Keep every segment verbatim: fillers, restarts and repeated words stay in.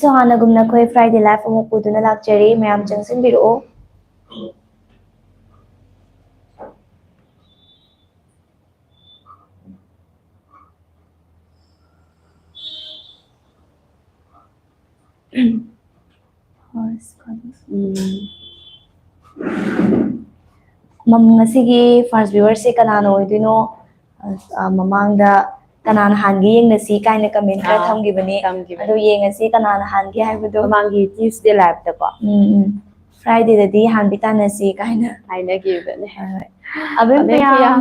ꯉꯁꯤꯁꯨ ꯍꯥꯟꯅꯒꯨꯝꯅ ꯑꯩꯈꯣꯏ Friday Live ꯑꯃꯨꯛ ꯄꯨꯗꯨꯅ ꯂꯥꯛꯆꯔꯤ꯫ ꯃꯌꯥꯝ ꯆꯪꯁꯤꯟꯕꯤꯔꯛꯑꯣ꯫ ꯎꯝ꯫ ꯃꯝ-, ꯉꯁꯤꯒꯤ first viewer ꯁꯦ ꯀꯅꯥꯅ ꯑꯣꯏꯗꯣꯏꯅꯣ? ꯑ, ꯑ, ꯃꯃꯥꯡꯗ "ꯀꯅꯥꯅ ꯍꯥꯟꯒꯦ ꯌꯦꯡꯅꯁꯤ" ꯀꯥꯏꯅ comment ꯈꯔ ꯑꯥ, ꯊꯝꯈꯤꯕꯅꯦ꯫ ꯊꯝꯈꯤꯕꯅꯦ꯫ ꯑꯗꯨ ꯌꯦꯡꯉꯁꯤ ꯀꯅꯥꯅ ꯍꯥꯟꯒꯦ ꯍꯥꯏꯕꯗꯣ꯫ ꯃꯃꯥꯡꯒꯤ Tuesday live ꯇꯀꯣ꯫ ꯎꯝ, ꯎꯝ꯫ Friday ꯗꯗꯤ ꯍꯥꯟꯕꯤ ꯇꯥꯟꯅꯁꯤ ꯀꯥꯏꯅ꯫ ꯍꯥꯏꯅꯈꯤꯕꯅꯦ꯫ ꯍꯣꯏ, ꯍꯣꯏ꯫ ꯑꯕꯦꯝ ꯑꯕꯦꯝ ꯄꯌꯥꯝ, ꯄꯌꯥꯝ꯫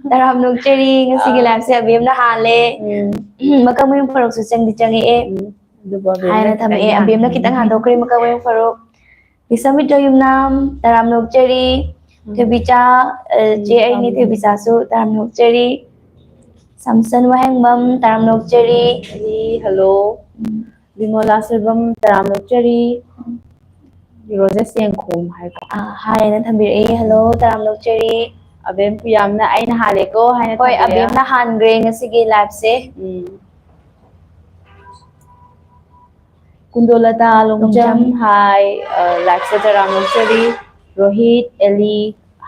ꯇꯔꯥꯝꯅ ꯑꯣꯛꯆꯔꯤ, ꯉꯁꯤꯒꯤ ꯑꯥ꯫ Live ꯁꯦ ꯑꯕꯦꯝꯅ ꯍꯥꯜꯂꯦ꯫ ꯎꯝ꯫ ꯃꯀꯛꯃꯌꯨꯝ ꯐꯔꯨꯛꯁꯨ ꯆꯪꯗꯤ ꯆꯪꯉꯛꯑꯦ꯫ ꯎꯝ꯫ ꯑꯗꯨꯕꯨ ꯑꯕꯦꯝꯅ ꯍꯥꯏꯅ ꯈꯤꯇꯪ ꯊꯝꯃꯛꯑꯦ꯫ ꯍꯥꯟ-, ꯑꯕꯦꯝꯅ ꯈꯤꯇꯪ ꯎꯝ꯫ ꯍꯟꯗꯣꯛꯈ꯭ꯔꯦ ꯃꯀꯛꯃꯌꯨꯝ ꯐꯔꯨꯛ꯫ ꯕꯤꯁ꯭ꯋꯥꯃꯤꯇ꯭ꯔ ꯌꯨꯝꯅꯥꯝ, ꯇꯔꯥꯝꯅ ꯑꯣꯛꯆꯔꯤ꯫ ꯎꯝ꯫ ꯊꯣꯏꯕꯤꯆꯥ, ꯑ, ꯎꯝ, ꯆꯦ ꯑꯩꯅꯤ ꯇꯥꯕꯤꯔꯦ꯫ ꯊꯣꯏꯕꯤꯆꯥꯁꯨ ꯇꯔꯥꯝꯅ ꯑꯣꯛꯆꯔꯤ꯫ ꯁꯥꯝꯁꯟ ꯋꯥꯍꯦꯡꯕꯝ, ꯇꯔꯥꯝꯅ ꯑꯣꯛꯆꯔꯤ꯫ ꯑꯩ, hello꯫ ꯎꯝ꯫ ꯕꯤꯃꯣꯂꯥ ꯁꯣꯏꯕꯝ, ꯇꯔꯥꯝꯅ ꯑꯣꯛꯆꯔꯤ꯫ ꯎꯝ꯫ ꯔꯣꯖꯦꯁ ꯆꯦꯡꯈꯣꯝ ꯍꯥꯏꯀꯣ꯫ ꯑ, ꯍꯥꯏꯅ ꯊꯝꯕꯤꯔꯛꯑꯦ꯫ Hello, ꯇꯔꯥꯝꯅ ꯑꯣꯛꯆꯔꯤ꯫ ꯑꯕꯦꯝ ꯄꯨꯌꯥꯝꯅ "ꯑꯩꯅ ꯍꯥꯜꯂꯦꯀꯣ" ꯍꯥꯏꯅ ꯍꯣꯏ, ꯊꯝꯕꯤꯔꯛꯑꯦ꯫ ꯑꯕꯦꯝꯅ ꯍꯥꯟꯈ꯭ꯔꯦ ꯉꯁꯤꯒꯤ live ꯁꯦ꯫ ꯎꯝ꯫ ꯀꯨꯟꯗꯣꯂꯇꯥ ꯂꯣꯡꯆꯝ꯫ ꯂꯣꯡꯆꯝ꯫ ꯍꯥꯏ, ꯑ, live ꯁꯤꯗ ꯇꯔꯥꯝꯅ ꯑꯣꯛꯆꯔꯤ꯫ ꯔꯣꯍꯤꯠ, ꯑꯦꯂꯤ,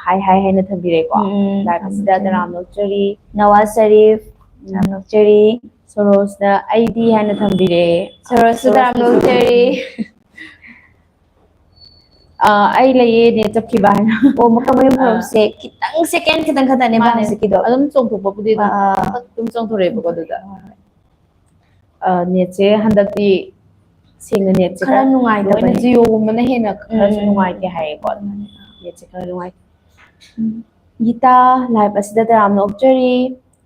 ꯍꯥꯏ ꯍꯥꯏ ꯍꯥꯏꯅ ꯊꯝꯕꯤꯔꯦꯀꯣ꯫ ꯎꯝ, ꯎꯝ, live ꯁꯤꯗ ꯇꯔꯥꯝꯅ ꯑꯣꯛꯆꯔꯤ꯫ ꯇꯔꯥꯝꯅ ꯑꯣꯛꯆꯔꯤ꯫ ꯎꯝ꯫ ꯇꯔꯥꯝꯅ ꯑꯣꯛꯆꯔꯤ꯫ ꯁꯣꯔꯣꯁꯅ "ꯑꯩꯗꯤ" ꯍꯥꯏꯅ ꯊꯝꯕꯤꯔꯦ꯫ ꯁꯣꯔꯣꯁꯁꯨ ꯁꯣꯔꯣꯁ ꯇꯔꯥꯝꯅ ꯑꯣꯛꯆꯔꯤ꯫ ꯑ, "ꯑꯩ ꯂꯩꯌꯦ, net ꯆꯠꯈꯤꯕ" ꯍꯥꯏꯅ꯫ ꯑꯣ, ꯃꯀꯛꯃꯌꯨꯝ ꯑ꯫ ꯐꯔꯨꯛꯁꯦ ꯈꯤꯇꯪ second ꯈꯤꯇꯪ ꯈꯛꯇꯅꯦꯕ ꯃꯥꯅꯦ꯫ ꯍꯧꯖꯤꯛꯀꯤꯗꯣ꯫ ꯑꯗꯨꯝ ꯆꯣꯡꯊꯣꯛꯄꯕꯨꯗꯤ ꯑꯗꯨꯝ ꯑꯥ, ꯑꯥ꯫ ꯑꯗꯨꯝ ꯆꯣꯡꯊꯣꯔꯛꯑꯦꯕꯀꯣ ꯑꯗꯨꯗ꯫ ꯍꯣꯏ, ꯍꯣꯏ꯫ ꯑ, net ꯁꯦ ꯍꯟꯗꯛꯇꯤ ꯁꯦꯡꯅ net ꯁꯦ ꯈꯔ ꯈꯔ ꯅꯨꯡꯉꯥꯏꯇꯕꯅꯦ꯫ ꯂꯣꯏꯅ Jio ꯒꯨꯝꯕꯅ ꯍꯦꯟꯅ ꯈꯔꯁꯨ ꯎꯝ꯫ ꯅꯨꯡꯉꯥꯏꯇꯦ ꯍꯥꯏꯌꯦꯀꯣ꯫ ꯎꯝ꯫ Net ꯁꯦ ꯈꯔ ꯅꯨꯡꯉꯥꯏꯇꯦ꯫ ꯎꯝ꯫ ꯒꯤꯇꯥ, live ꯑꯁꯤꯗ ꯇꯔꯥꯝꯅ ꯑꯣꯛꯆꯔꯤ꯫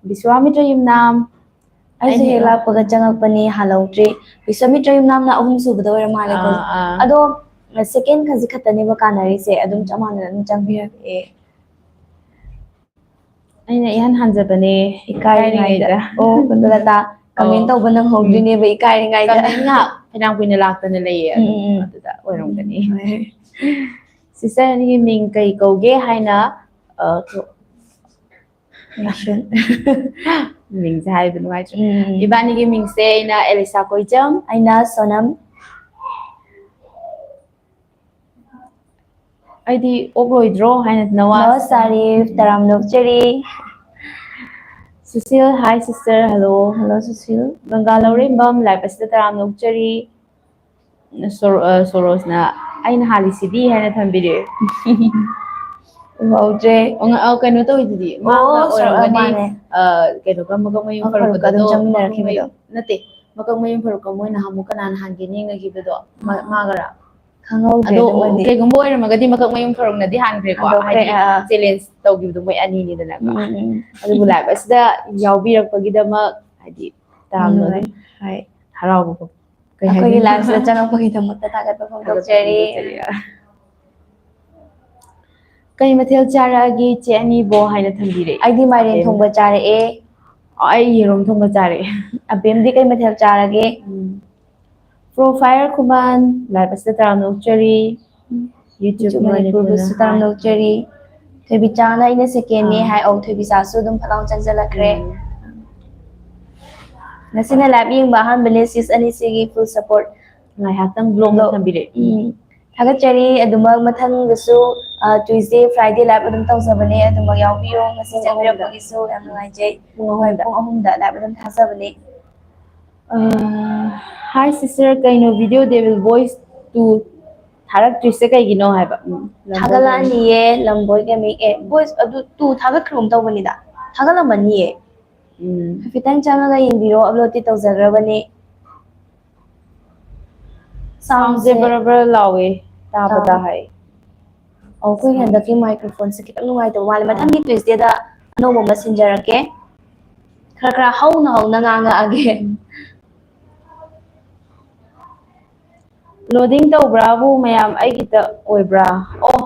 ꯕꯤꯁ꯭ꯋꯥꯃꯤꯇ꯭ꯔ ꯌꯨꯝꯅꯥꯝ, ꯑꯩꯁꯨ ꯑꯩꯅ ꯍꯦꯛ ꯂꯥꯛꯄꯒ ꯆꯪꯉꯛꯄꯅꯤ, ꯍꯥꯜꯍꯧꯗ꯭ꯔꯤ꯫ ꯕꯤꯁ꯭ꯋꯥꯃꯤꯇ꯭ꯔ ꯌꯨꯝꯅꯥꯝꯅ ꯑꯍꯨꯝ ꯁꯨꯕꯗ ꯑꯣꯏꯔ ꯃꯥꯜꯂꯦꯀꯣ꯫ ꯑꯥ, ꯑꯥ꯫ ꯑꯗꯣ, second ꯈꯖꯤꯛ ꯈꯛꯇꯅꯦꯕ ꯀꯥꯟꯅꯔꯤꯁꯦ, ꯑꯗꯨꯝ ꯎꯝ꯫ ꯆꯞ ꯃꯥꯟꯅꯅ ꯑꯗꯨꯝ ꯆꯪꯕꯤꯔꯛꯑꯦ꯫ ꯑꯩꯅ ꯏꯍꯥꯟ ꯍꯥꯟꯖꯕꯅꯦ, ꯏꯀꯥꯏꯔꯤꯉꯩꯗ꯫ ꯏꯀꯥꯏꯔꯤꯉꯩꯗ꯫ ꯑꯣ, ꯀꯨꯟꯗꯣꯂꯇꯥ, comment ꯑꯣ꯫ ꯇꯧꯕ ꯅꯪꯍꯧꯗ꯭ꯔꯤꯅꯦꯕ, ꯎꯝ꯫ ꯏꯀꯥꯏꯔꯤꯉꯩꯗ꯫ Comment ꯉꯥꯏꯍꯥꯛ ꯐꯅꯌꯥꯝ ꯀꯨꯏꯅ ꯂꯥꯛꯇꯅ ꯂꯩꯌꯦ, ꯎꯝ, ꯑꯗꯨꯝ ꯎꯝ, ꯎꯝ꯫ ꯑꯗꯨꯗ ꯑꯣꯏꯔꯝꯒꯅꯤ꯫ ꯎꯝ, ꯍꯣꯏ꯫ Sister ꯑꯅꯤꯒꯤ ꯃꯤꯡ ꯀꯩ ꯀꯧꯒꯦ ꯍꯥꯏꯅ, ꯑ, ꯀꯣ-, ꯃꯤꯡꯁꯦ ꯍꯥꯏꯕ ꯅꯨꯡꯉꯥꯏꯇ꯭ꯔꯦ꯫ ꯎꯝ꯫ ꯏꯕꯥꯅꯤꯒꯤ ꯃꯤꯡꯁꯦ ꯑꯩꯅ ꯑꯦꯂꯤꯁꯥ ꯀꯣꯏꯖꯝ꯫ ꯑꯩꯅ ꯁꯣꯅꯝ꯫ ꯑꯩꯗꯤ ꯑꯣꯛꯂꯣꯏꯗ꯭ꯔꯣ ꯍꯥꯏꯅ ꯅꯋꯥ ꯅꯋꯥ ꯁꯥꯔꯤꯐ ꯇꯔꯥꯝꯅ ꯑꯣꯛꯆꯔꯤ꯫ Sushil, hi sister, hello. Hello Sushil. ꯒꯪꯒꯥ ꯂꯧꯔꯦꯝꯕꯝ, live ꯑꯁꯤꯗ ꯇꯔꯥꯝꯅ ꯑꯣꯛꯆꯔꯤ꯫ ꯁꯣꯔꯣ-, ꯑ, ꯁꯣꯔꯣꯁꯅ "ꯑꯩꯅ ꯍꯥꯜꯂꯤꯁꯤꯗꯤ" ꯍꯥꯏꯅ ꯊꯝꯕꯤꯔꯦ꯫ ꯎꯍꯧꯗ꯭ꯔꯦ꯫ ꯑꯣ, ꯉ-, ꯑ, ꯀꯩꯅꯣ ꯇꯧꯋꯤꯗꯨꯗꯤ, ꯃꯥꯅ ꯑꯣ, ꯁꯣꯔꯣ, ꯑ, ꯑꯣꯏꯔꯝꯒꯅꯤ, ꯃꯥꯅꯦ꯫ ꯑ, ꯀꯩꯅꯣꯒ ꯃꯀꯛ ꯃꯌꯨꯝ ꯑꯣ, ꯐꯔꯛꯀ ꯑꯗꯨꯝ ꯐꯔꯛꯀꯗꯣ ꯆꯪꯃꯤꯟꯅꯔꯛꯈꯤꯕꯗꯣ꯫ ꯅꯠꯇꯦ, ꯃꯀꯛ ꯃꯌꯨꯝ ꯐꯔꯛꯀ ꯃꯣꯏꯅ ꯍꯥꯃꯨꯛ ꯀꯅꯥꯅ ꯍꯥꯟꯒꯦꯅ ꯌꯦꯡꯅꯈꯤꯕꯗꯣ, ꯃ-, ꯃꯥꯒꯔꯥ? ꯈꯪꯍꯧꯗ꯭ꯔꯦ ꯑꯗꯣ ꯑꯗꯨꯃꯗꯤ꯫ ꯀꯩꯒꯨꯝꯕ ꯑꯣꯏꯔꯝꯃꯒꯗꯤ ꯃꯀꯛ ꯃꯌꯨꯝ ꯐꯔꯛꯅꯗꯤ ꯍꯥꯟꯈ꯭ꯔꯦꯀꯣ, ꯍꯟꯗꯣꯛꯈ꯭ꯔꯦ, ꯍꯥꯏꯗꯤ ꯑꯥ꯫ Challenge ꯇꯧꯈꯤꯕꯗꯣ ꯃꯣꯏ ꯑꯅꯤꯅꯤꯗꯅꯀꯣ꯫ ꯎꯝ, ꯎꯝ, ꯎꯝ꯫ ꯑꯗꯨꯕꯨ live ꯑꯁꯤꯗ ꯌꯥꯎꯕꯤꯔꯛꯄꯒꯤꯗꯃꯛ ꯍꯥꯏꯗꯤ ꯇꯔꯥꯝꯅ ꯅꯨꯡꯉꯥꯏ꯫ ꯍꯣꯏ꯫ ꯍꯔꯥꯎꯕ ꯐꯥꯎ-, ꯀꯩ ꯑꯩꯈꯣꯏꯒꯤ ꯍꯥꯏꯗꯣꯏꯅꯣ? Live ꯁꯤꯗ ꯆꯪꯉꯛꯄꯒꯤꯗꯃꯛꯇ ꯊꯥꯒꯠꯄ ꯊꯥꯒꯠꯄ ꯐꯣꯡꯗꯣꯛꯆꯔꯤ꯫ ꯐꯣꯡꯗꯣꯛꯆꯔꯤ꯫ "ꯀꯩ ꯃꯊꯦꯜ ꯆꯥꯔꯛꯑꯒꯦ ꯏꯆꯦ ꯑꯅꯤꯕꯣ?" ꯍꯥꯏꯅ ꯊꯝꯕꯤꯔꯛꯑꯦ꯫ ꯑꯩꯗꯤ ꯃꯥꯏꯔꯦꯟ ꯑꯕꯦꯝꯅ꯫ ꯊꯣꯡꯕ ꯆꯥꯔꯛꯑꯦ꯫ ꯑꯩ ꯌꯦꯔꯨꯝ ꯊꯣꯡꯕ ꯆꯥꯔꯛꯑꯦ꯫ ꯑꯕꯦꯝꯗꯤ ꯀꯩ ꯃꯊꯦꯜ ꯆꯥꯔꯒꯦ? ꯎꯝ꯫ Pro Fire ꯈꯨꯃꯟ, live ꯑꯁꯤꯗ ꯇꯔꯥꯝꯅ ꯑꯣꯛꯆꯔꯤ꯫ YouTube YouTube ꯃꯅꯤꯄꯨꯔꯕꯨꯁꯨ ꯃꯅꯤꯄꯨꯔꯅ ꯇꯔꯥꯝꯅ ꯍꯥꯏ꯫ ꯑꯣꯛꯆꯔꯤ꯫ ꯊꯣꯏꯕꯤꯆꯥꯅ "ꯑꯩꯅ second ꯅꯦ" ꯑꯥ꯫ ꯍꯥꯏ꯫ ꯑꯧ, ꯊꯣꯏꯕꯤꯆꯥꯁꯨ ꯑꯗꯨꯝ ꯐꯠ ꯂꯥꯎ ꯆꯪꯁꯤꯜꯂꯛꯈ꯭ꯔꯦ꯫ ꯎꯝ꯫ ꯉꯁꯤꯅ live ꯌꯦꯡꯕ ꯑꯍꯥꯟꯕꯅꯦ, sis ꯑꯅꯤꯁꯤꯒꯤ full support꯫ ꯉꯥꯏꯍꯥꯛꯇꯪ vlog ꯑꯃ ꯊꯝꯕꯤꯔꯛꯑꯦ꯫ ꯎꯝ꯫ ꯊꯥꯒꯠꯆꯔꯤ꯫ ꯑꯗꯨꯃꯛ ꯃꯊꯪꯗꯁꯨ, ꯑ, Tuesday, Friday live ꯑꯗꯨꯝ ꯇꯧꯖꯕꯅꯦ꯫ ꯑꯗꯨꯃꯛ ꯌꯥꯎꯕꯤꯌꯣ꯫ ꯉꯁꯤ ꯄꯨꯡ ꯑꯍꯨꯝꯗ꯫ ꯆꯪꯕꯤꯔꯛꯄꯒꯤꯁꯨ ꯌꯥꯝ ꯅꯨꯡꯉꯥꯏꯖꯩ꯫ ꯄꯨꯡ ꯍꯣꯏ, ꯑꯍꯨꯝꯗ꯫ ꯄꯨꯡ ꯑꯍꯨꯝꯗ live ꯑꯗꯨꯝ ꯊꯥꯖꯕꯅꯦ꯫ ꯑ, hi sister, ꯀꯩꯅꯣ video Devil Boys two ꯊꯥꯔꯛꯇ꯭ꯔꯤꯁꯦ ꯀꯩꯒꯤꯅꯣ ꯍꯥꯏꯕ? ꯎꯝ, ꯂꯝꯕꯣꯏ ꯊꯥꯒꯠꯂꯛꯑꯅꯤꯌꯦ, ꯂꯝꯕꯣꯏ ꯀꯦꯃꯤ꯫ ꯑꯦ, Boys ꯑꯗꯨ two ꯊꯥꯒꯠꯈ꯭ꯔꯒꯨꯝ ꯇꯧꯕꯅꯤꯗ꯫ ꯊꯥꯒꯠꯂꯝꯃꯅꯤꯌꯦ꯫ ꯎꯝ꯫ ꯍꯥꯏꯐꯦꯠꯇꯪ ꯆꯪꯉꯒ ꯌꯦꯡꯕꯤꯔꯣ, upload ꯇꯤ ꯇꯧꯖꯈ꯭ꯔꯕꯅꯦ꯫ Sound ꯁꯦ ꯁꯥꯎꯟꯁꯦ ꯕꯔ ꯕꯔ ꯂꯥꯎꯋꯦ, ꯇꯥꯕꯗ ꯇꯥꯎ꯫ ꯍꯥꯏ꯫ ꯑꯣ, ꯑꯩꯈꯣꯏꯒꯤ ꯁꯥꯎꯟ꯫ ꯍꯟꯗꯛꯀꯤ microphone ꯁꯦ ꯈꯤꯇꯪ ꯅꯨꯡꯉꯥꯏꯇꯕ ꯃꯥꯜꯂꯦ꯫ ꯑꯥ꯫ ꯃꯊꯪꯒꯤ Tuesday ꯗ ꯑꯅꯧꯕ ꯑꯃ ꯁꯤꯟꯖꯔꯛꯀꯦ꯫ ꯈꯔ ꯈꯔ ꯍꯧꯅ ꯍꯧꯅ ꯉꯥꯡꯉꯛꯑꯒꯦ꯫ Loading ꯇꯧꯕ꯭ꯔꯥꯕꯨ ꯃꯌꯥꯝ ꯑꯩꯒꯤꯗ ꯑꯣꯏꯕ꯭ꯔꯥ? ꯑꯣ,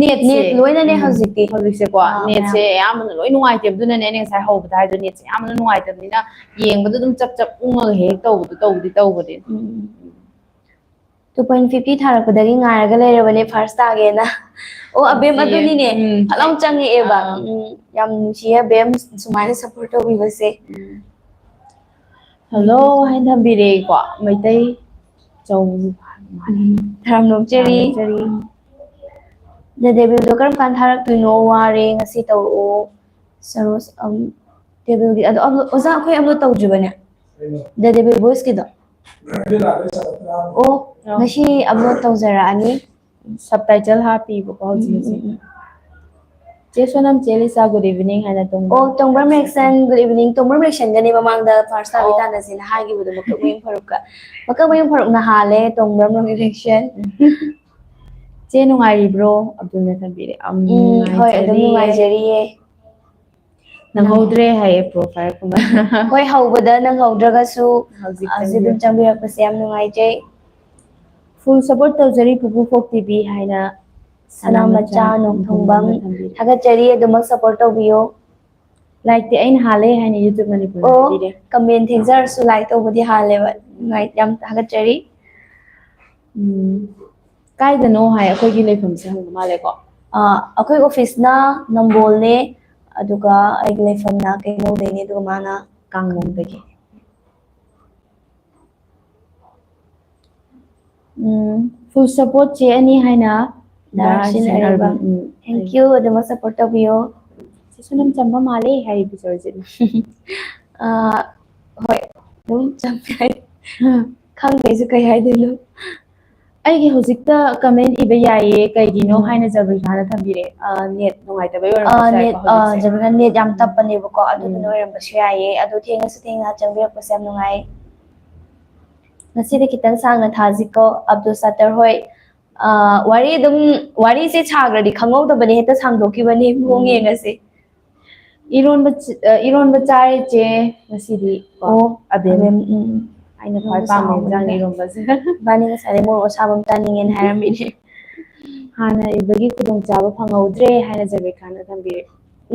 net ꯁꯦ꯫ Net ꯂꯣꯏꯅꯅꯦ ꯎꯝ, ꯍꯧꯖꯤꯛꯇꯤ꯫ ꯍꯧꯖꯤꯛꯁꯦꯀꯣ, ꯑꯥ, net ꯁꯦ ꯃꯌꯥꯝ꯫ ꯑꯌꯥꯝꯕꯅ ꯂꯣꯏ ꯅꯨꯡꯉꯥꯏꯇꯦ꯫ ꯑꯗꯨꯅꯅꯦ ꯑꯩꯅ ꯉꯁꯥꯏ ꯍꯧꯕꯗ ꯍꯥꯏꯗꯣ, net ꯁꯦ ꯑꯌꯥꯝꯕꯅ ꯅꯨꯡꯉꯥꯏꯇꯕꯅꯤꯅ ꯌꯦꯡꯕꯗ ꯑꯗꯨꯝ ꯆꯞ ꯆꯞ ꯎꯪꯉꯒ ꯍꯦꯛ ꯇꯧꯕꯗꯣ ꯇꯧꯕꯗꯤ ꯇꯧꯕꯅꯦ꯫ ꯎꯝ꯫ Two point fifty ꯊꯥꯔꯛꯄꯗꯒꯤ ꯉꯥꯏꯔꯒ ꯂꯩꯔꯕꯅꯦ first ꯇꯥꯒꯦꯅ꯫ ꯑꯣ, ꯑꯕꯦꯝ ꯅꯨꯡꯁꯤꯌꯦ꯫ ꯑꯗꯨꯅꯤꯅꯦ꯫ ꯎꯝ꯫ ꯐꯠ ꯂꯥꯎ ꯆꯪꯉꯛꯑꯦꯕ꯫ ꯑꯥ꯫ ꯎꯝ, ꯌꯥꯝ ꯅꯨꯡꯁꯤꯌꯦ ꯑꯕꯦꯝ, ꯁꯨꯃꯥꯏꯅ support ꯇꯧꯕꯤꯕꯁꯦ꯫ ꯎꯝ꯫ Hello ꯍꯥꯏꯅ ꯊꯝꯕꯤꯔꯦꯀꯣ, ꯃꯩꯇꯩ ꯆꯧ꯫ ꯎꯝ, ꯊꯔꯥꯝ ꯅꯣꯛꯆꯔꯤ꯫ ꯊꯔꯥꯝ ꯅꯣꯛꯆꯔꯤ꯫ The Devilꯗꯣ ꯀꯔꯝ ꯀꯥꯟꯗ ꯊꯥꯔꯛꯇꯣꯏꯅꯣ? ꯋꯥꯔꯦ, ꯉꯁꯤ ꯇꯧꯔꯛꯑꯣ꯫ ꯁꯔꯣꯖ, um, Devilꯒꯤ ꯑꯗꯣ upload, ꯑꯣꯖꯥ, ꯑꯩꯈꯣꯏ upload ꯇꯧꯗ꯭ꯔꯤꯕꯅꯦ? The Devil Voiceꯀꯤꯗꯣ? ꯑꯣ, ꯉꯁꯤ upload ꯇꯧꯖꯔꯛꯑꯅꯤ꯫ Subtitle ꯍꯥꯞꯄꯤꯕꯀꯣ ꯍꯧꯖꯤꯛ ꯎꯝ, ꯍꯧꯖꯤꯛ꯫ ꯎꯝ, ꯎꯝ꯫ ꯆꯦ ꯁꯣꯅꯝ, ꯆꯦ ꯂꯤꯁꯥ, good evening ꯍꯥꯏꯅ ꯇꯣꯡꯕ꯭ꯔꯝ꯫ ꯑꯣ, ꯇꯣꯡꯕ꯭ꯔꯝ ꯔꯤꯌꯦꯛꯁꯟ, good evening꯫ ꯇꯣꯡꯕ꯭ꯔꯝ ꯔꯤꯌꯦꯛꯁꯟꯒꯅꯦ ꯃꯃꯥꯡꯗ first ꯇꯥꯕꯤ ꯑꯣ꯫ ꯇꯥꯟꯅꯁꯦꯅ ꯍꯥꯏꯈꯤꯕꯗꯣ, ꯃꯀꯛ ꯃꯌꯨꯝ ꯐꯔꯨꯛꯀ꯫ ꯃꯀꯛ ꯃꯌꯨꯝ ꯐꯔꯨꯛꯅ ꯍꯥꯜꯂꯦ, ꯇꯣꯡꯕ꯭ꯔꯝ ꯔꯤꯌꯦꯛꯁꯟ꯫ ꯆꯦ ꯅꯨꯡꯉꯥꯏꯔꯤꯕ꯭ꯔꯣ? ꯑꯕꯗꯨꯜꯅ ꯊꯝꯕꯤꯔꯦ꯫ ꯌꯥꯝ ꯎꯝ, ꯍꯣꯏ, ꯑꯗꯨꯝ ꯅꯨꯡꯉꯥꯏꯖꯔꯤꯌꯦ꯫ ꯅꯨꯡꯉꯥꯏꯖꯔꯤꯌꯦ꯫ ꯅꯪꯍꯧꯗ꯭ꯔꯦ ꯍꯥꯏꯌꯦ profile ꯀꯨꯝꯕ꯫ ꯍꯣꯏ, ꯍꯧꯕꯗ ꯅꯪꯍꯧꯗ꯭ꯔꯒꯁꯨ ꯍꯧꯖꯤꯛ ꯍꯧꯖꯤꯛ ꯑꯗꯨꯝ ꯆꯪꯕꯤꯔꯛꯄ꯫ ꯆꯪꯕꯤꯔꯛꯄꯁꯦ ꯌꯥꯝ ꯅꯨꯡꯉꯥꯏꯖꯩ꯫ Full support ꯇꯧꯖꯔꯤ ꯄꯨꯄꯨ ꯐꯣꯛ ꯇꯤ ꯚꯤ ꯍꯥꯏꯅ ꯁꯅꯥꯃꯆꯥ ꯁꯅꯥꯃꯆꯥ ꯅꯣꯡꯊꯣꯡꯕꯝ ꯅꯣꯡꯊꯣꯡꯕꯝꯅ ꯊꯝꯕꯤꯔꯦ꯫ ꯊꯥꯒꯠꯆꯔꯤ, ꯑꯗꯨꯃꯛ support ꯇꯧꯕꯤꯌꯣ꯫ Likeꯇꯤ ꯑꯩꯅ ꯍꯥꯜꯂꯦ ꯍꯥꯏꯅ YouTube ꯃꯅꯤꯄꯨꯔꯅ ꯑꯣ, ꯍꯥꯏꯕꯤꯔꯦ꯫ Comment ꯊꯦꯡꯖꯔꯁꯨ like ꯇꯧꯕꯗꯤ ꯍꯥꯜꯂꯦꯕ꯫ ꯅꯨꯡꯉꯥꯏ-, ꯌꯥꯝ ꯊꯥꯒꯠꯆꯔꯤ꯫ ꯎꯝ, ꯀꯥꯏꯗꯅꯣ ꯍꯥꯏ ꯑꯩꯈꯣꯏꯒꯤ ꯂꯩꯐꯝꯁꯦ ꯍꯪꯕ ꯃꯥꯜꯂꯦꯀꯣ꯫ ꯑꯥ, ꯑꯩꯈꯣꯏ officeꯅ ꯅꯝꯕꯣꯜꯅꯦ, ꯑꯗꯨꯒ ꯑꯩꯒꯤ ꯂꯩꯐꯝꯅ ꯀꯩꯅꯧꯗꯩꯅꯦ, ꯑꯗꯨꯒ ꯃꯥꯅ ꯀꯥꯡꯂꯣꯡꯗꯒꯤ꯫ ꯎꯝ, full support ꯆꯦ ꯑꯅꯤ ꯍꯥꯏꯅ ꯗꯥ ꯗꯥ ꯑꯔꯁꯤꯟ ꯑꯔꯁꯤꯟ ꯑꯔꯤꯕꯝ꯫ ꯑꯔꯕꯤꯟ, ꯎꯝ, Thank you, ꯑꯗꯨꯃꯛ support ꯇꯧꯕꯤꯌꯣ꯫ ꯆꯦ ꯁꯣꯅꯝ ꯆꯝꯕ ꯃꯥꯜꯂꯦ ꯍꯥꯏ ꯕꯤꯁꯣꯔꯖꯤꯠꯅ꯫ ꯑꯥ, ꯍꯣꯏ, ꯑꯗꯨꯝ ꯆꯝꯃꯦ ꯍꯥꯏ꯫ ꯈꯪꯗꯦ ꯑꯩꯁꯨ ꯀꯩ ꯍꯥꯏꯗꯣꯏꯅꯣ꯫ ꯑꯩꯒꯤ ꯍꯧꯖꯤꯛꯇ comment ꯏꯕ ꯌꯥꯏꯌꯦ, ꯀꯩꯒꯤꯅꯣ ꯎꯝ꯫ ꯍꯥꯏꯅ ꯖꯕ꯭ꯔꯤꯈꯥꯅ ꯊꯝꯕꯤꯔꯦ꯫ ꯑꯥ, net ꯅꯨꯡꯉꯥꯏꯇꯕꯩ ꯑꯥ, ꯑꯣꯏꯔꯝꯕꯁꯨ ꯌꯥꯏꯀꯣ net, ꯑꯥ, ꯍꯧꯖꯤꯛꯁꯦ꯫ ꯖꯕ꯭ꯔꯤꯈꯥ net ꯌꯥꯝ ꯎꯝ꯫ ꯇꯞꯄꯅꯦꯕꯀꯣ, ꯑꯗꯨꯗꯨꯅ ꯎꯝ꯫ ꯑꯣꯏꯔꯝꯕꯁꯨ ꯌꯥꯏꯌꯦ꯫ ꯑꯗꯣ ꯊꯦꯡꯉꯁꯨ ꯊꯦꯡꯅ ꯆꯪꯕꯤꯔꯛꯄꯁꯦ ꯌꯥꯝ ꯅꯨꯡꯉꯥꯏ꯫ ꯉꯁꯤꯗꯤ ꯈꯤꯇꯪ ꯁꯥꯡꯅ ꯊꯥꯁꯤꯀꯣ, ꯑꯕꯗꯨꯜ ꯁꯠꯇꯔ ꯍꯣꯏ꯫ ꯑꯥ, ꯋꯥꯔꯤ ꯑꯗꯨꯝ, ꯋꯥꯔꯤꯁꯦ ꯁꯥꯈ꯭ꯔꯗꯤ ꯈꯪꯍꯧꯗꯕꯅꯦ, ꯍꯦꯛꯇ ꯁꯥꯡꯗꯣꯛꯈꯤꯕꯅꯦ꯫ ꯃꯑꯣꯡ ꯎꯝ꯫ ꯌꯦꯡꯉꯁꯦ꯫ ꯏꯔꯣꯟꯕ ꯆ-, ꯑ, ꯏꯔꯣꯟꯕ ꯆꯥꯔꯦ ꯆꯦ ꯉꯁꯤꯗꯤ ꯀꯣ꯫ ꯑꯣ, ꯑꯕꯦꯝ꯫ ꯑꯕꯦꯝ, ꯎꯝ, ꯎꯝ꯫ ꯑꯩꯅ ꯈ꯭ꯋꯥꯏ ꯏꯔꯣꯟꯕ ꯄꯥꯝꯕ ꯁꯥꯕ ꯏꯟꯖꯥꯡꯅꯤ ꯃꯤꯅꯦ꯫ ꯏꯔꯣꯟꯕꯁꯦ꯫ ꯏꯕꯥꯅꯤ ꯉꯁꯥꯏꯗꯩ ꯃꯣꯔꯣꯛ ꯑꯁꯥꯕ ꯑꯃ ꯆꯥꯅꯤꯡꯉꯦꯅ ꯍꯥꯏꯔꯝꯃꯤꯅꯦ꯫ ꯍꯥꯟꯅ ꯏꯕꯒꯤ ꯈꯨꯗꯣꯡꯆꯥꯕ ꯐꯪꯍꯧꯗ꯭ꯔꯦ ꯍꯥꯏꯅ ꯖꯕꯤꯔ ꯈꯥꯟꯅ ꯊꯝꯕꯤꯔꯦ꯫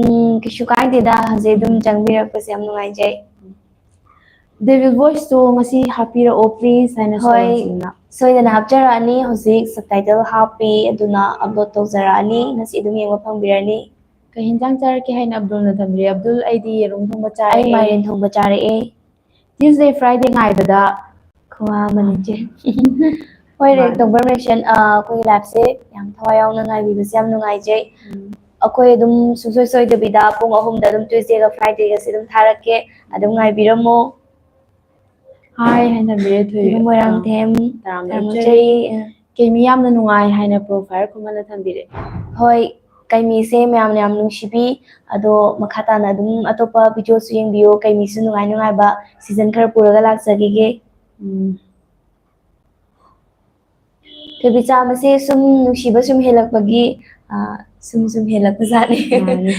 ꯎꯝ, ꯀꯩꯁꯨ ꯀꯥꯏꯗꯦꯗ, ꯍꯧꯖꯤꯛ ꯑꯗꯨꯝ ꯆꯪꯕꯤꯔꯛꯄꯁꯦ ꯌꯥꯝ ꯅꯨꯡꯉꯥꯏꯖꯩ꯫ Devil Voiceꯇꯣ ꯉꯁꯤ ꯍꯥꯞꯄꯤꯔꯛꯑꯣ please ꯍꯥꯏꯅ ꯍꯣꯏ, ꯁꯣꯔꯣꯖꯤꯅ꯫ ꯁꯣꯏꯗꯅ ꯍꯥꯞꯆꯔꯛꯑꯅꯤ꯫ ꯍꯧꯖꯤꯛ subtitle ꯍꯥꯞꯄꯤ, ꯑꯗꯨꯅ upload ꯇꯧꯖꯔꯛꯑꯅꯤ꯫ ꯉꯁꯤ ꯑꯗꯨꯝ ꯌꯦꯡꯕ ꯐꯪꯕꯤꯔꯅꯤ꯫ ꯀꯩ ꯍꯤꯟꯖꯥꯡ ꯆꯥꯔꯛꯀꯦ ꯍꯥꯏꯅ ꯑꯕꯗꯨꯜꯅ ꯊꯝꯕꯤꯔꯦ꯫ ꯑꯕꯗꯨꯜ, ꯑꯩꯗꯤ ꯌꯦꯔꯨꯝ ꯊꯣꯡꯕ ꯆꯥꯔꯛꯑꯦ꯫ ꯑꯩ ꯃꯥꯏꯔꯦꯟ ꯊꯣꯡꯕ ꯆꯥꯔꯛꯑꯦ꯫ Tuesday, Friday ꯉꯥꯏꯕꯗ ꯈꯨꯋꯥ ꯑꯃꯅꯤ ꯆꯦ꯫ ꯍꯣꯏ, ꯔꯦꯛ ꯇꯧꯕ ꯃꯦꯁꯟ, ꯑꯩꯈꯣꯏꯒꯤ ꯂꯥꯏꯐꯁꯦ ꯌꯥꯝ ꯊꯋꯥꯏ ꯌꯥꯎꯅ ꯉꯥꯏꯕꯤꯕꯁꯦ ꯌꯥꯝ ꯅꯨꯡꯉꯥꯏꯖꯩ꯫ ꯑꯩꯈꯣꯏ ꯑꯗꯨꯝ ꯁꯨꯡꯁꯣꯏ ꯁꯣꯏꯗꯕꯤꯗ ꯄꯨꯡ ꯑꯍꯨꯝꯗ ꯑꯗꯨꯝ Tuesday ꯒ Friday ꯒꯁꯦ ꯑꯗꯨꯝ ꯊꯥꯔꯛꯀꯦ, ꯑꯗꯨꯝ ꯉꯥꯏꯕꯤꯔꯝꯃꯣ꯫ ꯍꯥꯏ ꯍꯥꯏꯅꯕꯤꯔꯦ ꯊꯣꯏ꯫ ꯏꯕꯨꯡ ꯃꯣꯏꯔꯥꯡꯊꯦꯝ, ꯇꯔꯥꯝꯅ ꯇꯔꯥꯝꯅ ꯑꯣꯛꯆꯔꯤ꯫ ꯑꯣꯛꯆꯔꯤ꯫ ꯀꯦꯃꯤ ꯌꯥꯝꯅ ꯅꯨꯡꯉꯥꯏ ꯍꯥꯏꯅ ꯄ꯭ꯔꯣꯐꯥꯏꯜ ꯈꯨꯝꯃꯅ ꯊꯝꯕꯤꯔꯦ꯫ ꯍꯣꯏ, ꯀꯩꯃꯤꯁꯦ ꯃꯌꯥꯝꯅ ꯌꯥꯝ ꯅꯨꯡꯁꯤꯕꯤ꯫ ꯑꯗꯣ ꯃꯈꯥ ꯇꯥꯅ ꯑꯗꯨꯝ ꯑꯇꯣꯞꯄ ꯚꯤꯗꯤꯑꯣꯁꯨ ꯌꯦꯡꯕꯤꯌꯨ꯫ ꯀꯩꯃꯤꯁꯨ ꯅꯨꯡꯉꯥꯏ ꯅꯨꯡꯉꯥꯏꯕ ꯁꯤꯖꯟ ꯈꯔ ꯄꯨꯔꯒ ꯂꯥꯛꯆꯈꯤꯒꯦ꯫ ꯎꯝ꯫ ꯊꯣꯏꯕꯤꯆꯥ, ꯃꯁꯦ ꯁꯨꯝ ꯅꯨꯡꯁꯤꯕ ꯁꯨꯝ ꯍꯦꯜꯂꯛꯄꯒꯤ, ꯑ, ꯁꯨꯝ ꯁꯨꯝ ꯍꯦꯜꯂꯛꯄꯖꯥꯠꯅꯤ꯫ ꯃꯥꯅꯤ꯫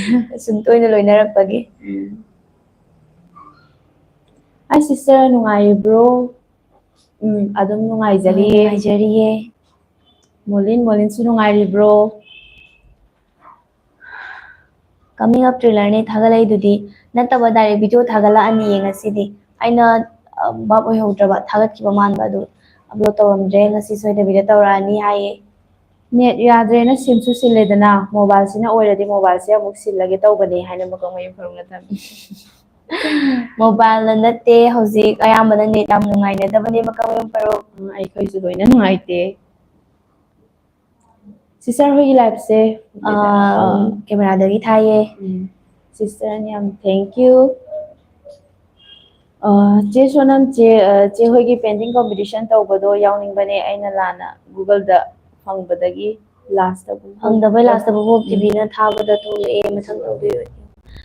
ꯁꯨꯝ ꯇꯣꯏꯅ ꯂꯣꯏꯅꯔꯛꯄꯒꯤ꯫ ꯎꯝ꯫ ꯑꯩ ꯁꯤꯁꯇꯔ ꯅꯨꯡꯉꯥꯏꯔꯤꯕ꯭ꯔꯣ? ꯎꯝ, ꯑꯗꯨꯝ ꯅꯨꯡꯉꯥꯏꯖꯔꯤꯌꯦ꯫ ꯅꯨꯡꯉꯥꯏꯖꯔꯤꯌꯦ꯫ ꯃꯣꯂꯤꯟ, ꯃꯣꯂꯤꯟꯁꯨ ꯅꯨꯡꯉꯥꯏꯔꯤꯕ꯭ꯔꯣ? Coming up trailer ꯅꯦ ꯊꯥꯒꯠꯂꯛꯏꯗꯨꯗꯤ, ꯅꯠꯇꯕ direct video ꯊꯥꯒꯠꯂꯛꯑꯅꯤꯌꯦ ꯉꯁꯤꯗꯤ꯫ ꯑꯩꯅ, ꯑ, ꯚꯥꯞ ꯑꯣꯏꯍꯧꯗ꯭ꯔꯕ, ꯊꯥꯒꯠꯈꯤꯕ ꯃꯥꯟꯕ ꯑꯗꯨ upload ꯇꯧꯔꯝꯗ꯭ꯔꯦ, ꯉꯁꯤ ꯁꯣꯏꯗꯕꯤꯗ ꯇꯧꯔꯛꯑꯅꯤ ꯍꯥꯏꯌꯦ꯫ ꯅꯦꯠ ꯌꯥꯗ꯭ꯔꯦꯅ ꯁꯤꯝꯁꯨ ꯁꯤꯜꯂꯦꯗꯅ, ꯃꯣꯕꯥꯏꯜꯁꯤꯅ ꯑꯣꯏꯔꯗꯤ ꯃꯣꯕꯥꯏꯜꯁꯦ ꯑꯃꯨꯛ ꯁꯤꯜꯂꯒꯦ ꯇꯧꯕꯅꯦ ꯍꯥꯏꯅ ꯃꯀꯛ ꯃꯌꯨꯝ ꯐꯔꯨꯡꯅ ꯊꯝꯃꯤ꯫ ꯃꯣꯕꯥꯏꯜꯅ ꯅꯠꯇꯦ, ꯍꯧꯖꯤꯛ ꯑꯌꯥꯝꯕꯅ ꯅꯦꯠ ꯌꯥꯝ ꯅꯨꯡꯉꯥꯏꯅꯗꯕꯅꯦ ꯃꯀꯛ ꯃꯌꯨꯝ ꯐꯔꯨꯡ꯫ ꯎꯝ, ꯑꯩꯈꯣꯏꯁꯨ ꯂꯣꯏꯅ ꯅꯨꯡꯉꯥꯏꯇꯦ꯫ ꯁꯤꯁꯇꯔ ꯍꯣꯏꯒꯤ ꯂꯥꯏꯐꯁꯦ, ꯑꯥ, ꯀꯦꯃꯦꯔꯥꯗꯒꯤ ꯊꯥꯏꯌꯦ꯫ ꯎꯝ꯫ ꯁꯤꯁꯇꯔ ꯑꯅꯤꯌꯥꯝ, thank you꯫ ꯑꯥ, ꯆꯦ ꯁꯣꯅꯝ, ꯆꯦ, ꯑꯥ, ꯆꯦ ꯍꯣꯏꯒꯤ painting competition ꯇꯧꯕꯗꯣ ꯌꯥꯎꯅꯤꯡꯕꯅꯦ, ꯑꯩꯅ ꯂꯥꯟꯅ Google ꯗ ꯐꯪꯕꯗꯒꯤ ꯂꯥꯁꯇꯕꯨ ꯐꯪꯗꯕꯩ ꯂꯥꯁꯇꯕꯨ ꯍꯣꯞ ꯎꯝ꯫ ꯇꯤꯚꯤꯅ ꯊꯥꯕꯗ ꯊꯣꯛꯂꯛꯑꯦ, ꯃꯊꯪ ꯇꯧꯗꯣꯏ ꯑꯣꯏꯔꯗꯤ꯫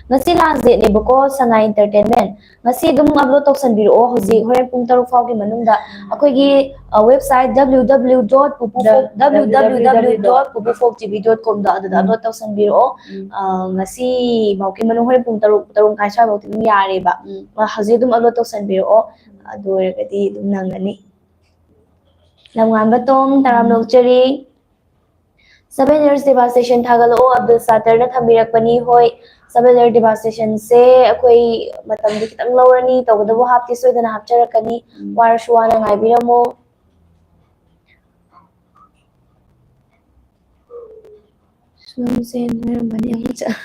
ꯉꯁꯤ last date ꯅꯦꯕꯀꯣ, ꯁꯉꯥꯏ Entertainment꯫ ꯉꯁꯤ ꯑꯗꯨꯝ upload ꯇꯧꯁꯟꯕꯤꯔꯛꯑꯣ, ꯍꯧꯖꯤꯛ ꯍꯣꯔꯦꯟ ꯄꯨꯡ ꯇꯔꯨꯛ ꯐꯥꯎꯒꯤ ꯃꯅꯨꯡꯗ꯫ ꯑꯩꯈꯣꯏꯒꯤ, ꯑ, website W W W dot pupu folk, W W W dot pupu folk T V dot com ꯗ ꯑꯗꯨꯗ ꯎꯝ꯫ Upload ꯇꯧꯁꯟꯕꯤꯔꯛꯑꯣ꯫ ꯎꯝ꯫ ꯑ, ꯉꯁꯤ ꯐꯥꯎꯒꯤ ꯃꯅꯨꯡ ꯍꯣꯔꯦꯟ ꯄꯨꯡ ꯇꯔꯨꯛ, ꯇꯔꯨꯛ ꯃꯈꯥꯏ ꯁ꯭ꯋꯥꯏꯐꯥꯎꯗꯤ ꯑꯗꯨꯝ ꯌꯥꯔꯦꯕ꯫ ꯎꯝ꯫ ꯑ, ꯍꯧꯖꯤꯛ ꯑꯗꯨꯝ upload ꯇꯧꯁꯟꯕꯤꯔꯛꯑꯣ꯫ ꯑꯗꯨ ꯑꯣꯏꯔꯒꯗꯤ ꯑꯗꯨꯝ ꯅꯪꯒꯅꯤ꯫ ꯂꯝꯉꯥꯟꯕ ꯇꯣꯝ, ꯇꯔꯥꯝꯅ ꯎꯝ꯫ ꯑꯣꯛꯆꯔꯤ꯫ Seven Years Devastation ꯊꯥꯒꯠꯂꯛꯑꯣ, Abdul ꯁꯥꯇꯔꯅ ꯊꯝꯕꯤꯔꯛꯄꯅꯤ꯫ ꯍꯣꯏ, Seven Years Devastation ꯁꯦ ꯑꯩꯈꯣꯏ ꯃꯇꯝꯗꯤ ꯈꯤꯇꯪ ꯂꯧꯔꯅꯤ, ꯇꯧꯕꯇꯕꯨ ꯍꯥꯞꯇꯤ ꯁꯣꯏꯗꯅ ꯍꯥꯞꯆꯔꯛꯀꯅꯤ꯫ ꯎꯝ꯫ ꯋꯥꯔꯁꯨ ꯋꯥꯅ ꯉꯥꯏꯕꯤꯔꯝꯃꯣ꯫ ꯁꯣꯝꯁꯦ ꯅꯣꯏꯔꯝꯕꯅꯤ ꯑꯃꯨꯛ ꯆꯠ-,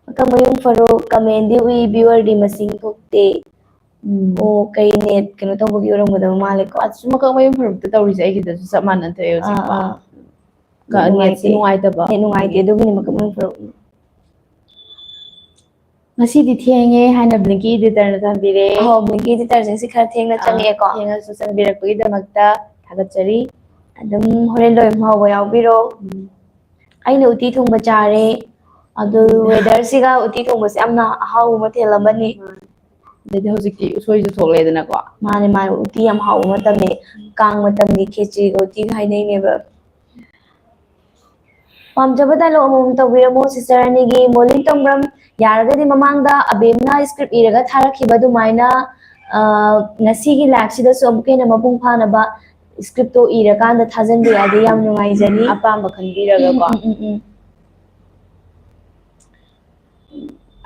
ꯃꯀꯛ ꯃꯌꯨꯝ ꯐꯔꯨꯛ, comment ꯗꯤ ꯎꯏ, viewer ꯗꯤ ꯃꯁꯤꯡ ꯊꯣꯛꯇꯦ꯫ ꯎꯝ꯫ ꯑꯣ, ꯀꯩ ꯅꯦꯠ ꯀꯩꯅꯣ ꯇꯧꯕꯒꯤ ꯑꯣꯏꯔꯝꯒꯗꯕ ꯃꯥꯜꯂꯦꯀꯣ꯫ ꯑꯁ, ꯃꯀꯛ ꯃꯌꯨꯝ ꯐꯔꯨꯛꯇ ꯇꯧꯔꯤꯁꯦ ꯑꯩꯒꯤꯗꯁꯨ ꯆꯞ ꯃꯥꯟꯅ ꯊꯣꯛꯑꯦ ꯍꯧꯖꯤꯛ꯫ ꯑꯥ, ꯑꯥ꯫ ꯀ-, ꯅꯦꯠꯁꯦ ꯅꯨꯡꯉꯥꯏꯇꯦ꯫ ꯅꯨꯡꯉꯥꯏꯇꯕ꯫ ꯅꯦꯠ ꯅꯨꯡꯉꯥꯏꯇꯦ, ꯑꯗꯨꯒꯤꯅꯤ ꯃꯀꯛ ꯃꯌꯨꯝ ꯐꯔꯨꯛ꯫ ꯉꯁꯤꯗꯤ ꯊꯦꯡꯉꯦ ꯍꯥꯏꯅ Blinky editorꯅ ꯊꯝꯕꯤꯔꯦ꯫ ꯑꯍꯣ, Blinky editorꯁꯤꯡꯁꯤ ꯈꯔ ꯊꯦꯡꯅ ꯑꯥ, ꯆꯪꯉꯛꯑꯦꯀꯣ꯫ ꯊꯦꯡꯉꯁꯨ ꯆꯪꯕꯤꯔꯛꯄꯒꯤꯗꯃꯛꯇ ꯊꯥꯒꯠꯆꯔꯤ꯫ ꯑꯗꯨꯝ ꯍꯣꯔꯦꯟ ꯂꯣꯏ ꯐꯥꯎꯕ ꯌꯥꯎꯕꯤꯔꯣ꯫ ꯎꯝ꯫ ꯑꯩꯅ ꯎꯇꯤ ꯊꯣꯡꯕ ꯆꯥꯔꯦ꯫ ꯑꯗꯨ ꯎꯝ꯫ Weatherꯁꯤꯒ ꯎꯇꯤ ꯊꯣꯡꯕꯁꯦ ꯌꯥꯝꯅ ꯑꯍꯥꯎꯕ ꯃꯊꯦꯜ ꯑꯃꯅꯤ꯫ ꯃꯥꯅꯤ꯫ ꯑꯗꯩꯗꯤ ꯍꯧꯖꯤꯛꯇꯤ ꯎꯁꯣꯏꯁꯨ ꯊꯣꯛꯂꯛꯑꯦꯗꯅꯀꯣ꯫ ꯃꯥꯅꯦ, ꯃꯥꯅꯦ꯫ ꯎꯇꯤ ꯌꯥꯝ ꯍꯥꯎꯕ ꯃꯇꯝꯅꯤ꯫ ꯀꯥꯡ ꯃꯇꯝꯒꯤ ꯈꯦꯆ꯭ꯔꯤꯒ ꯎꯇꯤꯒ ꯍꯥꯏꯅꯩꯅꯦꯕ꯫ ꯄꯥꯝꯖꯕ dialogue ꯑꯃꯃꯝ ꯇꯧꯕꯤꯔꯝꯃꯣ sister ꯑꯅꯤꯒꯤ꯫ ꯃꯣꯂꯤꯟ ꯇꯣꯡꯕ꯭ꯔꯝ, ꯌꯥꯔꯒꯗꯤ ꯃꯃꯥꯡꯗ ꯑꯕꯦꯝꯅ script ꯏꯔꯒ ꯊꯥꯔꯛꯈꯤꯕ ꯑꯗꯨꯃꯥꯏꯅ, ꯑ, ꯉꯁꯤꯒꯤ liveꯁꯤꯗꯁꯨ ꯑꯃꯨꯛꯀ ꯍꯦꯟꯅ ꯃꯄꯨꯡ ꯐꯥꯅꯕ scriptꯇꯣ ꯏꯔꯀꯥꯟꯗ ꯊꯥꯖꯤꯟꯕꯤꯔꯛꯑꯗꯤ ꯌꯥꯝ ꯅꯨꯡꯉꯥꯏꯖꯅꯤ꯫ ꯑꯄꯥꯝꯕ ꯈꯟꯕꯤꯔꯒꯀꯣ꯫ ꯎꯝ, ꯎꯝ, ꯎꯝ, ꯎꯝ꯫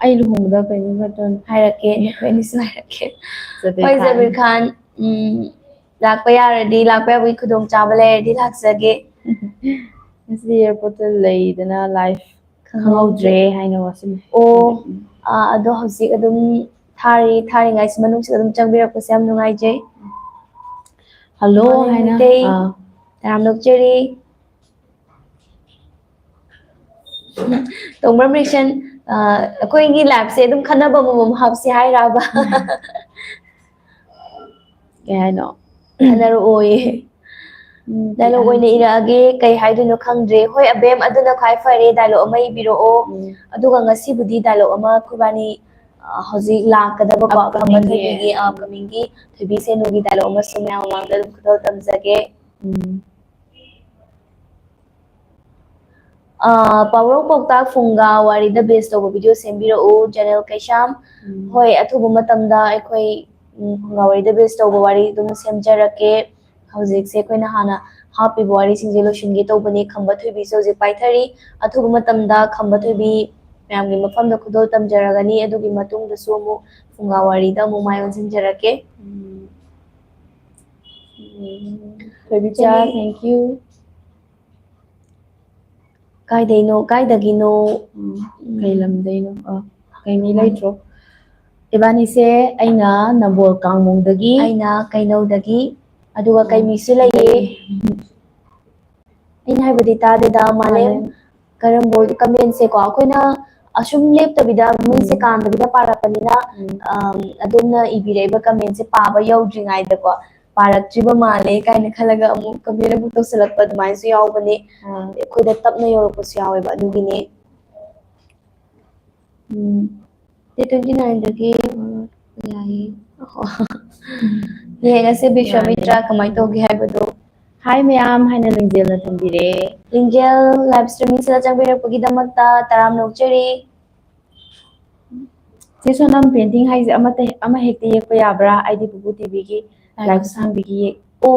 ꯑꯩ ꯂꯨꯍꯣꯡꯕꯗ ꯀꯩꯅꯣ ꯈꯛꯇꯪ ꯍꯥꯏꯔꯛꯀꯦ, ꯅꯈꯣꯏ ꯑꯅꯤꯁꯨ ꯍꯥꯏꯔꯛꯀꯦ꯫ ꯖꯕꯤꯔ ꯍꯣꯏ, ꯈꯥꯟ꯫ ꯖꯕꯤꯔ ꯈꯥꯟ, ꯎꯝ, ꯂꯥꯛꯄ ꯌꯥꯔꯗꯤ, ꯂꯥꯛꯄ ꯌꯥꯕꯒꯤ ꯈꯨꯗꯣꯡꯆꯥꯕ ꯂꯩꯔꯗꯤ ꯂꯥꯛꯆꯒꯦ꯫ ꯉꯁꯤ airportꯇ ꯂꯩꯗꯅ live ꯈꯪꯍꯧꯗ꯭ꯔꯦ ꯍꯥꯏꯅ ꯋꯥꯁꯤꯜꯂꯦ꯫ ꯑꯣ, ꯎꯝ꯫ ꯑꯥ, ꯑꯗꯣ ꯍꯧꯖꯤꯛ ꯑꯗꯨꯝ ꯊꯥꯔꯤ, ꯊꯥꯔꯤꯉꯩꯁꯤ ꯃꯅꯨꯡꯁꯤꯗ ꯑꯗꯨꯝ ꯆꯪꯕꯤꯔꯛꯄꯁꯦ ꯌꯥꯝ ꯅꯨꯡꯉꯥꯏꯖꯩ꯫ Hello ꯃꯥꯅꯦ, ꯍꯥꯏꯅ, ꯃꯩꯇꯩ꯫ ꯑꯥ꯫ ꯇꯔꯥꯝꯅ ꯑꯣꯛꯆꯔꯤ꯫ ꯇꯣꯡꯕ꯭ꯔꯝ ꯔꯤꯛꯁꯟ, ꯑ, ꯑꯩꯈꯣꯏꯒꯤ liveꯁꯦ ꯑꯗꯨꯝ ꯈꯟꯅꯕ ꯑꯃꯃꯝ ꯍꯥꯞꯁꯤ ꯍꯥꯏꯔꯕ? ꯀꯩ ꯍꯥꯏꯅꯣ? ꯈꯟꯅꯔꯛꯑꯣꯌꯦ꯫ ꯎꯝ, dialogue ꯑꯣꯏꯅ ꯏꯔꯛꯑꯒꯦ, ꯀꯩ ꯍꯥꯏꯗꯣꯏꯅꯣ ꯈꯪꯗ꯭ꯔꯦ꯫ ꯍꯣꯏ, ꯑꯕꯦꯝ, ꯑꯗꯨꯅ ꯈ꯭ꯋꯥꯏ ꯐꯔꯦ, dialogue ꯑꯃ ꯏꯕꯤꯔꯛꯑꯣ꯫ ꯎꯝ꯫ ꯑꯗꯨꯒ ꯉꯁꯤꯕꯨꯗꯤ dialogue ꯑꯃ ꯑꯩꯈꯣꯏꯕꯥꯅꯤ, ꯑ, ꯍꯧꯖꯤꯛ ꯂꯥꯛꯀꯗꯕꯀꯣ, ꯈꯝꯕ upcomingꯒꯤ, ꯊꯣꯏꯕꯤꯒꯤ, ꯑ, upcomingꯒꯤ ꯊꯣꯏꯕꯤ ꯁꯦꯅꯨꯒꯤ dialogue ꯑꯃꯁꯨ ꯃꯌꯥꯝ ꯃꯃꯥꯡꯗ ꯑꯗꯨꯝ ꯈꯨꯗꯣꯜ ꯇꯝꯖꯒꯦ꯫ ꯎꯝ꯫ ꯑ, ꯄꯥꯎꯔꯧ ꯄꯥꯎꯇꯥꯛ ꯐꯨꯡꯒꯥ ꯋꯥꯔꯤꯗ base ꯇꯧꯕ video ꯁꯦꯝꯕꯤꯔꯛꯎ, General ꯀꯩꯁꯥꯝ꯫ ꯎꯝ꯫ ꯍꯣꯏ, ꯑꯊꯨꯕ ꯃꯇꯝꯗ ꯑꯩꯈꯣꯏ, ꯎꯝ, ꯐꯨꯡꯒꯥ ꯋꯥꯔꯤꯗ base ꯇꯧꯕ ꯋꯥꯔꯤ ꯑꯗꯨꯝ ꯁꯦꯝꯖꯔꯛꯀꯦ꯫ ꯍꯧꯖꯤꯛꯁꯦ ꯑꯩꯈꯣꯏꯅ ꯍꯥꯟꯅ ꯍꯥꯞꯄꯤꯕ ꯋꯥꯔꯤꯁꯤꯡꯁꯦ ꯂꯣꯏꯁꯤꯟꯒꯦ ꯇꯧꯕꯅꯤ꯫ ꯈꯝꯕ ꯊꯣꯏꯕꯤꯁꯦ ꯍꯧꯖꯤꯛ ꯄꯥꯏꯊꯔꯤ꯫ ꯑꯊꯨꯕ ꯃꯇꯝꯗ ꯈꯝꯕ ꯊꯣꯏꯕꯤ ꯃꯌꯥꯝꯒꯤ ꯃꯐꯝꯗ ꯈꯨꯗꯣꯜ ꯇꯝꯖꯔꯒꯅꯤ꯫ ꯑꯗꯨꯒꯤ ꯃꯇꯨꯡꯗꯁꯨ ꯑꯃꯨꯛ ꯐꯨꯡꯒꯥ ꯋꯥꯔꯤꯗ ꯑꯃꯨꯛ ꯃꯥꯏ ꯑꯣꯟꯁꯤꯟꯖꯔꯛꯀꯦ꯫ ꯎꯝ꯫ ꯎꯝ꯫ ꯊꯣꯏꯕꯤꯆꯥ, ꯆꯦꯅꯤ꯫ Thank you꯫ ꯀꯥꯏꯗꯩꯅꯣ? ꯀꯥꯏꯗꯒꯤꯅꯣ? ꯎꯝ, ꯀꯩ ꯂꯝꯗꯩꯅꯣ? ꯑ, ꯀꯩ ꯃꯤ ꯂꯩꯇ꯭ꯔꯣ? ꯏꯕꯥꯅꯤꯁꯦ, ꯑꯩꯅ ꯅꯝꯕꯣꯜ ꯀꯥꯡꯃꯣꯡꯗꯒꯤ꯫ ꯑꯩꯅ ꯀꯩꯅꯧꯗꯒꯤ꯫ ꯑꯗꯨꯒ ꯀꯩꯃꯤꯁꯨ ꯂꯩꯌꯦ꯫ ꯑꯩꯅ ꯍꯥꯏꯕꯗꯤ ꯇꯥꯗꯦꯗ, ꯃꯥꯂꯦꯝ꯫ ꯃꯥꯂꯦꯝ꯫ ꯀꯔꯝꯕ ꯑꯣꯏ-, comment ꯁꯦꯀꯣ, ꯑꯩꯈꯣꯏꯅ ꯑꯁꯨꯝ ꯂꯦꯞꯇꯕꯤꯗ ꯃꯤꯁꯦ ꯎꯝ꯫ ꯀꯥꯟꯗꯕꯤꯗ ꯄꯥꯔꯛꯄꯅꯤꯅ, ꯎꯝ꯫ ꯑꯝ, ꯑꯗꯣꯝꯅ ꯏꯕꯤꯔꯛꯏꯕ comment ꯁꯦ ꯄꯥꯕ ꯌꯧꯗ꯭ꯔꯤꯉꯩꯗꯀꯣ, ꯄꯥꯔꯛꯇ꯭ꯔꯤꯕ ꯃꯥꯜꯂꯦ ꯀꯥꯏꯅ ꯈꯜꯂꯒ ꯑꯃꯨꯛ comment ꯑꯃꯨꯛ ꯇꯧꯁꯜꯂꯛꯄ ꯑꯗꯨꯃꯥꯏꯅꯁꯨ ꯌꯥꯎꯕꯅꯦ꯫ ꯑꯥ꯫ ꯑꯩꯈꯣꯏꯗ ꯇꯞꯅ ꯌꯧꯔꯛꯄꯁꯨ ꯌꯥꯎꯋꯦꯕ, ꯑꯗꯨꯒꯤꯅꯦ꯫ ꯎꯝ꯫ Day twenty nine ꯗꯒꯤ, ꯎꯝ, ꯌꯥꯏꯌꯦ꯫ ꯌꯦꯡꯉꯁꯦ ꯕꯤꯁ꯭ꯋꯥꯃꯤꯇ꯭ꯔ ꯌꯥꯏꯌꯦ꯫ ꯀꯃꯥꯏꯅ ꯇꯧꯒꯦ ꯍꯥꯏꯕꯗꯣ꯫ Hi ꯃꯌꯥꯝ ꯍꯥꯏꯅ ꯂꯤꯡꯖꯦꯜꯅ ꯊꯝꯕꯤꯔꯦ꯫ ꯂꯤꯡꯖꯦꯜ live streaming ꯁꯤꯗ ꯆꯪꯕꯤꯔꯛꯄꯒꯤꯗꯃꯛꯇ ꯇꯔꯥꯝꯅ ꯑꯣꯛꯆꯔꯤ꯫ ꯆꯦ ꯁꯣꯅꯝ, painting ꯍꯥꯏꯁꯦ ꯑꯃꯠꯇ, ꯑꯃ ꯍꯦꯛꯇ ꯌꯦꯛꯄ ꯌꯥꯕ꯭ꯔꯥ? ꯑꯩꯗꯤ ꯄꯨꯄꯨ ꯇꯤꯚꯤꯒꯤ ꯂꯥꯏ ꯈꯨꯠꯁꯥꯡꯕꯤꯒꯤ ꯌꯦꯛ-, ꯑꯣ,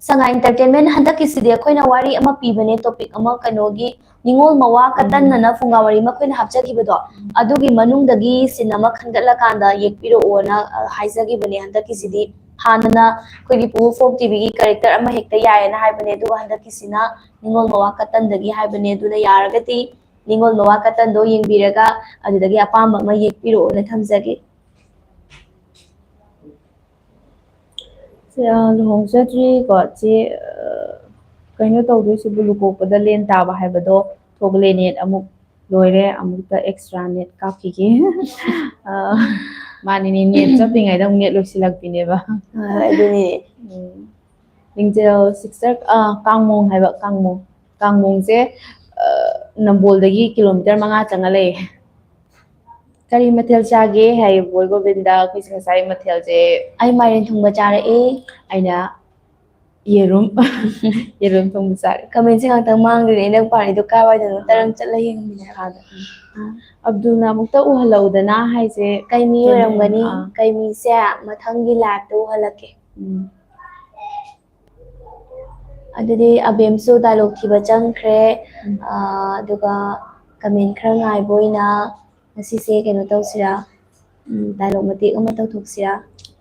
ꯁꯉꯥꯏ Entertainment ꯍꯟꯗꯛꯀꯤꯁꯤꯗꯤ ꯑꯩꯈꯣꯏꯅ ꯋꯥꯔꯤ ꯑꯃ ꯄꯤꯕꯅꯦ, topic ꯑꯃ ꯀꯩꯅꯣꯒꯤ, ꯅꯤꯉꯣꯜ ꯃꯋꯥ ꯎꯝ꯫ ꯀꯇꯟ ꯑꯅ ꯐꯨꯡꯒꯥ ꯋꯥꯔꯤ ꯑꯃ ꯑꯩꯈꯣꯏꯅ ꯍꯥꯞꯆꯈꯤꯕꯗꯣ, ꯎꯝ꯫ ꯑꯗꯨꯒꯤ ꯃꯅꯨꯡꯗꯒꯤ scene ꯑꯃ ꯈꯟꯒꯠꯂꯀꯥꯟꯗ ꯌꯦꯛꯄꯤꯔꯛꯑꯣꯅ, ꯑ, ꯍꯥꯏꯖꯈꯤꯕꯅꯦ꯫ ꯍꯟꯗꯛꯀꯤꯁꯤꯗꯤ ꯍꯥꯟꯅꯅ ꯑꯩꯈꯣꯏꯒꯤ ꯄꯨꯄꯨ folk ꯇꯤꯚꯤꯒꯤ character ꯑꯃ ꯍꯦꯛꯇ ꯌꯥꯏꯌꯦꯅ ꯍꯥꯏꯕꯅꯦ, ꯑꯗꯨꯒ ꯍꯟꯗꯛꯀꯤꯁꯤꯅ ꯅꯤꯉꯣꯜ ꯃꯋꯥ ꯀꯇꯟꯗꯒꯤ ꯍꯥꯏꯕꯅꯦ꯫ ꯑꯗꯨꯅ ꯌꯥꯔꯒꯗꯤ ꯅꯤꯉꯣꯜ ꯃꯋꯥ ꯀꯇꯟꯗꯣ ꯌꯦꯡꯕꯤꯔꯒ ꯑꯗꯨꯗꯒꯤ ꯑꯄꯥꯝꯕ ꯑꯃ ꯌꯦꯛꯄꯤꯔꯛꯑꯣꯅ ꯊꯝꯖꯒꯦ꯫ ꯁꯦ, ꯑ, ꯂꯨꯍꯣꯡꯖꯗ꯭ꯔꯤꯀꯣ, ꯆꯦ, ꯑ, ꯀꯩꯅꯣ ꯇꯧꯗꯣꯏꯁꯤꯕꯨ, ꯂꯨꯀꯣꯛꯄꯗ ꯂꯦꯟ ꯇꯥꯕ ꯍꯥꯏꯕꯗꯣ ꯊꯣꯛꯂꯦ꯫ Net ꯑꯃꯨꯛ ꯂꯣꯏꯔꯦ, ꯑꯃꯨꯛꯇ extra net ꯀꯥꯞꯈꯤꯒꯦ꯫ ꯑ, ꯃꯥꯅꯤꯅꯦ, net ꯆꯠꯇ꯭ꯔꯤꯉꯩꯗ ꯑꯃꯨꯛ net ꯂꯣꯏꯁꯤꯜꯂꯛꯄꯤꯅꯦꯕ꯫ ꯑ, ꯑꯗꯨꯅꯤ꯫ ꯎꯝ꯫ ꯂꯤꯡꯖꯦꯜ sister, ꯑ, ꯀꯥꯡꯃꯣꯡ ꯍꯥꯏꯕ, ꯀꯥꯡꯃꯣꯡ꯫ ꯀꯥꯡꯃꯣꯡꯁꯦ, ꯑ, ꯅꯝꯕꯣꯜꯗꯒꯤ kilometer ꯃꯉꯥ ꯆꯪꯉ ꯂꯩꯌꯦ꯫ ꯀꯔꯤ ꯃꯊꯦꯜ ꯆꯥꯒꯦ ꯍꯥꯏꯌꯦ ꯕꯣꯏ ꯒꯣꯕꯤꯟꯗ꯫ ꯑꯩꯈꯣꯏꯁꯦ ꯉꯁꯥꯏ ꯃꯊꯦꯜꯁꯦ ꯑꯩ ꯃꯥꯏꯔꯦꯟ ꯊꯣꯡꯕ ꯆꯥꯔꯛꯑꯦ꯫ ꯑꯩꯅ ꯌꯦꯔꯨꯝ꯫ ꯌꯦꯔꯨꯝ ꯊꯣꯡꯕ ꯆꯥꯔꯦ꯫ Comment ꯁꯦ ꯉꯥꯛꯇꯪ ꯃꯥꯡꯈ꯭ꯔꯦ꯫ ꯅꯪ ꯄꯥꯔꯤꯗꯣ ꯀꯥꯏꯋꯥꯏꯗꯅꯣ? ꯇꯔꯪ ꯆꯠꯂ ꯌꯦꯡꯉꯝꯃꯤꯅꯦ꯫ ꯃꯈꯥꯗ꯫ ꯑꯥ꯫ ꯑꯕꯗꯨꯜꯅ ꯑꯃꯨꯛꯇ ꯎꯍꯜꯂꯛꯎꯗꯅ ꯍꯥꯏꯁꯦ ꯀꯩ ꯃꯤ ꯀꯩꯅꯣ ꯑꯣꯏꯔꯝꯒꯅꯤ? ꯑꯥ꯫ ꯀꯩ ꯃꯤꯁꯦ ꯃꯊꯪꯒꯤ live ꯇ ꯎꯍꯜꯂꯛꯀꯦ꯫ ꯎꯝ꯫ ꯑꯗꯨꯗꯤ ꯑꯕꯦꯝꯁꯨ dialogue ꯊꯤꯕ ꯆꯪꯈ꯭ꯔꯦ꯫ ꯎꯝ꯫ ꯑꯥ, ꯑꯗꯨꯒ comment ꯈꯔ ꯉꯥꯏꯕ ꯑꯣꯏꯅ ꯉꯁꯤꯁꯦ ꯀꯩꯅꯣ ꯇꯧꯁꯤꯔꯥ? ꯎꯝ, dialogue ꯃꯇꯦꯛ ꯑꯃ ꯇꯧꯊꯣꯛꯁꯤꯔꯥ?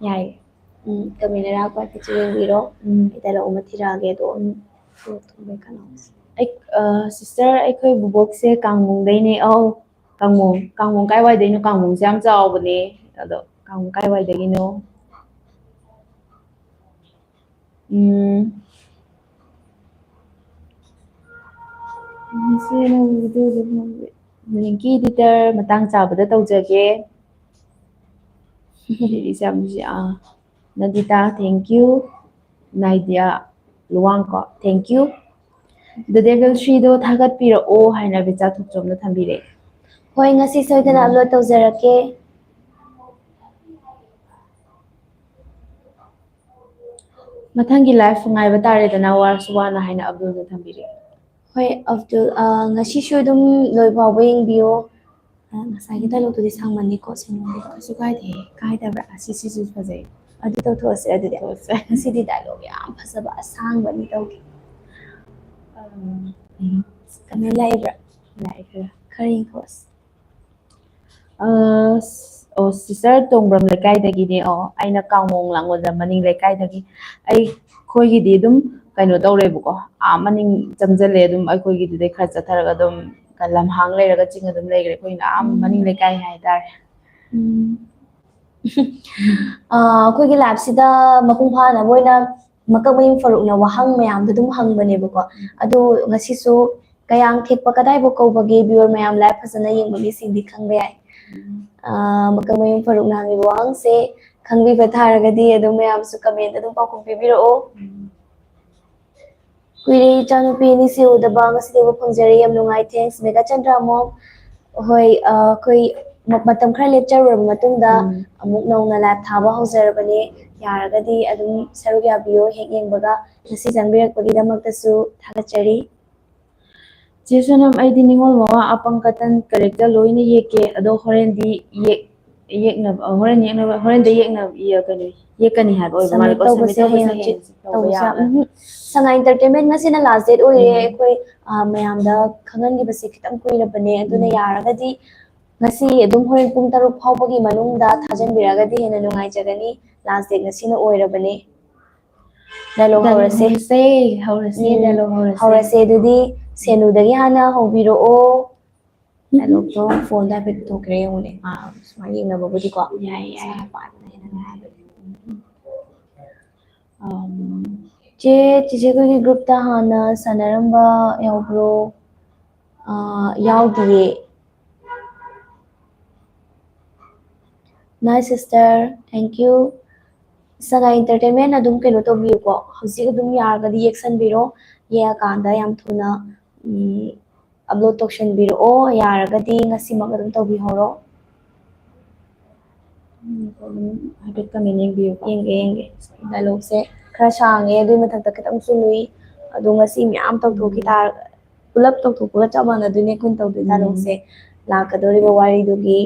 ꯌꯥꯏꯌꯦ꯫ ꯎꯝ, comment ꯑꯔꯥꯛꯄ ꯍꯥꯏꯐꯦꯠꯁꯨ ꯌꯦꯡꯕꯤꯔꯣ꯫ ꯎꯝ꯫ ꯑꯩ dialogue ꯑꯃ ꯊꯤꯔꯛꯑꯒꯦ ꯑꯗꯣ꯫ ꯎꯝ꯫ ꯑꯩ, ꯑ, sister, ꯑꯩꯈꯣꯏ ꯕꯨꯕꯣꯛꯁꯦ ꯀꯥꯡꯃꯣꯡꯗꯩꯅꯦ꯫ ꯑꯧ, ꯀꯥꯡꯃꯣꯡ, ꯀꯥꯡꯃꯣꯡ ꯀꯥꯏꯋꯥꯏꯗꯩꯅꯣ? ꯀꯥꯡꯃꯣꯡꯁꯦ ꯌꯥꯝ ꯆꯥꯎꯕꯅꯦ꯫ ꯑꯗꯣ ꯀꯥꯡ ꯀꯥꯏꯋꯥꯏꯗꯒꯤꯅꯣ? ꯎꯝ꯫ ꯅꯤꯡꯀꯤ ꯏꯗꯤꯇꯔ, ꯃꯇꯥꯡ ꯆꯥꯕꯗ ꯇꯧꯖꯒꯦ꯫ ꯏꯆꯝꯁꯤ, ꯑꯥ, ꯅꯗꯤꯇꯥ, thank you꯫ ꯅꯥꯏꯗꯤꯌꯥ ꯂꯨꯋꯥꯡ ꯀꯣ, thank you꯫ The Devil Three ꯗꯣ ꯊꯥꯒꯠꯄꯤꯔꯛꯑꯣ ꯍꯥꯏꯅ ꯕꯤꯆꯥ ꯊꯣꯛꯆꯣꯝꯅ ꯊꯝꯕꯤꯔꯛꯑꯦ꯫ ꯍꯣꯏ, ꯉꯁꯤ ꯁꯣꯏꯗꯅ ꯎꯝ꯫ Upload ꯇꯧꯖꯔꯛꯀꯦ꯫ ꯃꯊꯪꯒꯤ live ꯉꯥꯏꯕ ꯇꯥꯔꯦꯗꯅ, ꯋꯥꯔꯁꯨ ꯋꯥꯅ ꯍꯥꯏꯅ ꯑꯕꯗꯨꯜꯅ ꯊꯝꯕꯤꯔꯛꯑꯦ꯫ ꯍꯣꯏ, ꯑꯕꯗꯨꯜ, ꯑ, ꯉꯁꯤꯁꯨ ꯑꯗꯨꯝ ꯂꯣꯏ ꯐꯥꯎꯕ ꯌꯦꯡꯕꯤꯌꯣ꯫ ꯑ, ꯉꯁꯥꯏꯒꯤ dialogue ꯇꯨꯗꯤ ꯁꯥꯡꯃꯟꯅꯤꯀꯣ, ꯁꯤꯟꯕꯗꯤ꯫ ꯀꯩꯁꯨ ꯀꯥꯏꯗꯦ, ꯀꯥꯏꯗꯕ꯭ꯔꯥ? ꯑꯁꯤ, ꯁꯤꯁꯨ ꯐꯖꯩ꯫ ꯑꯗꯨ ꯇꯧꯊꯣꯛꯑꯁꯦ ꯑꯗꯨꯗꯤ꯫ ꯇꯧꯊꯣꯛꯑꯁꯦ꯫ ꯉꯁꯤꯗꯤ dialogue ꯌꯥꯝ ꯐꯖꯕ ꯑꯁꯥꯡꯕ ꯑꯅꯤ ꯇꯧꯒꯦ꯫ ꯎꯝ꯫ Comment ꯂꯥꯛꯏꯕ꯭ꯔꯥ? ꯂꯥꯛꯑꯦ ꯈꯔ꯫ ꯈꯔ ꯌꯦꯡꯊꯣꯛꯑꯁꯤ꯫ ꯑ, ꯑꯣ, sister ꯇꯣꯡꯕ꯭ꯔꯝ ꯂꯩꯀꯥꯏꯗꯒꯤꯅꯦ꯫ ꯑꯣ, ꯑꯩꯅ ꯀꯥꯡꯃꯣꯡ ꯂꯥꯡꯒꯣꯜꯗ ꯃꯅꯤꯡ ꯂꯩꯀꯥꯏꯗꯒꯤ꯫ ꯑꯩꯈꯣꯏꯒꯤꯗꯤ ꯑꯗꯨꯝ ꯀꯩꯅꯣ ꯇꯧꯔꯦꯕꯀꯣ, ꯑꯥ, ꯃꯅꯤꯡ ꯆꯪꯁꯤꯜꯂꯦ ꯑꯗꯨꯝ, ꯑꯩꯈꯣꯏꯒꯤꯗꯨꯗꯩ ꯈꯔ ꯆꯠꯊꯔꯒ ꯑꯗꯨꯝ ꯂꯝꯍꯥꯡ ꯂꯩꯔꯒ ꯆꯤꯡ ꯑꯗꯨꯝ ꯂꯩꯈ꯭ꯔꯦ꯫ ꯑꯩꯈꯣꯏꯅ ꯑꯥ ꯎꯝ꯫ ꯃꯅꯤꯡ ꯂꯩꯀꯥꯏ ꯍꯥꯏꯇꯥꯔꯦ꯫ ꯎꯝ꯫ ꯑ, ꯑꯩꯈꯣꯏꯒꯤ live ꯁꯤꯗ ꯃꯄꯨꯡ ꯐꯥꯅꯕ ꯑꯣꯏꯅ ꯃꯀꯛꯃꯌꯨꯝ ꯐꯔꯨꯛꯅ ꯋꯥꯍꯪ ꯃꯌꯥꯝꯗꯣ ꯑꯗꯨꯝ ꯍꯪꯕꯅꯦꯕꯀꯣ꯫ ꯑꯗꯣ ꯉꯁꯤꯁꯨ ꯀꯌꯥꯡ ꯊꯦꯛꯄ ꯀꯗꯥꯏꯕꯨ ꯀꯧꯕꯒꯦ? Viewer ꯃꯌꯥꯝ, live ꯐꯖꯅ ꯌꯦꯡꯕ ꯃꯤꯁꯤꯡꯗꯤ ꯈꯪꯕ ꯌꯥꯏ꯫ ꯎꯝ꯫ ꯑ, ꯃꯀꯛꯃꯌꯨꯝ ꯐꯔꯨꯛꯅ ꯍꯪꯉꯤꯕ ꯋꯥꯍꯪꯁꯦ ꯈꯪꯕꯤꯕ ꯇꯥꯔꯒꯗꯤ ꯑꯗꯨꯝ ꯃꯌꯥꯝꯁꯨ comment ꯑꯗꯨꯝ ꯄꯥꯎꯈꯨꯝ ꯄꯤꯕꯤꯔꯛꯑꯣ꯫ ꯎꯝ꯫ ꯀꯨꯏꯔꯦ ꯏꯆꯥꯅꯨꯄꯤ ꯑꯅꯤꯁꯦ ꯎꯗꯕ, ꯉꯁꯤꯗꯤ ꯎꯕ ꯐꯪꯖꯔꯦ, ꯌꯥꯝ ꯅꯨꯡꯉꯥꯏ꯫ Thanks, mega Chandra mom. ꯍꯣꯏ, ꯑ, ꯑꯩꯈꯣꯏ ꯃ-, ꯃꯇꯝ ꯈꯔ ꯂꯦꯞꯆꯔꯨꯔꯕ ꯃꯇꯨꯡꯗ ꯎꯝ꯫ ꯑꯃꯨꯛ ꯅꯧꯅ live ꯊꯥꯕ ꯍꯧꯖꯔꯕꯅꯦ꯫ ꯌꯥꯔꯒꯗꯤ ꯑꯗꯨꯝ ꯁꯔꯨꯛ ꯌꯥꯕꯤꯌꯣ ꯍꯦꯛ ꯌꯦꯡꯕꯒ꯫ ꯉꯁꯤ ꯆꯪꯕꯤꯔꯛꯄꯒꯤꯗꯃꯛꯇꯁꯨ ꯊꯥꯒꯠꯆꯔꯤ꯫ ꯆꯦ ꯁꯣꯅꯝ, ꯑꯩꯗꯤ ꯅꯤꯉꯣꯜ ꯃꯋꯥ ꯑꯄꯪ ꯀꯇꯟ character ꯂꯣꯏꯅ ꯌꯦꯛꯀꯦ, ꯑꯗꯣ ꯍꯣꯔꯦꯟꯗꯤ ꯌꯦꯛ-, ꯌꯦꯛꯅꯕ, ꯍꯣꯔꯦꯟ ꯌꯦꯛꯅꯕ, ꯍꯣꯔꯦꯟꯗ ꯌꯦꯛꯅꯕ, ꯏ-, ꯀꯩꯅꯣ, ꯌꯦꯛꯀꯅꯤ ꯍꯥꯏꯕ ꯑꯣꯏꯕ ꯃꯥꯜꯂꯦꯀꯣ꯫ Submit ꯇꯧꯕꯁꯦ ꯍꯌꯦꯡ ꯍꯪꯆꯤꯠ ꯇꯧꯕ ꯇꯧꯕꯁꯦ ꯌꯥꯕ꯫ ꯎꯝ꯫ ꯁꯉꯥꯏ Entertainment ꯉꯁꯤꯅ last date ꯑꯣꯏꯔꯦ꯫ ꯎꯝ꯫ ꯑꯩꯈꯣꯏ, ꯑ, ꯃꯌꯥꯝꯗ ꯈꯪꯍꯟꯈꯤꯕꯁꯦ ꯈꯤꯇꯪ ꯀꯨꯏꯔꯕꯅꯦ, ꯑꯗꯨꯅ ꯎꯝ꯫ ꯌꯥꯔꯒꯗꯤ ꯉꯁꯤ ꯑꯗꯨꯝ ꯍꯣꯔꯦꯟ ꯄꯨꯡ ꯇꯔꯨꯛ ꯐꯥꯎꯕꯒꯤ ꯃꯅꯨꯡꯗ ꯊꯥꯖꯟꯕꯤꯔꯒꯗꯤ ꯍꯦꯟꯅ ꯅꯨꯡꯉꯥꯏꯖꯒꯅꯤ꯫ Last date ꯉꯁꯤꯅ ꯑꯣꯏꯔꯕꯅꯦ꯫ Dialogue dialogue ꯍꯧꯔꯁꯦ꯫ ꯍꯧꯔꯁꯦ, ꯍꯧꯔꯁꯦ, ꯎꯝ, dialogue ꯍꯧꯔꯁꯦ꯫ ꯍꯧꯔꯁꯦ꯫ ꯑꯗꯨꯗꯤ ꯁꯦꯅꯨꯗꯒꯤ ꯍꯥꯟꯅ ꯍꯧꯕꯤꯔꯛꯑꯣ꯫ ꯗꯥꯏꯂꯣꯛꯇꯣ ꯐꯣꯟꯗ ꯍꯥꯏꯐꯦꯠ ꯄꯨꯊꯣꯛꯀꯦꯔꯥ ꯌꯦꯡꯉꯨꯅꯦ꯫ ꯑꯥ, ꯁꯨꯃꯥꯏꯅ ꯌꯦꯡꯅꯕꯕꯨꯗꯤꯀꯣ꯫ ꯌꯥꯏ, ꯌꯥꯏ꯫ ꯏꯁꯥꯅ ꯄꯥꯗꯅ ꯍꯦꯟꯅ ꯅꯨꯡꯉꯥꯏꯕꯅꯦ꯫ ꯎꯝ꯫ ꯆꯦ, ꯆꯤꯆꯦ ꯑꯩꯈꯣꯏꯒꯤ ꯒ꯭ꯔꯨꯞꯇ ꯍꯥꯟꯅ ꯁꯥꯟꯅꯔꯝꯕ ꯌꯥꯎꯕ꯭ꯔꯣ? ꯑꯥ, ꯌꯥꯎꯗꯤꯌꯦ꯫ My sister, thank you. Sangai Entertainment ꯑꯗꯨꯝ ꯀꯩꯅꯣ ꯇꯧꯕꯤꯌꯨꯀꯣ, ꯍꯧꯖꯤꯛ ꯑꯗꯨꯝ ꯌꯥꯔꯒꯗꯤ ꯌꯦꯛꯁꯟꯕꯤꯔꯣ, ꯌꯦꯛꯑꯀꯥꯟꯗ ꯌꯥꯝ ꯊꯨꯅ, ꯎꯝ, ꯑꯞꯂꯣꯗ ꯇꯧꯁꯟꯕꯤꯔꯛꯑꯣ, ꯌꯥꯔꯒꯗꯤ ꯉꯁꯤꯃꯛ ꯑꯗꯨꯝ ꯇꯧꯕꯤꯍꯧꯔꯣ꯫ ꯎꯝ, ꯑꯗꯨꯝ ꯍꯥꯏꯐꯦꯠ ꯀꯃꯦꯟ ꯌꯦꯡꯕꯤꯌꯨꯀꯣ꯫ ꯌꯦꯡꯒꯦ, ꯌꯦꯡꯒꯦ꯫ ꯗꯥꯏꯂꯣꯛꯁꯦ ꯈꯔ ꯁꯥꯡꯉꯦ, ꯑꯗꯨꯒꯤ ꯃꯊꯛꯇ ꯈꯤꯇꯪꯁꯨ ꯂꯨꯏ꯫ ꯑꯗꯣ ꯉꯁꯤ ꯃꯌꯥꯝ ꯇꯧꯊꯣꯛꯈꯤ ꯎꯝ꯫ ꯇꯥꯔ-, ꯄꯨꯂꯞ ꯇꯧꯊꯣꯛꯄꯒ ꯆꯞ ꯃꯥꯟꯅꯗꯣꯏꯅꯦ ꯑꯩꯈꯣꯏꯅ ꯇꯧꯗꯣꯏ ꯎꯝ꯫ ꯗꯥꯏꯂꯣꯛꯁꯦ꯫ ꯂꯥꯛꯀꯗꯧꯔꯤꯕ ꯋꯥꯔꯤꯗꯨꯒꯤ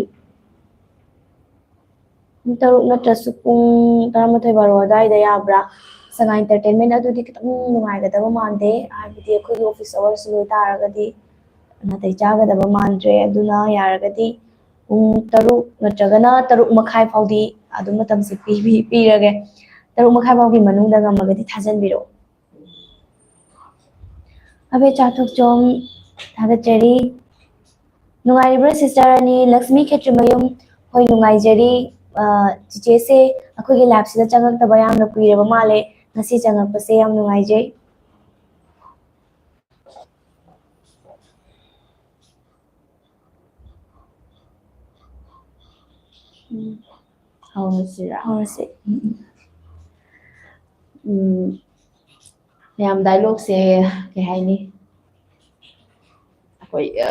ꯄꯨꯡ ꯇꯔꯨꯛ ꯅꯠꯇ꯭ꯔꯁꯨ ꯄꯨꯡ ꯇꯔꯥꯃꯥꯊꯣꯏ ꯕꯥꯔꯣ ꯑꯗꯨꯋꯥꯏꯗ ꯌꯥꯕ꯭ꯔꯥ? ꯁꯉꯥꯏ Entertainment ꯑꯗꯨꯗꯤ ꯈꯤꯇꯪ ꯅꯨꯡꯉꯥꯏꯒꯗꯕ ꯃꯥꯟꯗꯦ, ꯍꯥꯏꯕꯗꯤ ꯑꯩꯈꯣꯏꯒꯤ office hours ꯂꯣꯏ ꯇꯥꯔꯒꯗꯤ ꯅꯥꯇꯩ ꯆꯥꯒꯗꯕ ꯃꯥꯟꯗ꯭ꯔꯦ꯫ ꯑꯗꯨꯅ ꯌꯥꯔꯒꯗꯤ ꯄꯨꯡ ꯇꯔꯨꯛ ꯅꯠꯇ꯭ꯔꯒꯅ ꯇꯔꯨꯛ ꯃꯈꯥꯏ ꯐꯥꯎꯗꯤ ꯑꯗꯨꯝ ꯃꯇꯝꯁꯦ ꯄꯤꯕꯤ-, ꯄꯤꯔꯒꯦ꯫ ꯇꯔꯨꯛ ꯃꯈꯥꯏ ꯐꯥꯎꯒꯤ ꯃꯅꯨꯡꯗ ꯉꯝꯃꯒꯗꯤ ꯊꯥꯖꯟꯕꯤꯔꯛꯑꯣ꯫ ꯑꯕꯦ ꯆꯥꯊꯣꯛꯆꯣꯝ, ꯊꯥꯒꯠꯆꯔꯤ꯫ ꯅꯨꯡꯉꯥꯏꯔꯤꯕ꯭ꯔꯥ sister ꯑꯅꯤ? ꯂꯛꯁꯃꯤ ꯈꯦꯇ꯭ꯔꯤꯃꯌꯨꯝ, ꯍꯣꯏ ꯅꯨꯡꯉꯥꯏꯖꯔꯤ꯫ ꯑ, ꯆꯤꯆꯦꯁꯦ ꯑꯩꯈꯣꯏꯒꯤ liveꯁꯤꯗ ꯆꯪꯉꯛꯇꯕ ꯌꯥꯝꯅ ꯀꯨꯏꯔꯕ ꯃꯥꯜꯂꯦ, ꯉꯁꯤ ꯆꯪꯉꯛꯄꯁꯦ ꯌꯥꯝ ꯅꯨꯡꯉꯥꯏꯖꯩ꯫ ꯎꯝ꯫ ꯍꯧꯔꯁꯤꯔꯥ? ꯍꯧꯔꯁꯤ꯫ ꯎꯝ, ꯎꯝ꯫ ꯎꯝ, ꯃꯌꯥꯝ ꯗꯥꯏꯂꯣꯛꯁꯦ ꯀꯩ ꯍꯥꯏꯅꯤ? ꯑꯩꯈꯣꯏ, ꯑ,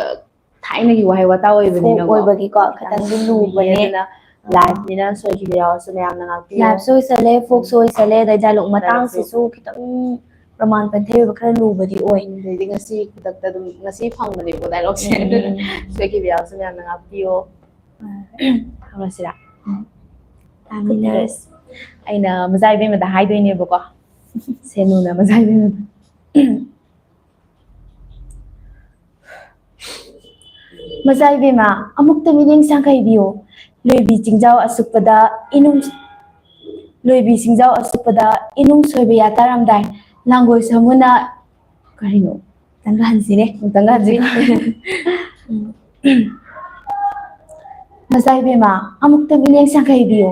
ꯊꯥꯏꯅꯒꯤ ꯋꯥꯍꯩ ꯋꯥꯇꯥ ꯑꯣꯏꯕꯅꯤꯅꯀꯣ, ꯐꯣꯛ ꯑꯣꯏꯕꯒꯤꯀꯣ ꯈꯤꯇꯪ ꯈꯤꯇꯪꯗꯤ ꯂꯨꯕꯅꯦ꯫ ꯑꯗꯨꯅ ꯑꯥ꯫ ꯂꯥꯏꯐꯅꯤꯅ ꯁꯣꯏꯈꯤꯕ ꯌꯥꯎꯔꯁꯨ ꯃꯌꯥꯝꯅ ꯉꯥꯛꯄꯤꯌꯣ꯫ ꯂꯥꯏꯐꯁꯨ ꯑꯣꯏꯁꯜꯂꯦ, ꯐꯣꯛꯁꯨ ꯎꯝ꯫ ꯑꯣꯏꯁꯜꯂꯦ, ꯑꯗꯩ ꯗꯥꯏꯂꯣꯛ ꯗꯥꯏꯂꯣꯛꯁꯨ꯫ ꯃꯇꯥꯡꯁꯤꯁꯨ ꯈꯤꯇꯪ ꯄ꯭ꯔꯃꯥꯟ ꯄꯟꯊꯩ ꯑꯣꯏꯕ ꯈꯔ ꯂꯨꯕꯗꯤ ꯑꯣꯏ꯫ ꯎꯝ, ꯑꯗꯩꯗꯤ ꯉꯁꯤ ꯈꯨꯗꯛꯇ ꯑꯗꯨꯝ, ꯉꯁꯤ ꯐꯪꯕꯅꯦꯕꯀꯣ ꯗꯥꯏꯂꯣꯛꯁꯦ꯫ ꯎꯝ꯫ ꯁꯣꯏꯈꯤꯕ ꯌꯥꯎꯔꯁꯨ ꯃꯌꯥꯝꯅ ꯉꯥꯛꯄꯤꯌꯣ꯫ ꯑꯥ꯫ ꯍꯧꯔꯁꯤꯔꯥ? ꯎꯝ꯫ ꯇꯥꯃꯤꯟꯅꯔꯁꯤ꯫ ꯑꯩꯅ ꯃꯖꯥ ꯏꯕꯦꯝꯃꯗ ꯍꯥꯏꯗꯣꯏꯅꯦꯕꯀꯣ꯫ ꯁꯦꯅꯨꯅ ꯃꯖꯥ ꯏꯕꯦꯝꯃꯗ꯫ ꯃꯆꯥ ꯏꯕꯦꯝꯃ, ꯑꯃꯨꯛꯇ ꯃꯤꯠꯌꯦꯡ ꯁꯥꯡꯈꯩꯕꯤꯌꯨ꯫ ꯂꯣꯏꯕꯤ ꯆꯤꯡꯖꯥꯎ ꯑꯁꯨꯛꯄꯗ ꯏꯅꯨꯡ, ꯂꯣꯏꯕꯤ ꯆꯤꯡꯖꯥꯎ ꯑꯁꯨꯛꯄꯗ ꯏꯅꯨꯡ ꯁꯣꯏꯕ ꯌꯥ ꯇꯥꯔꯝꯗꯥꯏ꯫ ꯂꯥꯡꯒꯣꯏ ꯁꯥꯃꯨꯅ, ꯀꯔꯤꯅꯣ? ꯑꯃꯨꯛꯇꯪꯒ ꯍꯟꯁꯤꯅꯦ꯫ ꯑꯃꯨꯛꯇꯪꯒ ꯍꯟꯁꯤ꯫ ꯎꯝ꯫ ꯃꯆꯥ ꯏꯕꯦꯝꯃ, ꯑꯃꯨꯛꯇ ꯃꯤꯠꯌꯦꯡ ꯁꯪꯈꯩꯕꯤꯌꯨ꯫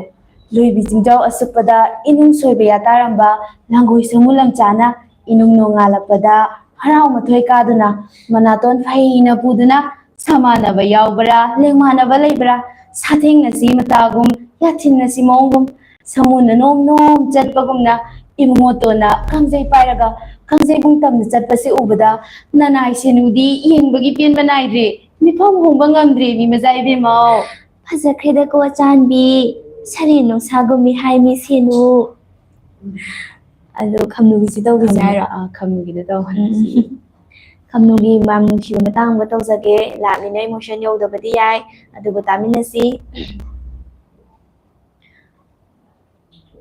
ꯂꯣꯏꯕꯤ ꯆꯤꯡꯖꯥꯎ ꯑꯁꯨꯛꯄꯗ ꯏꯅꯨꯡ ꯁꯣꯏꯕ ꯌꯥꯇꯥꯔꯝꯕ ꯂꯥꯡꯒꯣꯏ ꯁꯃꯨ ꯂꯝꯆꯥꯅ ꯏꯅꯨꯡ ꯅꯣꯡꯉꯥꯜꯂꯛꯄꯗ ꯍꯔꯥꯎ ꯃꯊꯣꯏ ꯀꯥꯗꯨꯅ ꯃꯅꯥꯇꯣꯟ ꯐꯩꯅ ꯄꯨꯗꯨꯅ ꯁꯃꯥꯟꯅꯕ ꯌꯥꯎꯕ꯭ꯔꯥ, ꯂꯦꯡꯃꯥꯟꯅꯕ ꯂꯩꯕ꯭ꯔꯥ, ꯁꯥꯊꯦꯡꯅꯁꯤ ꯃꯇꯥꯒꯨꯝ, ꯌꯥꯊꯤꯟꯅꯁꯤ ꯃꯑꯣꯡꯒꯨꯝ, ꯁꯃꯨꯅ ꯅꯣꯝ ꯅꯣꯝ ꯆꯠꯄꯒꯨꯝꯅ ꯏꯕꯨꯡꯉꯣꯇꯣꯟꯅ ꯀꯥꯡꯖꯩ ꯄꯥꯏꯔꯒ ꯀꯥꯡꯖꯩꯕꯨꯡ ꯇꯝꯅ ꯆꯠꯄꯁꯤ ꯎꯕꯗ ꯅꯅꯥꯏ ꯁꯦꯅꯨꯗꯤ ꯌꯦꯡꯕꯒꯤ ꯄꯦꯟꯕ ꯅꯥꯏꯗ꯭ꯔꯦ꯫ ꯃꯤꯐꯝ ꯍꯣꯡꯕ ꯉꯝꯗ꯭ꯔꯦ ꯃꯤ ꯃꯆꯥ ꯏꯕꯦꯝꯃꯧ꯫ ꯐꯖꯈ꯭ꯔꯦꯗꯀꯣ ꯑꯆꯥꯟꯕꯤ, ꯁꯔꯦꯡ ꯅꯨꯡꯁꯥꯒꯨꯝꯃꯤ ꯍꯥꯏ ꯃꯤ ꯁꯦꯅꯨ꯫ ꯑꯗꯣ ꯈꯝꯅꯨꯒꯤꯁꯤ ꯇꯧꯈꯤꯁꯦ ꯍꯥꯏꯔꯣ? ꯑꯥ, ꯈꯝꯅꯨꯒꯤꯗ ꯇꯧꯍꯟꯁꯤ꯫ ꯎꯝ꯫ ꯈꯝꯅꯨꯒꯤ ꯃꯥꯡ ꯅꯨꯡꯁꯤꯕ ꯃꯇꯥꯡ ꯑꯃ ꯇꯧꯖꯒꯦ꯫ ꯂꯥꯛꯂꯤꯅ ꯏꯃꯣꯁꯟ ꯌꯧꯗꯕꯗꯤ ꯌꯥꯏ, ꯑꯗꯨꯕꯨ ꯇꯥꯃꯤꯟꯅꯁꯤ꯫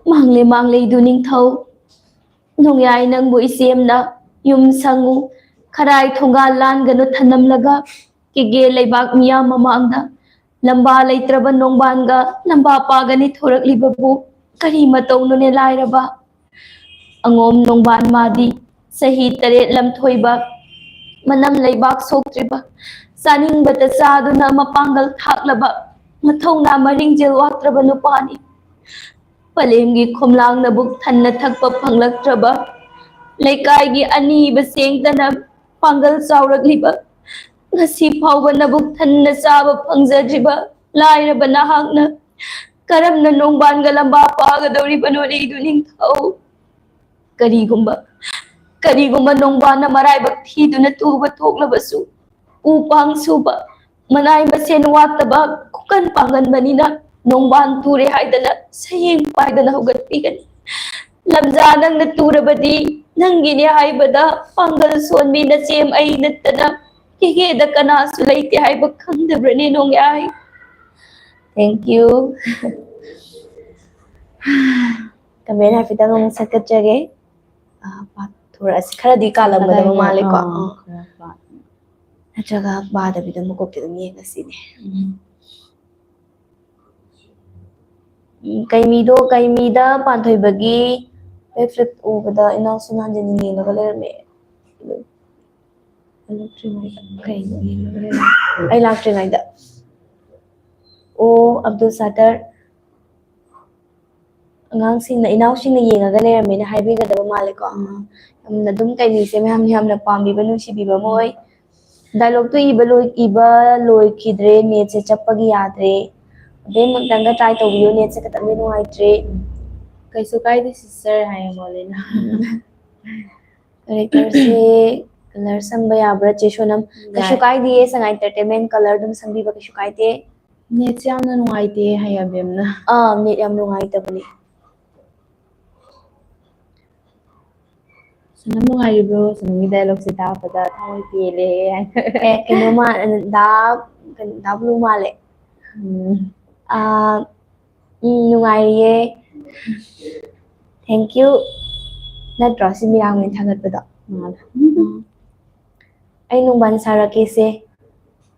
ꯃꯥꯡꯂꯦ ꯃꯥꯡꯂꯦ ꯏꯗꯨ ꯅꯤꯡꯊꯧ, ꯅꯣꯡꯌꯥꯏ ꯅꯪꯕꯨ ꯏꯆꯦꯝꯅ ꯌꯨꯝ ꯁꯪꯉꯨ, ꯈꯔꯥꯏ ꯊꯣꯡꯒꯥꯜ ꯂꯥꯟꯒꯅꯨ ꯊꯅꯝꯂꯒ, ꯀꯦꯒꯦ ꯂꯩꯕꯥꯛ ꯃꯤꯌꯥꯝ ꯃꯃꯥꯡꯗ ꯂꯝꯕꯥ ꯂꯩꯇ꯭ꯔꯕ ꯅꯣꯡꯕꯥꯟꯒ ꯂꯝꯕꯥ ꯄꯥꯒꯅꯤ ꯊꯣꯔꯛꯂꯤꯕꯕꯨ ꯀꯔꯤ ꯃꯇꯧꯅꯣꯅꯦ ꯂꯥꯏꯔꯕ? ꯑꯉꯣꯝ ꯅꯣꯡꯕꯥꯟ ꯃꯥꯗꯤ ꯆꯍꯤ ꯇꯔꯦꯠ ꯂꯝꯊꯣꯏꯕ, ꯃꯅꯝ ꯂꯩꯕꯥꯛ ꯁꯣꯛꯇ꯭ꯔꯤꯕ, ꯆꯥꯅꯤꯡꯕꯇ ꯆꯥꯗꯨꯅ ꯃꯄꯥꯡꯒꯜ ꯊꯥꯛꯂꯕ, ꯃꯊꯧꯅꯥ ꯃꯔꯤꯡꯖꯦꯜ ꯋꯥꯠꯇ꯭ꯔꯕ ꯅꯨꯄꯥꯅꯤ꯫ ꯄꯂꯦꯝꯒꯤ ꯈꯣꯝꯂꯥꯡ ꯅꯕꯨꯛ ꯊꯟꯅ ꯊꯛꯄ ꯐꯪꯂꯛꯇ꯭ꯔꯕ, ꯂꯩꯀꯥꯏꯒꯤ ꯑꯅꯤꯕ ꯆꯦꯡꯗꯅ ꯄꯥꯡꯒꯜ ꯆꯥꯎꯔꯛꯂꯤꯕ, ꯉꯁꯤ ꯐꯥꯎꯕ ꯅꯕꯨꯛ ꯊꯟꯅ ꯆꯥꯕ ꯐꯪꯖꯗ꯭ꯔꯤꯕ ꯂꯥꯏꯔꯕ ꯅꯍꯥꯛꯅ ꯀꯔꯝꯅ ꯅꯣꯡꯕꯥꯟꯒ ꯂꯝꯕꯥ ꯄꯥꯒꯗꯧꯔꯤꯕꯅꯣꯅꯦ ꯏꯗꯨ ꯅꯤꯡꯊꯧ? ꯀꯔꯤꯒꯨꯝꯕ, ꯀꯔꯤꯒꯨꯝꯕ ꯅꯣꯡꯕꯥꯟꯅ ꯃꯔꯥꯏꯕꯛ ꯊꯤꯗꯨꯅ ꯇꯨꯕ ꯊꯣꯛꯂꯕꯁꯨ, ꯎ ꯄꯥꯡ ꯁꯨꯕ, ꯃꯅꯥꯏ ꯃꯁꯤꯡ ꯋꯥꯠꯇꯕ ꯈꯨꯀꯟ ꯄꯥꯡꯒꯟꯕꯅꯤꯅ ꯅꯣꯡꯕꯥꯟ ꯇꯨꯔꯦ ꯍꯥꯏꯗꯅ ꯁꯌꯦꯡ ꯄꯥꯏꯗꯅ ꯍꯧꯒꯠꯄꯤꯒꯅꯤ꯫ ꯂꯝꯖꯥ ꯅꯪꯅ ꯇꯨꯔꯕꯗꯤ ꯅꯪꯒꯤꯅꯦ ꯍꯥꯏꯕꯗ ꯄꯥꯡꯒꯜ ꯁꯣꯟꯕꯤ ꯅꯆꯦꯝ ꯑꯩ ꯅꯠꯇꯅ ꯀꯦꯒꯦꯗ ꯀꯅꯥꯁꯨ ꯂꯩꯇꯦ ꯍꯥꯏꯕ ꯈꯪꯗꯕ꯭ꯔꯅꯦ ꯅꯣꯡꯌꯥꯏ? Thank you꯫ ꯀꯃꯦꯟ ꯍꯥꯏꯐꯦꯠꯇꯪ ꯑꯃꯨꯛ ꯁꯛꯀꯠꯆꯒꯦ꯫ ꯑ, ꯄꯥꯊꯣꯔꯛꯑꯁꯤ꯫ ꯈꯔꯗꯤ ꯀꯥꯜꯂꯝꯒꯗꯕ ꯀꯗꯥꯏꯗ? ꯃꯥꯜꯂꯦꯀꯣ꯫ ꯑꯥ, ꯑꯥ꯫ ꯈꯔ ꯄꯥ-, ꯅꯠꯇ꯭ꯔꯒ ꯄꯥꯗꯕꯤꯗ ꯃꯀꯣꯛꯇ ꯑꯗꯨꯝ ꯌꯦꯡꯉꯁꯤꯅꯦ꯫ ꯎꯝ꯫ ꯎꯝ, ꯀꯩꯃꯤꯗꯣ, ꯀꯩꯃꯤꯗ ꯄꯥꯟꯊꯣꯏꯕꯒꯤ backflip ꯎꯕꯗ ꯏꯅꯥꯎꯁꯨ ꯅꯍꯥꯟ ꯌꯦꯡꯉꯒ ꯂꯩꯔꯝꯃꯦ꯫ ꯀꯩꯅꯣ? ꯑꯩ ꯂꯥꯛꯇ꯭ꯔꯤꯉꯩꯗ꯫ ꯑꯣ, ꯑꯕꯗꯨꯜ ꯁꯠꯇꯔ, ꯑꯉꯥꯡꯁꯤꯡꯅ, ꯏꯅꯥꯎꯁꯤꯡꯅ ꯌꯦꯡꯉꯒ ꯂꯩꯔꯝꯃꯦꯅ ꯍꯥꯏꯕꯤꯒꯗꯕ ꯃꯥꯜꯂꯦꯀꯣ꯫ ꯎꯝ꯫ ꯌꯥꯝꯅ ꯑꯗꯨꯝ ꯀꯩꯅꯤꯁꯦ ꯃꯌꯥꯝ ꯌꯥꯝꯅ ꯄꯥꯝꯕꯤꯕ, ꯅꯨꯡꯁꯤꯕꯤꯕ ꯑꯃ ꯑꯣꯏ꯫ ꯗꯥꯏꯂꯣꯛꯇꯣ ꯏꯕ ꯂꯣꯏ-, ꯏꯕ ꯂꯣꯏꯈꯤꯗ꯭ꯔꯦ, ꯅꯦꯠꯁꯦ ꯆꯞꯄꯒꯤ ꯌꯥꯗ꯭ꯔꯦ꯫ ꯑꯕꯦꯝ ꯑꯝꯇꯪꯒ ꯇ꯭ꯔꯥꯏ ꯇꯧꯕꯤꯌꯨ, ꯅꯦꯠꯁꯦ ꯈꯤꯇꯪꯗꯤ ꯅꯨꯡꯉꯥꯏꯇ꯭ꯔꯦ꯫ ꯀꯩꯁꯨ ꯀꯥꯏꯗꯦ ꯁꯤꯁꯇꯔ ꯍꯥꯏꯌꯦ ꯃꯣꯂꯤꯅ꯫ ꯀꯦꯔꯦꯛꯇꯔꯁꯦ ꯀꯂꯔ ꯁꯪꯕ ꯌꯥꯕ꯭ꯔꯥ, ꯆꯦ ꯁꯣꯅꯝ? ꯀꯩꯁꯨ ꯌꯥꯏ꯫ ꯀꯥꯏꯗꯦꯌꯦ, ꯁꯉꯥꯏ ꯑꯦꯟꯇꯔꯇꯦꯟꯃꯦꯟ ꯀꯂꯔ ꯑꯗꯨꯝ ꯁꯪꯕꯤꯕ ꯀꯩꯁꯨ ꯀꯥꯏꯗꯦ꯫ ꯅꯦꯠꯁꯦ ꯌꯥꯝꯅ ꯅꯨꯡꯉꯥꯏꯇꯦ ꯍꯥꯏꯌꯦ ꯑꯕꯦꯝꯅ꯫ ꯑꯥ, ꯅꯦꯠ ꯌꯥꯝ ꯅꯨꯡꯉꯥꯏꯇꯕꯅꯦ꯫ ꯁꯅꯝ ꯅꯨꯡꯉꯥꯏꯔꯤꯕ꯭ꯔꯣ? ꯁꯅꯝꯒꯤ ꯗꯥꯏꯂꯣꯛꯁꯦ ꯇꯥꯕꯗ ꯊꯃꯣꯏ ꯄꯦꯜꯂꯦ ꯍꯥꯏꯅ꯫ ꯑꯦ, ꯀꯩꯅꯣ ꯃꯥ-, ꯗꯥ, ꯀꯩꯅꯣ, ꯗꯥ ꯕ꯭ꯂꯨ ꯃꯥꯜꯂꯦ꯫ ꯎꯝ꯫ ꯑꯥ, ꯎꯝ, ꯅꯨꯡꯉꯥꯏꯔꯤꯌꯦ꯫ Thank you꯫ ꯅꯠꯇ꯭ꯔꯣ ꯁꯤ ꯃꯤꯔꯥꯡꯃꯦꯟ ꯊꯥꯒꯠꯄꯗꯣ? ꯃꯥꯜꯂꯦ꯫ ꯎꯝ꯫ ꯑꯩ ꯅꯣꯡꯕꯥꯟ ꯁꯥꯔꯛꯀꯦꯁꯦ꯫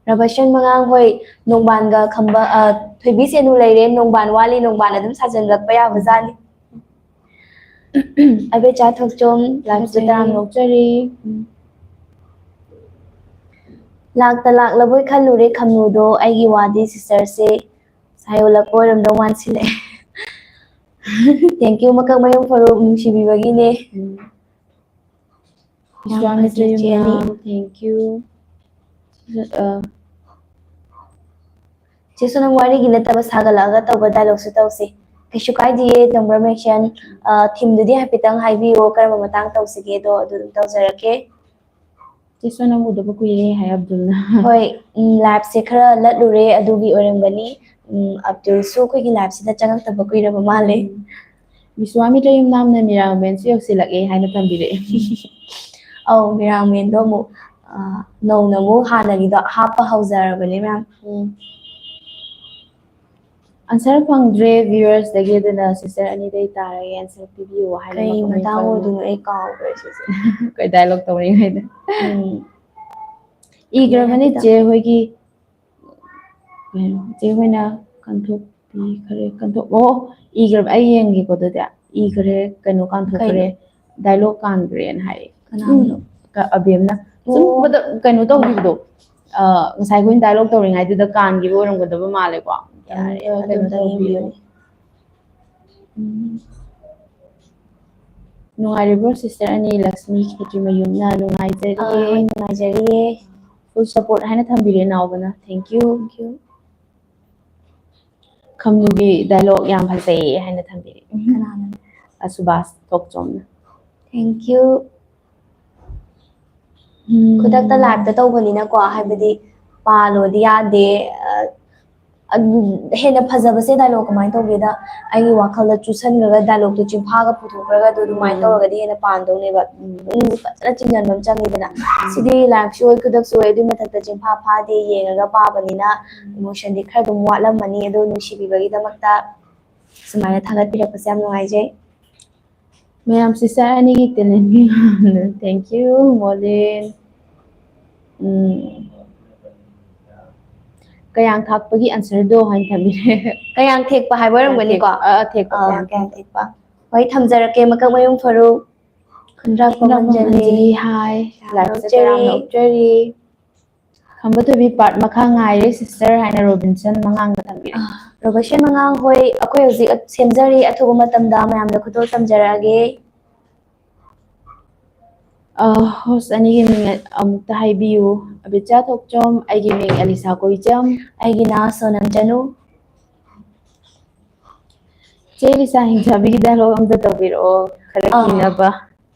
ꯔꯕꯁꯟ ꯃꯉꯥꯡ ꯍꯣꯏ, ꯅꯣꯡꯕꯥꯟꯒ ꯈꯝꯕ-, ꯑ, ꯊꯣꯏꯕꯤ ꯁꯦꯅꯨ ꯂꯩꯔꯦ, ꯅꯣꯡꯕꯥꯟ ꯋꯥꯠꯂꯤ, ꯅꯣꯡꯕꯥꯟ ꯑꯗꯨꯝ ꯁꯥꯖꯤꯜꯂꯛꯄ ꯌꯥꯕꯖꯥꯠꯅꯤ꯫ ꯑꯕꯦꯆꯥ ꯊꯣꯛꯆꯣꯝ ꯂꯥꯏꯐꯁꯦ ꯂꯥꯛꯆꯔꯤ꯫ ꯇꯔꯥꯝꯅ ꯑꯣꯛꯆꯔꯤ꯫ ꯎꯝ꯫ ꯂꯥꯛꯇ ꯂꯥꯛꯂꯕꯣꯏ ꯈꯜꯂꯨꯔꯦ ꯈꯝꯅꯨꯗꯣ, ꯑꯩꯒꯤ ꯋꯥꯗꯤ ꯁꯤꯁꯇꯔꯁꯦ ꯁꯥꯏ ꯑꯣꯜꯂꯛꯄ ꯑꯣꯏꯔꯝꯗꯧ ꯃꯥꯟꯁꯤꯜꯂꯛꯑꯦ꯫ Thank you, ꯃꯀꯛ ꯃꯌꯨꯝ ꯐꯔꯨꯞ ꯅꯨꯡꯁꯤꯕꯤꯕꯒꯤꯅꯦ꯫ ꯎꯝ꯫ ꯌꯥꯝ ꯕꯤꯁ꯭ꯋꯥꯃꯤꯇ꯭ꯔ ꯐꯖꯩ, ꯆꯦ ꯑꯅꯤ꯫ ꯌꯨꯝꯅꯥꯝ, thank you꯫ ꯑ, ꯆꯦ ꯁꯣꯅꯝ, ꯋꯥꯔꯤꯒꯤ ꯅꯠꯇꯕ ꯁꯥꯒꯠꯂꯛꯑꯒ ꯇꯧꯕ ꯗꯥꯏꯂꯣꯛꯁꯨ ꯇꯧꯁꯦ꯫ ꯀꯩꯁꯨ ꯀꯥꯏꯗꯤꯌꯦ, ꯇꯝꯕ꯭ꯔ ꯃꯦꯛꯁꯟ꯫ ꯑ, ꯊꯤꯝꯗꯨꯗꯤ ꯍꯥꯏꯐꯦꯠꯇꯪ ꯍꯥꯏꯕꯤꯌꯣ, ꯀꯔꯝꯕ ꯃꯇꯥꯡ ꯇꯧꯁꯤꯒꯦꯗꯣ ꯑꯗꯨ ꯑꯗꯨꯝ ꯇꯧꯖꯔꯛꯀꯦ꯫ ꯆꯦ ꯁꯣꯅꯝ ꯎꯗꯕ ꯀꯨꯏꯔꯦ ꯍꯥꯏ ꯑꯕꯗꯨꯜꯅ꯫ ꯍꯣꯏ, ꯎꯝ, ꯂꯥꯏꯐꯁꯦ ꯈꯔ ꯂꯠꯂꯨꯔꯦ, ꯑꯗꯨꯒꯤ ꯑꯣꯏꯔꯝꯒꯅꯤ꯫ ꯎꯝ, ꯑꯕꯗꯨꯜꯁꯨ ꯑꯩꯈꯣꯏꯒꯤ ꯂꯥꯏꯐꯁꯤꯗ ꯆꯪꯉꯛꯇꯕ ꯀꯨꯏꯔꯕ ꯃꯥꯜꯂꯦ꯫ ꯎꯝ꯫ ꯕꯤꯁ꯭ꯋꯥꯃꯤꯇ꯭ꯔ ꯌꯨꯝꯅꯥꯝꯅ ꯃꯤꯔꯥꯡꯃꯦꯟꯁꯨ ꯌꯧꯁꯤꯜꯂꯛꯑꯦ ꯍꯥꯏꯅ ꯊꯝꯕꯤꯔꯛꯑꯦ꯫ ꯑꯧ, ꯃꯤꯔꯥꯡꯃꯦꯟꯗꯣ ꯑꯃꯨꯛ, ꯑ, ꯅꯧꯅ ꯑꯃꯨꯛ ꯍꯥꯟꯅꯒꯤꯗꯣ ꯍꯥꯞꯄ ꯍꯧꯖꯔꯕꯅꯦ ꯃꯌꯥꯝ꯫ ꯎꯝ꯫ ꯑꯟꯁꯔ ꯐꯪꯗ꯭ꯔꯦ ꯚ꯭ꯌꯨꯋꯔꯁꯇꯒꯤ, ꯑꯗꯨꯅ ꯁꯤꯁꯇꯔ ꯑꯅꯤꯗꯩ ꯇꯥꯔꯒꯦ, ꯑꯟꯁꯔ ꯄꯤꯕꯤꯌꯨ ꯍꯥꯏꯅ ꯀꯩ ꯃꯈꯣꯏ ꯃꯇꯥꯡ ꯃꯈꯣꯏ ꯑꯣꯏꯗꯣꯏꯅꯣ? ꯑꯩ ꯀꯥꯎꯈ꯭ꯔꯦ ꯁꯤꯁꯦ꯫ ꯑꯩꯈꯣꯏ ꯗꯥꯏꯂꯣꯛ ꯇꯧꯔꯤꯉꯩꯗ꯫ ꯎꯝ꯫ ꯏꯈ꯭ꯔꯕꯅꯤ ꯀꯃꯥꯏꯅ ꯆꯦ ꯍꯣꯏꯒꯤ, ꯀꯩꯅꯣ, ꯆꯦ ꯍꯣꯏꯅ ꯀꯟꯊꯣꯛꯄꯤꯈ꯭ꯔꯦ, ꯀꯟꯊꯣꯛ-, ꯑꯣ, ꯏꯈ꯭ꯔꯕ, ꯑꯩ ꯌꯦꯡꯒꯦꯀꯣ ꯑꯗꯨꯗꯤ꯫ ꯏꯈ꯭ꯔꯦ, ꯀꯩꯅꯣ, ꯀꯥꯟꯊꯣꯛꯈ꯭ꯔꯦ, ꯀꯩꯅꯣ? ꯗꯥꯏꯂꯣꯛ ꯀꯥꯟꯈ꯭ꯔꯦꯅ ꯍꯥꯏꯔꯛꯑꯦ꯫ ꯀꯅꯥꯅꯣ? ꯎꯝ, ꯀ-, ꯑꯕꯦꯝꯅ꯫ ꯁꯨꯝ ꯕꯗ ꯀꯩꯅꯣ ꯇꯧꯈꯤꯕꯗꯣ, ꯑ, ꯉꯁꯥꯏ ꯑꯩꯈꯣꯏꯅ ꯗꯥꯏꯂꯣꯛ ꯇꯧꯔꯤꯉꯩꯗꯨꯗ ꯀꯥꯟꯈꯤꯕ ꯑꯣꯏꯔꯝꯒꯗꯕ ꯃꯥꯜꯂꯦꯀꯣ꯫ ꯌꯥꯔꯦ, ꯑꯗꯨꯝ ꯀꯩꯅꯣ ꯇꯧꯕꯤꯌꯨ꯫ ꯅꯨꯡꯉꯥꯏꯔꯤꯕ꯭ꯔꯣ ꯁꯤꯁꯇꯔ ꯑꯅꯤ? ꯂꯛꯁꯃꯤ ꯈꯦꯇ꯭ꯔꯤꯃꯌꯨꯝꯅ ꯅꯨꯡꯉꯥꯏꯖꯔꯤꯌꯦ꯫ ꯑꯥ, ꯍꯣꯏ, ꯅꯨꯡꯉꯥꯏꯖꯔꯤꯌꯦ꯫ Full support ꯍꯥꯏꯅ ꯊꯝꯕꯤꯔꯦ ꯅꯥꯎꯕꯅ꯫ Thank you꯫ Thank you꯫ ꯈꯝꯅꯨꯒꯤ ꯗꯥꯏꯂꯣꯛ ꯌꯥꯝ ꯐꯖꯩꯌꯦ ꯍꯥꯏꯅ ꯊꯝꯕꯤꯔꯦ꯫ ꯀꯅꯥꯅꯣ? ꯑ, ꯁꯨꯕꯥꯁ ꯊꯣꯛꯆꯣꯝꯅ꯫ Thank you꯫ ꯎꯝ꯫ ꯈꯨꯗꯛꯇ ꯂꯥꯏꯞꯇ ꯇꯧꯕꯅꯤꯅꯀꯣ, ꯍꯥꯏꯕꯗꯤ ꯄꯥꯜꯂꯣꯗꯤ ꯌꯥꯗꯦ꯫ ꯑ, ꯑꯗꯨ ꯍꯦꯟꯅ ꯐꯖꯕꯁꯦ ꯗꯥꯏꯂꯣꯛ ꯀꯃꯥꯏꯅ ꯇꯧꯒꯦꯗ, ꯑꯩꯒꯤ ꯋꯥꯈꯜꯗ ꯆꯨꯁꯟꯈ꯭ꯔꯒ ꯗꯥꯏꯂꯣꯛꯇꯣ ꯆꯤꯟꯐꯥꯒ ꯄꯨꯊꯣꯛꯈ꯭ꯔꯒ ꯑꯗꯨ ꯑꯗꯨꯃꯥꯏꯅ ꯎꯝ꯫ ꯇꯧꯔꯒꯗꯤ ꯍꯦꯟꯅ ꯄꯥꯟꯗꯧꯅꯦꯕ꯫ ꯎꯝ꯫ ꯄꯨꯛꯅꯤꯡꯁꯦ ꯐꯖꯅ ꯆꯤꯡꯁꯤꯟꯕ ꯑꯃ ꯆꯪꯉꯤꯗꯅ꯫ ꯎꯝ꯫ ꯁꯤꯗꯤ ꯂꯥꯏꯞꯁꯨ ꯑꯣꯏ, ꯈꯨꯗꯛꯁꯨ ꯑꯣꯏ, ꯑꯗꯨꯏ ꯃꯊꯛꯇ ꯆꯤꯟꯐꯥ ꯐꯥꯗꯦ ꯌꯦꯡꯉꯒ ꯄꯥꯕꯅꯤꯅ ꯎꯝ꯫ Emotionꯗꯤ ꯈꯔ ꯑꯗꯨꯝ ꯋꯥꯠꯂꯝꯃꯅꯤ, ꯑꯗꯣ ꯅꯨꯡꯁꯤꯕꯤꯕꯒꯤꯗꯃꯛꯇ ꯁꯨꯃꯥꯏꯅ ꯊꯥꯒꯠꯄꯤꯔꯛꯄꯁꯦ ꯌꯥꯝ ꯅꯨꯡꯉꯥꯏꯖꯩ꯫ ꯃꯌꯥꯝ ꯁꯤꯁꯇꯔ ꯑꯅꯤꯒꯤ talentꯀꯤ ꯃꯔꯝꯗ thank you, ꯃꯣꯂꯤꯟ꯫ ꯎꯝ꯫ ꯀꯌꯥꯡ ꯊꯥꯛꯄꯒꯤ answerꯗꯣ ꯍꯥꯏꯅ ꯊꯝꯕꯤꯔꯦ꯫ ꯀꯌꯥꯡ ꯊꯦꯛꯄ ꯍꯥꯏꯕ ꯑꯣꯏꯔꯝꯒꯅꯤꯀꯣ? ꯑ, ꯊꯦꯛꯄ, ꯑ, ꯀꯌꯥꯡ ꯀꯌꯥꯡ ꯊꯦꯛꯄ꯫ ꯍꯣꯏ, ꯊꯝꯖꯔꯛꯀꯦ, ꯃꯀꯛꯃꯌꯨꯝ ꯐꯔꯨꯛ꯫ ꯈꯨꯟꯗ꯭ꯔꯥꯛꯄꯝ ꯈꯨꯟꯗ꯭ꯔꯥꯛꯄꯝ ꯑꯟꯖꯂꯤ꯫ ꯑꯟꯖꯂꯤ, ꯍꯥꯏ꯫ ꯌꯥꯝ ꯂꯥꯏꯛꯁꯦ ꯅꯣꯛꯆꯔꯤ꯫ ꯀꯌꯥꯝ ꯅꯣꯛꯆꯔꯤ꯫ ꯈꯝꯕ ꯊꯣꯏꯕꯤ part ꯃꯈꯥ ꯉꯥꯏꯔꯦ sister ꯍꯥꯏꯅ ꯔꯣꯕꯤꯟꯁꯟ ꯃꯉꯥꯡꯅ ꯊꯝꯕꯤꯔꯦ꯫ ꯑꯥ, ꯔꯣꯕꯤꯟꯁꯟ ꯃꯉꯥꯡ ꯍꯣꯏ, ꯑꯩꯈꯣꯏ ꯍꯧꯖꯤꯛ ꯁꯦꯝꯖꯔꯤ, ꯑꯊꯨꯕ ꯃꯇꯝꯗ ꯃꯌꯥꯝꯗ ꯈꯨꯗꯣꯜ ꯇꯝꯖꯔꯛꯑꯒꯦ꯫ ꯑ, host ꯑꯅꯤꯒꯤ ꯃꯤꯡ ꯑꯃꯨꯛꯇ ꯍꯥꯏꯕꯤꯌꯨ꯫ ꯑꯕꯤꯆꯥ ꯊꯣꯛꯆꯣꯝ, ꯑꯩꯒꯤ ꯃꯤꯡ ꯑꯂꯤꯁꯥ ꯀꯣꯏꯆꯝ꯫ ꯑꯩꯒꯤꯅ ꯁꯣꯅꯝ ꯆꯅꯨ꯫ ꯆꯦ ꯂꯤꯁꯥ, ꯍꯤꯡꯆꯥꯕꯤꯒꯤ dialogue ꯑꯝꯇ ꯇꯧꯕꯤꯔꯛꯑꯣ, ꯈꯔ ꯑꯥ꯫ ꯀꯤꯅꯕ꯫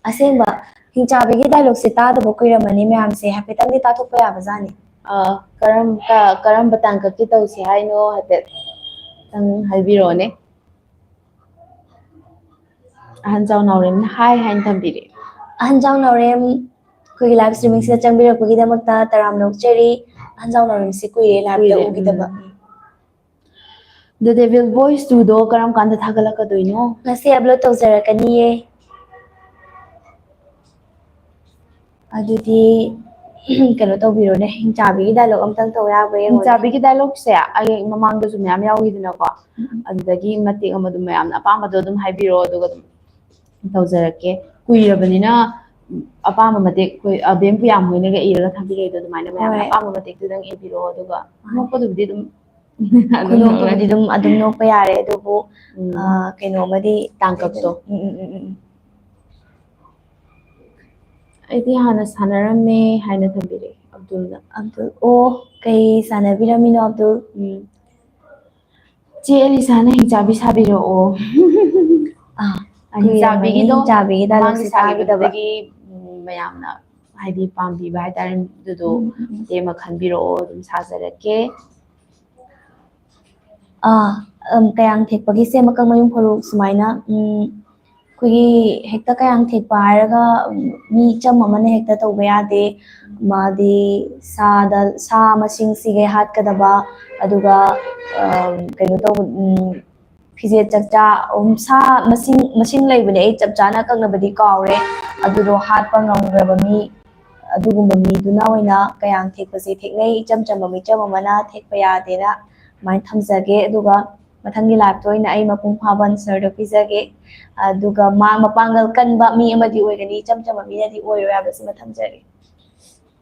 ꯑꯁꯦꯡꯕ, ꯍꯤꯡꯆꯥꯕꯤꯒꯤ dialogueꯁꯦ ꯇꯥꯗꯕ ꯀꯨꯏꯔꯝꯃꯅꯤ ꯃꯌꯥꯝꯁꯦ, ꯍꯥꯏꯐꯦꯠꯇꯪꯗꯤ ꯇꯥꯊꯣꯛꯄ ꯌꯥꯕꯖꯥꯠꯅꯤ꯫ ꯑꯥ, ꯀꯔꯝ-, ꯀ-, ꯀꯔꯝꯕ ꯇꯥꯡꯀꯛꯀꯤ ꯇꯧꯁꯤ ꯍꯥꯏꯅꯣ, ꯍꯥꯏꯐꯦꯠꯇꯪ ꯍꯥꯏꯕꯤꯔꯛꯑꯣꯅꯦ꯫ ꯑꯍꯟ ꯖꯥꯎ ꯅꯥꯎꯔꯦꯝꯅ ꯍꯥꯏ ꯍꯥꯏꯅ ꯊꯝꯕꯤꯔꯦ꯫ ꯑꯍꯟ ꯖꯥꯎ ꯅꯥꯎꯔꯦꯝ, ꯑꯩꯈꯣꯏꯒꯤ live streamingꯁꯤꯗ ꯆꯪꯕꯤꯔꯛꯄꯒꯤꯗꯃꯛꯇ ꯇꯔꯥꯝꯅ ꯑꯣꯛꯆꯔꯤ꯫ ꯑꯍꯟ ꯖꯥꯎ ꯅꯥꯎꯔꯦꯝꯁꯤ ꯀꯨꯏꯔꯦ liveꯇ ꯀꯨꯏꯔꯦ, ꯎꯈꯤꯗꯕ꯫ ꯎꯝ꯫ The Devil Voice twoꯗꯣ ꯀꯔꯝ ꯀꯥꯟꯗ ꯊꯥꯒꯠꯂꯛꯀꯗꯣꯏꯅꯣ? ꯉꯁꯤ upload ꯇꯧꯖꯔꯛꯀꯅꯤꯌꯦ꯫ ꯑꯗꯨꯗꯤ, ꯀꯩꯅꯣ ꯇꯧꯕꯤꯔꯣꯅꯦ, ꯍꯤꯡꯆꯥꯕꯤꯒꯤ dialogue ꯑꯝꯇꯪ ꯇꯧ ꯌꯥꯕ꯭ꯔꯥ ꯌꯦꯡꯉꯣꯅꯦ꯫ ꯍꯤꯡꯆꯥꯕꯤꯒꯤ dialogueꯁꯦ ꯑꯩ ꯃꯃꯥꯡꯗꯁꯨ ꯃꯌꯥꯝ ꯌꯥꯎꯈꯤꯗꯅꯀꯣ, ꯎꯝ꯫ ꯑꯗꯨꯗꯒꯤ ꯃꯇꯦꯛ ꯑꯃ ꯑꯗꯨꯝ ꯃꯌꯥꯝꯅ ꯑꯄꯥꯝꯕꯗꯣ ꯑꯗꯨꯝ ꯍꯥꯏꯕꯤꯔꯛꯑꯣ, ꯑꯗꯨꯒ ꯑꯗꯨꯝ ꯇꯧꯖꯔꯛꯀꯦ꯫ ꯀꯨꯏꯔꯕꯅꯤꯅ ꯑꯄꯥꯝꯕ ꯃꯇꯦꯛ ꯑꯩꯈꯣꯏ ꯑꯕꯦꯝ ꯄꯨꯌꯥꯝ ꯍꯣꯏꯅꯒ ꯏꯔꯒ ꯊꯥꯕꯤꯔꯛꯏꯗꯣ, ꯑꯗꯨꯃꯥꯏꯅ ꯃꯌꯥꯝꯅ ꯍꯣꯏ꯫ ꯑꯄꯥꯝꯕ ꯃꯇꯦꯛꯇꯨꯗꯪ ꯏꯕꯤꯔꯛꯑꯣ꯫ ꯑꯗꯨꯒ ꯍꯣꯏ꯫ ꯅꯣꯛꯄꯗꯨꯕꯨꯗꯤ ꯑꯗꯨꯝ ꯈꯨꯅꯣꯛꯇꯨꯕꯨꯗꯤ ꯑꯗꯨꯝ ꯑꯗꯨꯝ ꯅꯣꯛꯄ ꯌꯥꯔꯦ, ꯑꯗꯨꯕꯨ ꯎꯝ, ꯑ, ꯀꯩꯅꯣꯃꯗꯤ ꯇꯥꯡꯀꯛꯇꯣ꯫ ꯎꯝ, ꯎꯝ, ꯎꯝ, ꯎꯝ, ꯎꯝ꯫ ꯑꯩꯗꯤ ꯍꯥꯟꯅ ꯁꯥꯟꯅꯔꯝꯃꯦ ꯍꯥꯏꯅ ꯊꯝꯕꯤꯔꯛꯑꯦ ꯑꯕꯗꯨꯜꯅ꯫ ꯑꯕꯗꯨꯜ, ꯑꯣ, ꯀꯩ ꯁꯥꯟꯅꯕꯤꯔꯝꯃꯤꯅꯣ ꯑꯕꯗꯨꯜ? ꯎꯝ꯫ ꯆꯦ ꯑꯦꯂꯤꯁꯥꯅ ꯍꯤꯡꯆꯥꯕꯤ ꯁꯥꯕꯤꯔꯛꯑꯣ꯫ ꯑꯥ, ꯑ, ꯍꯤꯡꯆꯥꯕꯤꯒꯤꯗꯣ ꯍꯤꯡꯆꯥꯕꯤꯒꯤ dialogue ꯃꯃꯥꯡꯒꯤ ꯁꯦ ꯇꯥꯈꯤꯗꯕ꯫ ꯁꯥꯈꯤꯕꯗꯨꯗꯒꯤ, ꯎꯝ, ꯃꯌꯥꯝꯅ ꯍꯥꯏꯗꯤ ꯄꯥꯝꯕꯤꯕ ꯍꯥꯏꯇꯥꯔꯦ꯫ ꯑꯗꯨꯗꯣ ꯎꯝ, ꯎꯝ, ꯎꯝ꯫ ꯃꯇꯦꯛ ꯑꯃ ꯈꯟꯕꯤꯔꯛꯑꯣ, ꯑꯗꯨꯝ ꯁꯥꯖꯔꯛꯀꯦ꯫ ꯑꯥ, ꯎꯝ, ꯀꯌꯥꯡ ꯊꯦꯛꯄꯒꯤꯁꯦ ꯃꯀꯛ ꯃꯌꯨꯝ ꯐꯔꯨꯛ ꯁꯨꯃꯥꯏꯅ, ꯎꯝ, ꯑꯩꯈꯣꯏꯒꯤ ꯍꯦꯛꯇ ꯀꯌꯥꯡ ꯊꯦꯛꯄ ꯍꯥꯏꯔꯒ, ꯎꯝ, ꯃꯤ ꯏꯆꯝ ꯑꯃꯅ ꯍꯦꯛꯇ ꯇꯧꯕ ꯌꯥꯗꯦ꯫ ꯃꯥꯗꯤ ꯁꯥꯗ, ꯁꯥ ꯃꯁꯤꯡ ꯁꯤꯒꯩ ꯍꯥꯠꯀꯗꯕ, ꯑꯗꯨꯒ, ꯑ, ꯀꯩꯅꯣ ꯇꯧꯕ, ꯎꯝ, ꯐꯤꯖꯦꯠ ꯆꯛꯆꯥ, ꯎꯝ, ꯁꯥ ꯃꯁꯤꯡ, ꯃꯁꯤꯡ ꯂꯩꯕꯅꯦ, ꯑꯩ ꯆꯞ ꯆꯥꯅ ꯑꯀꯛꯅꯕꯗꯤ ꯀꯥꯎꯔꯦ꯫ ꯑꯗꯨꯗꯣ ꯍꯥꯠꯄ ꯉꯝꯈ꯭ꯔꯕ ꯃꯤ, ꯑꯗꯨꯒꯨꯝꯕ ꯃꯤꯗꯨꯅ ꯑꯣꯏꯅ ꯀꯌꯥꯡ ꯊꯦꯛꯄꯁꯦ ꯊꯦꯛꯅꯩ꯫ ꯏꯆꯝ ꯆꯝꯕ ꯃꯤꯆꯝ ꯑꯃꯅ ꯊꯦꯛꯄ ꯌꯥꯗꯦꯅ ꯑꯗꯨꯃꯥꯏꯅ ꯊꯝꯖꯒꯦ꯫ ꯑꯗꯨꯒ ꯃꯊꯪꯒꯤ live ꯇ ꯑꯣꯏꯅ ꯑꯩ ꯃꯄꯨꯡ ꯐꯥꯕ answer ꯗꯣ ꯄꯤꯖꯒꯦ꯫ ꯑꯗꯨꯒ ꯃꯥ ꯃꯄꯥꯡꯒꯜ ꯀꯟꯕ ꯃꯤ ꯑꯃꯗꯤ ꯑꯣꯏꯒꯅꯤ, ꯏꯆꯝ ꯆꯝꯕ ꯃꯤꯅꯗꯤ ꯑꯣꯏꯔꯣꯏ ꯍꯥꯏꯕꯁꯤꯃ ꯊꯝꯖꯒꯦ꯫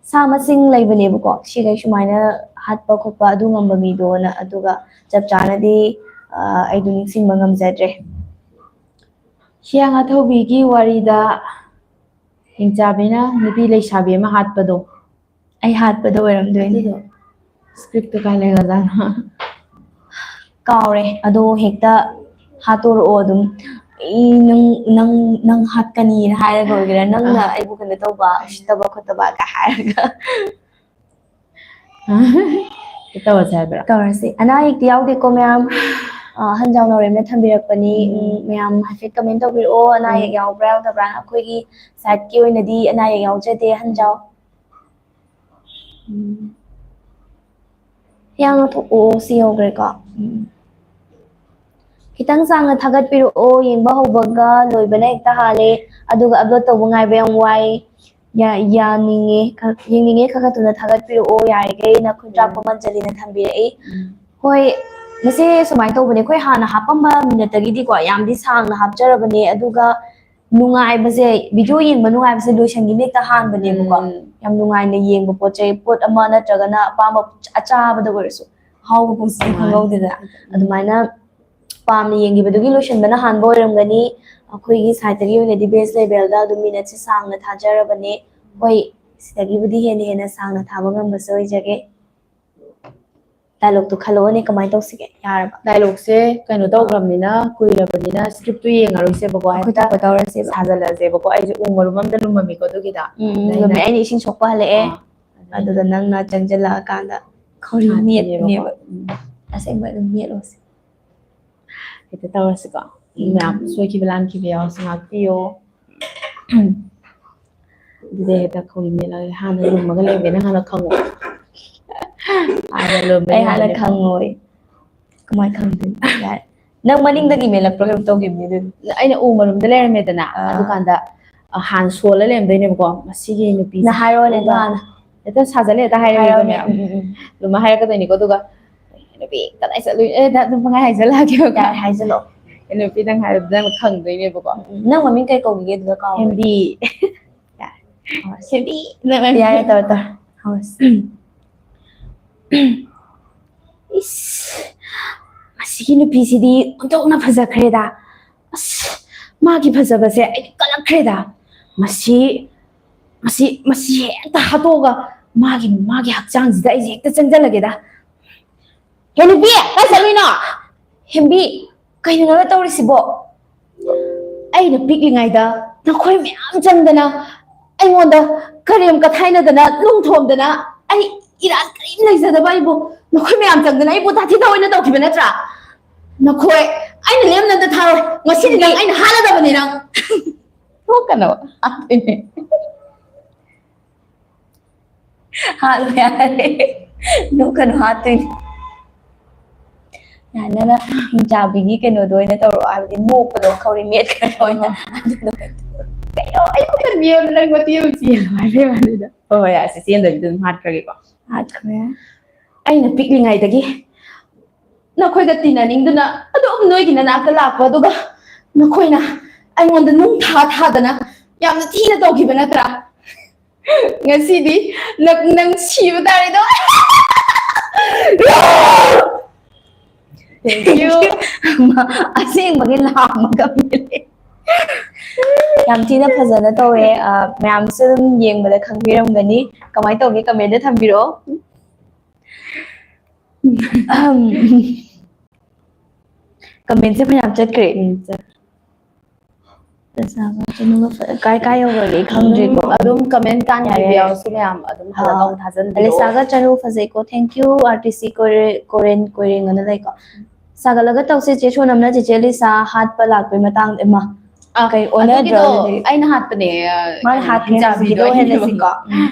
ꯁꯥ ꯃꯁꯤꯡ ꯂꯩꯕꯅꯦꯕꯀꯣ, ꯁꯤꯈꯩ ꯁꯨꯃꯥꯏꯅ ꯍꯥꯠꯄ ꯈꯣꯠꯄ ꯑꯗꯨ ꯉꯝꯕ ꯃꯤꯗꯣꯅ, ꯑꯗꯨꯒ ꯆꯞ ꯆꯥꯅꯗꯤ, ꯑ, ꯑꯩꯗꯣ ꯅꯤꯡꯁꯤꯡꯕ ꯉꯝꯖꯗ꯭ꯔꯦ꯫ ꯍꯤꯌꯥꯡ ꯑꯊꯧꯕꯤꯒꯤ ꯋꯥꯔꯤꯗ ꯍꯤꯡꯆꯥꯕꯤꯅ ꯅꯨꯄꯤ ꯂꯩꯁꯥꯕꯤ ꯑꯃ ꯍꯥꯠꯄꯗꯣ꯫ ꯑꯩ ꯍꯥꯠꯄꯗ ꯑꯣꯏꯔꯝꯗꯣꯏꯅꯦ꯫ ꯑꯗꯨꯗꯣ script ꯇꯣ ꯀꯥꯏ ꯂꯩꯈ꯭ꯔꯖꯥꯠꯅꯣ? ꯀꯥꯎꯔꯦ, ꯑꯗꯣ ꯍꯦꯛꯇ ꯍꯥꯠꯇꯣꯔꯛꯑꯣ ꯑꯗꯨꯝ꯫ "ꯑꯩ ꯅꯪ, ꯅꯪ, ꯅꯪ ꯍꯥꯠꯀꯅꯤꯅ" ꯍꯥꯏꯔꯒ ꯑꯣꯏꯒꯦꯔꯥ, "ꯅꯪꯅ ꯑꯩꯕꯨ ꯀꯩꯅꯣ ꯇꯧꯕ, ꯎꯁꯤꯠꯇꯕ ꯈꯣꯠꯇꯕ" ꯀ ꯍꯥꯏꯔꯒ꯫ ꯇꯧꯔꯁꯦ ꯍꯥꯏꯕ꯭ꯔꯥ? ꯇꯧꯔꯁꯤ꯫ ꯑꯅꯥ ꯑꯌꯦꯛꯇꯤ ꯌꯥꯎꯗꯦꯀꯣ, ꯃꯌꯥꯝ? ꯑ, ꯍꯟꯖꯥꯎ ꯅꯧꯔꯦꯝꯅ ꯊꯝꯕꯤꯔꯛꯄꯅꯤ꯫ ꯎꯝ꯫ ꯎꯝ, ꯃꯌꯥꯝ ꯍꯥꯏꯐꯦꯠ comment ꯇꯧꯕꯤꯔꯛꯑꯣ, ꯑꯅꯥ ꯑꯌꯦꯛ ꯎꯝ꯫ ꯌꯥꯎꯕ꯭ꯔꯥ ꯌꯥꯎꯗꯕ꯭ꯔꯥ? ꯑꯩꯈꯣꯏꯒꯤ side ꯀꯤ ꯑꯣꯏꯅꯗꯤ ꯑꯅꯥ ꯑꯌꯦꯛ ꯌꯥꯎꯖꯗꯦ, ꯍꯟꯖꯥꯎ꯫ ꯎꯝ꯫ ꯍꯤꯌꯥꯡ ꯑꯊꯧ-, ꯑꯣ, ꯁꯤ ꯌꯧꯈ꯭ꯔꯦꯀꯣ꯫ ꯎꯝ꯫ "ꯈꯤꯇꯪ ꯁꯥꯡꯅ ꯊꯥꯒꯠꯄꯤꯔꯛꯑꯣ, ꯌꯦꯡꯕ ꯍꯧꯕꯒ ꯂꯣꯏꯕꯅ ꯍꯦꯛꯇ ꯍꯥꯜꯂꯦ, ꯑꯗꯨꯒ upload ꯇꯧꯕ ꯉꯥꯏꯕ ꯌꯥꯝ ꯋꯥꯏ꯫ ꯌꯥ-, ꯌꯥꯅꯤꯡꯉꯦ, ꯈ-, ꯌꯦꯡꯅꯤꯡꯉꯦ, ꯈꯔ ꯈꯔ ꯊꯨꯅ ꯊꯥꯒꯠꯄꯤꯔꯛꯑꯣ, ꯌꯥꯔꯤꯈꯩ ꯅꯈꯨꯠ ꯇ꯭ꯔꯥꯛꯄ ꯃꯟꯖꯂꯤꯅ" ꯊꯝꯕꯤꯔꯛꯏ꯫ ꯎꯝ꯫ ꯍꯣꯏ, ꯃꯁꯤ ꯁꯨꯃꯥꯏꯅ ꯇꯧꯕꯅꯦ, ꯑꯩꯈꯣꯏ ꯍꯥꯟꯅ ꯍꯥꯞꯄꯝꯕ minute ꯇꯒꯤꯗꯤꯀꯣ ꯌꯥꯝꯗꯤ ꯁꯥꯡꯅ ꯍꯥꯞꯆꯔꯕꯅꯦ, ꯑꯗꯨꯒ ꯅꯨꯡꯉꯥꯏꯕꯁꯦ, ꯚꯤꯗꯤꯑꯣ ꯌꯦꯡꯕ ꯅꯨꯡꯉꯥꯏꯕꯁꯦ ꯂꯣꯏꯁꯟꯈꯤꯕ ꯍꯦꯛꯇ ꯍꯥꯟꯕꯅꯦꯕꯀꯣ꯫ ꯎꯝ꯫ ꯌꯥꯝ ꯅꯨꯡꯉꯥꯏꯅ ꯌꯦꯡꯕ ꯄꯣꯠ ꯆꯩ, ꯄꯣꯠ ꯑꯃ ꯅꯠꯇ꯭ꯔꯒꯅ ꯑꯄꯥꯝꯕ ꯑꯆꯥꯕꯗ ꯑꯣꯏꯔꯁꯨ, ꯍꯥꯎꯕ ꯄꯣꯠꯁꯤꯗꯤ ꯃꯥꯅꯦ꯫ ꯈꯪꯍꯧꯗꯦꯗꯅ꯫ ꯎꯝ꯫ ꯑꯗꯨꯃꯥꯏꯅ ꯄꯥꯝꯅ ꯌꯦꯡꯈꯤꯕꯗꯨꯒꯤ ꯂꯣꯏꯁꯤꯟꯕꯅ ꯍꯥꯟꯕ ꯑꯣꯏꯔꯝꯒꯅꯤ꯫ ꯑꯩꯈꯣꯏꯒꯤ ꯁꯥꯏꯠꯇꯒꯤ ꯑꯣꯏꯅꯗꯤ ꯕꯦꯁ ꯂꯦꯚꯦꯜꯗ ꯑꯗꯨꯝ ꯃꯤꯅꯠꯁꯦ ꯁꯥꯡꯅ ꯊꯥꯖꯔꯕꯅꯦ꯫ ꯍꯣꯏ, ꯁꯤꯗꯒꯤꯕꯨꯗꯤ ꯍꯦꯟꯅ ꯍꯦꯟꯅ ꯁꯥꯡꯅ ꯊꯥꯕ ꯉꯝꯕꯁꯨ ꯑꯣꯏꯖꯒꯦ꯫ ꯗꯥꯏꯂꯣꯛꯇꯣ ꯈꯜꯂꯛꯑꯣꯅꯦ, ꯀꯃꯥꯏꯅ ꯇꯧꯁꯤꯒꯦ? ꯌꯥꯔꯕ? ꯗꯥꯏꯂꯣꯛꯁꯦ ꯀꯩꯅꯣ ꯇꯧꯈ꯭ꯔꯕꯅꯤꯅ, ꯀꯨꯏꯔꯕꯅꯤꯅ, ꯁ꯭ꯀ꯭ꯔꯤꯞꯇꯨ ꯌꯦꯡꯉꯔꯣꯏꯁꯦꯕꯀꯣ꯫ ꯑꯩꯈꯣꯏ ꯍꯦꯛꯇ ꯊꯣꯛꯄ ꯇꯧꯔꯁꯦꯕ꯫ ꯁꯥꯖꯜꯂꯁꯦꯕꯀꯣ꯫ ꯑꯩꯁꯦ ꯎ ꯃꯔꯨꯝ ꯑꯝꯗ ꯂꯨꯝꯃꯝꯃꯤꯀꯣ ꯑꯗꯨꯒꯤꯗ꯫ ꯎꯝ, ꯎꯝ, ꯑꯗ ꯑꯩꯅ ꯂꯨꯝꯃꯦ꯫ ꯑꯩꯅ ꯏꯁꯤꯡ ꯁꯣꯛꯄ ꯍꯜꯂꯛꯑꯦ꯫ ꯑꯥ꯫ ꯑꯗꯨꯗ ꯅꯪꯅ ꯆꯪꯁꯤꯜꯂꯛꯑꯀꯥꯟꯗ ꯈꯧꯔꯤ ꯍꯥꯠꯄꯅꯦꯕꯀꯣ꯫ ꯃꯦꯠꯄꯅꯦꯕ꯫ ꯎꯝ꯫ ꯑꯁꯦꯡꯕ ꯑꯗꯨꯝ ꯃꯦꯠꯂꯣꯁꯦ꯫ ꯍꯦꯛꯇ ꯇꯧꯔꯁꯤꯀꯣ꯫ ꯎꯝ꯫ ꯃꯌꯥꯝ ꯁꯣꯏꯈꯤꯕ ꯂꯥꯟꯈꯤꯕ ꯌꯥꯎꯔꯁꯨ ꯉꯥꯛꯄꯤꯌꯣ꯫ ꯑꯗꯨꯗꯤ ꯍꯦꯛꯇ ꯈꯧꯔꯤ ꯃꯦꯠꯂꯒꯦ꯫ ꯍꯥꯟꯅ ꯂꯨꯝꯃꯒ ꯂꯩꯕꯅ ꯍꯥꯟꯅ ꯈꯪꯉꯣ꯫ ꯍꯥꯟꯅ ꯂꯨꯝꯃꯒ ꯑꯩ ꯍꯥꯟꯅ ꯂꯩꯕꯅ ꯈꯪꯉꯣꯏ꯫ ꯀꯃꯥꯏ ꯈꯪꯗꯣꯏꯅꯣ? ꯌꯥꯔꯦ꯫ ꯅꯪ ꯃꯅꯤꯡꯗꯒꯤ ꯃꯦꯜꯂꯛꯄ꯭ꯔꯥ ꯀꯩꯅꯣꯝ ꯇꯧꯈꯤꯕꯅꯤ ꯑꯗꯨꯗꯤ꯫ ꯑꯩꯅ ꯎ ꯃꯔꯨꯝꯗ ꯂꯩꯔꯝꯃꯦꯗꯅ, ꯑꯥ꯫ ꯑꯗꯨꯀꯥꯟꯗ, ꯑ, ꯍꯥꯟꯅ ꯁꯣꯜꯂ ꯂꯩꯔꯝꯗꯣꯏꯅꯦꯕꯀꯣ꯫ ꯃꯁꯤꯒꯤ ꯅꯨꯄꯤꯁꯦ ꯅ ꯍꯥꯏꯔꯣꯅꯦ ꯑꯗꯣ ꯍꯥꯟꯅ꯫ ꯍꯦꯛꯇ ꯁꯥꯖꯜꯂꯦ, ꯍꯦꯛꯇ ꯍꯥꯏꯔꯒꯦꯀꯣ ꯍꯥꯏꯔꯣꯅꯦ꯫ ꯃꯌꯥꯝ꯫ ꯎꯝ, ꯎꯝ, ꯎꯝ꯫ ꯑꯗꯨꯃꯥꯏꯅ ꯍꯥꯏꯔꯛꯀꯗꯣꯏꯅꯤꯀꯣ꯫ ꯑꯗꯨꯒ, "ꯅꯨꯄꯤ ꯀꯗꯥꯏ ꯆꯠꯂꯨꯏ?" ꯑꯦ, ꯅ-, ꯑꯗꯨꯝ ꯄꯪꯍꯥꯏ ꯍꯥꯏꯖꯜꯂꯛꯑꯒꯦꯕꯀꯣ꯫ ꯌꯥꯔꯦ, ꯍꯥꯏꯖꯜꯂꯛꯑꯣ꯫ ꯅꯨꯄꯤ ꯅꯪ ꯍꯥꯏꯕꯗ ꯅꯪ ꯈꯪꯗꯣꯏꯅꯦꯕꯀꯣ꯫ ꯎꯝ, ꯎꯝ꯫ ꯅꯪ ꯃꯃꯤꯡ ꯀꯩ ꯀꯧꯈꯤꯒꯦ ꯑꯗꯨꯗ ꯀꯥꯎꯔꯦ꯫ ꯍꯦꯝꯕꯤ꯫ ꯌꯥꯔꯦ꯫ ꯍꯦꯝꯕꯤ꯫ ꯅꯪ ꯌꯥꯔꯦ, ꯇꯧꯔꯣ, ꯇꯧꯔꯣ꯫ ꯍꯧꯔꯁꯤ꯫ ꯏꯁ, ꯃꯁꯤꯒꯤ ꯅꯨꯄꯤꯁꯤꯗꯤ ꯑꯣꯟꯊꯣꯛꯅ ꯐꯖꯈ꯭ꯔꯦꯗ꯫ ꯑꯁ, ꯃꯥꯒꯤ ꯐꯖꯕꯁꯦ ꯑꯩ ꯀꯜꯂꯛꯈ꯭ꯔꯦꯗ꯫ ꯃꯁꯤ, ꯃꯁꯤ, ꯃꯁꯤ ꯍꯦꯛꯇ ꯍꯥꯠꯇꯣꯛꯑꯒ ꯃꯥꯒꯤ, ꯃꯥꯒꯤ ꯍꯛꯆꯥꯡꯁꯤꯗ ꯑꯩꯁꯦ ꯍꯦꯛꯇ ꯆꯪꯁꯤꯜꯂꯒꯦꯗ꯫ ꯍꯦ ꯅꯨꯄꯤ, ꯀꯥꯏ ꯆꯠꯂꯨꯏꯅꯣ? ꯍꯦꯝꯕꯤ, ꯀꯩꯅꯣ ꯅꯪꯅ ꯇꯧꯔꯤꯁꯤꯕꯣ? ꯑꯩꯅ ꯄꯤꯛꯂꯤꯉꯩꯗ ꯅꯈꯣꯏ ꯃꯌꯥꯝ ꯆꯪꯗꯅ ꯑꯩꯉꯣꯟꯗ ꯀꯔꯦꯝ ꯀꯊꯥꯏꯅꯗꯅ, ꯅꯨꯡ ꯊꯣꯝꯗꯅ, ꯑꯩ ꯏꯔꯥꯟ ꯀꯔꯤꯝ ꯂꯩꯖꯗꯕ ꯑꯩꯕꯨ ꯅꯈꯣꯏ ꯃꯌꯥꯝ ꯆꯪꯗꯅ ꯑꯩꯕꯨ ꯇꯥꯊꯤ ꯇꯥꯑꯣꯏꯅ ꯇꯧꯈꯤꯕ ꯅꯠꯇ꯭ꯔꯥ? ꯅꯈꯣꯏ, ꯑꯩꯅ ꯂꯦꯝꯅ ꯑꯝꯇ ꯊꯥꯔꯣꯏ꯫ ꯉꯁꯤꯗꯤ ꯅꯪ ꯑꯩꯅ ꯍꯥꯠꯂꯗꯕꯅꯤ ꯅꯪ꯫ ꯅꯣꯛꯀꯅꯣ, ꯍꯥꯠꯇꯣꯏꯅꯦ꯫ ꯍꯥꯠꯂꯣ ꯌꯥꯔꯦ꯫ ꯅꯣꯛꯀꯅꯨ, ꯍꯥꯠꯇꯣꯏꯅꯦ꯫ ꯌꯥꯔꯦ, ꯅꯪꯅ ꯍꯤꯡꯆꯥꯕꯤꯒꯤ ꯀꯩꯅꯣꯗꯣ ꯑꯣꯏꯅ ꯇꯧꯔꯛꯑꯣ ꯍꯥꯏꯕꯗꯤ, ꯅꯣꯛꯄꯗꯣ, ꯈꯧꯔꯤ ꯃꯦꯠꯄꯗꯣ ꯑꯣꯏꯅ꯫ ꯑꯗꯨꯗꯣ ꯀꯩꯅꯣ, ꯑꯩ ꯈꯨꯠꯇ ꯃꯦꯠꯂ ꯅꯪ ꯃꯇꯦꯛ ꯑꯃ ꯆꯦꯜꯂꯣ ꯍꯥꯏꯕꯩ ꯋꯥꯅꯤꯗ꯫ ꯍꯣꯏ, ꯍꯣꯏ, ꯌꯥꯔꯦ, ꯁꯤ ꯆꯦꯟꯗꯕꯤꯗ ꯑꯗꯨꯝ ꯍꯥꯠꯈ꯭ꯔꯒꯦꯀꯣ꯫ ꯍꯥꯠꯈ꯭ꯔꯦ꯫ ꯑꯩꯅ ꯄꯤꯛꯂꯤꯉꯩꯗꯒꯤ ꯅꯈꯣꯏꯒ ꯇꯤꯟꯅꯅꯤꯡꯗꯨꯅ ꯑꯗꯨꯝ ꯅꯣꯏꯒꯤ ꯅꯅꯥꯛꯇ ꯂꯥꯛꯄ, ꯑꯗꯨꯒ ꯅꯈꯣꯏꯅ ꯑꯩꯉꯣꯟꯗ ꯅꯨꯡ ꯊꯥ ꯊꯥꯗꯅ ꯌꯥꯝꯅ ꯊꯤꯅ ꯇꯧꯈꯤꯕ ꯅꯠꯇ꯭ꯔꯥ? ꯉꯁꯤꯗꯤ ꯅꯪ ꯅꯪ ꯁꯤꯕ ꯇꯥꯔꯦꯗꯣ꯫ Thank you. ꯑꯁꯦꯡꯕꯒꯤ ꯂꯥꯝꯃꯒ ꯌꯥꯝ ꯊꯤꯅ ꯐꯖꯅ ꯇꯧꯋꯦ꯫ ꯑ, ꯃꯌꯥꯝꯁꯨ ꯑꯗꯨꯝ ꯌꯦꯡꯕꯗ ꯈꯪꯕꯤꯔꯝꯒꯅꯤ꯫ ꯀꯃꯥꯏꯅ ꯇꯧꯒꯦ? ꯀꯃꯦꯟꯗ ꯊꯝꯕꯤꯔꯛꯑꯣ꯫ ꯀꯃꯦꯟꯁꯦ ꯐꯅꯌꯥꯝ ꯆꯠꯈ꯭ꯔꯦ꯫ ꯎꯝ, ꯆꯠ- ꯀꯥꯏ ꯀꯥꯏ ꯌꯧꯈ꯭ꯔꯒꯦ? ꯑꯩ ꯈꯪꯗ꯭ꯔꯦꯀꯣ꯫ ꯑꯗꯨꯝ, ꯑꯗꯨꯝ ꯀꯃꯦꯟ ꯇꯥꯟꯕꯤꯕ ꯌꯥꯎꯔꯁꯨ ꯃꯌꯥꯝ ꯑꯗꯨꯝ ꯍꯜꯂꯒ ꯑꯥ, ꯑꯃꯨꯛ ꯊꯥꯖꯟꯕꯤꯔꯛꯑꯣ꯫ ꯑꯂꯤꯁꯥꯒ ꯆꯅꯨ ꯐꯖꯩꯀꯣ꯫ Thank you, R T C Kore-, Korean Koireng ꯑꯅ ꯂꯩꯀꯣ꯫ ꯁꯥꯒꯠꯂꯒ ꯇꯧꯁꯦ ꯆꯦ ꯁꯣꯅꯝꯅ ꯆꯦꯆꯦ ꯑꯂꯤꯁꯥ ꯍꯥꯠꯄ ꯂꯥꯛꯄꯩ ꯃꯇꯥꯡꯗ꯫ ꯏꯃꯥ, ꯑꯥ, ꯀꯩ ꯑꯣꯟꯅꯗ꯭ꯔꯣ ꯑꯗꯨꯒꯤꯗꯣ ꯑꯗꯨꯗꯤ? ꯑꯩꯅ ꯍꯥꯠꯄꯅꯦ, ꯑ, ꯃꯥꯅ ꯀꯩꯅꯣ, ꯍꯥꯠꯈ꯭ꯔꯦ ꯍꯤꯡꯆꯥꯕꯤꯗꯣ ꯍꯥꯏꯕꯒꯤꯗꯣ ꯑꯩꯅ ꯍꯦꯟꯅ ꯂꯧꯕ꯫ ꯁꯤꯀꯣ꯫ ꯎꯝ꯫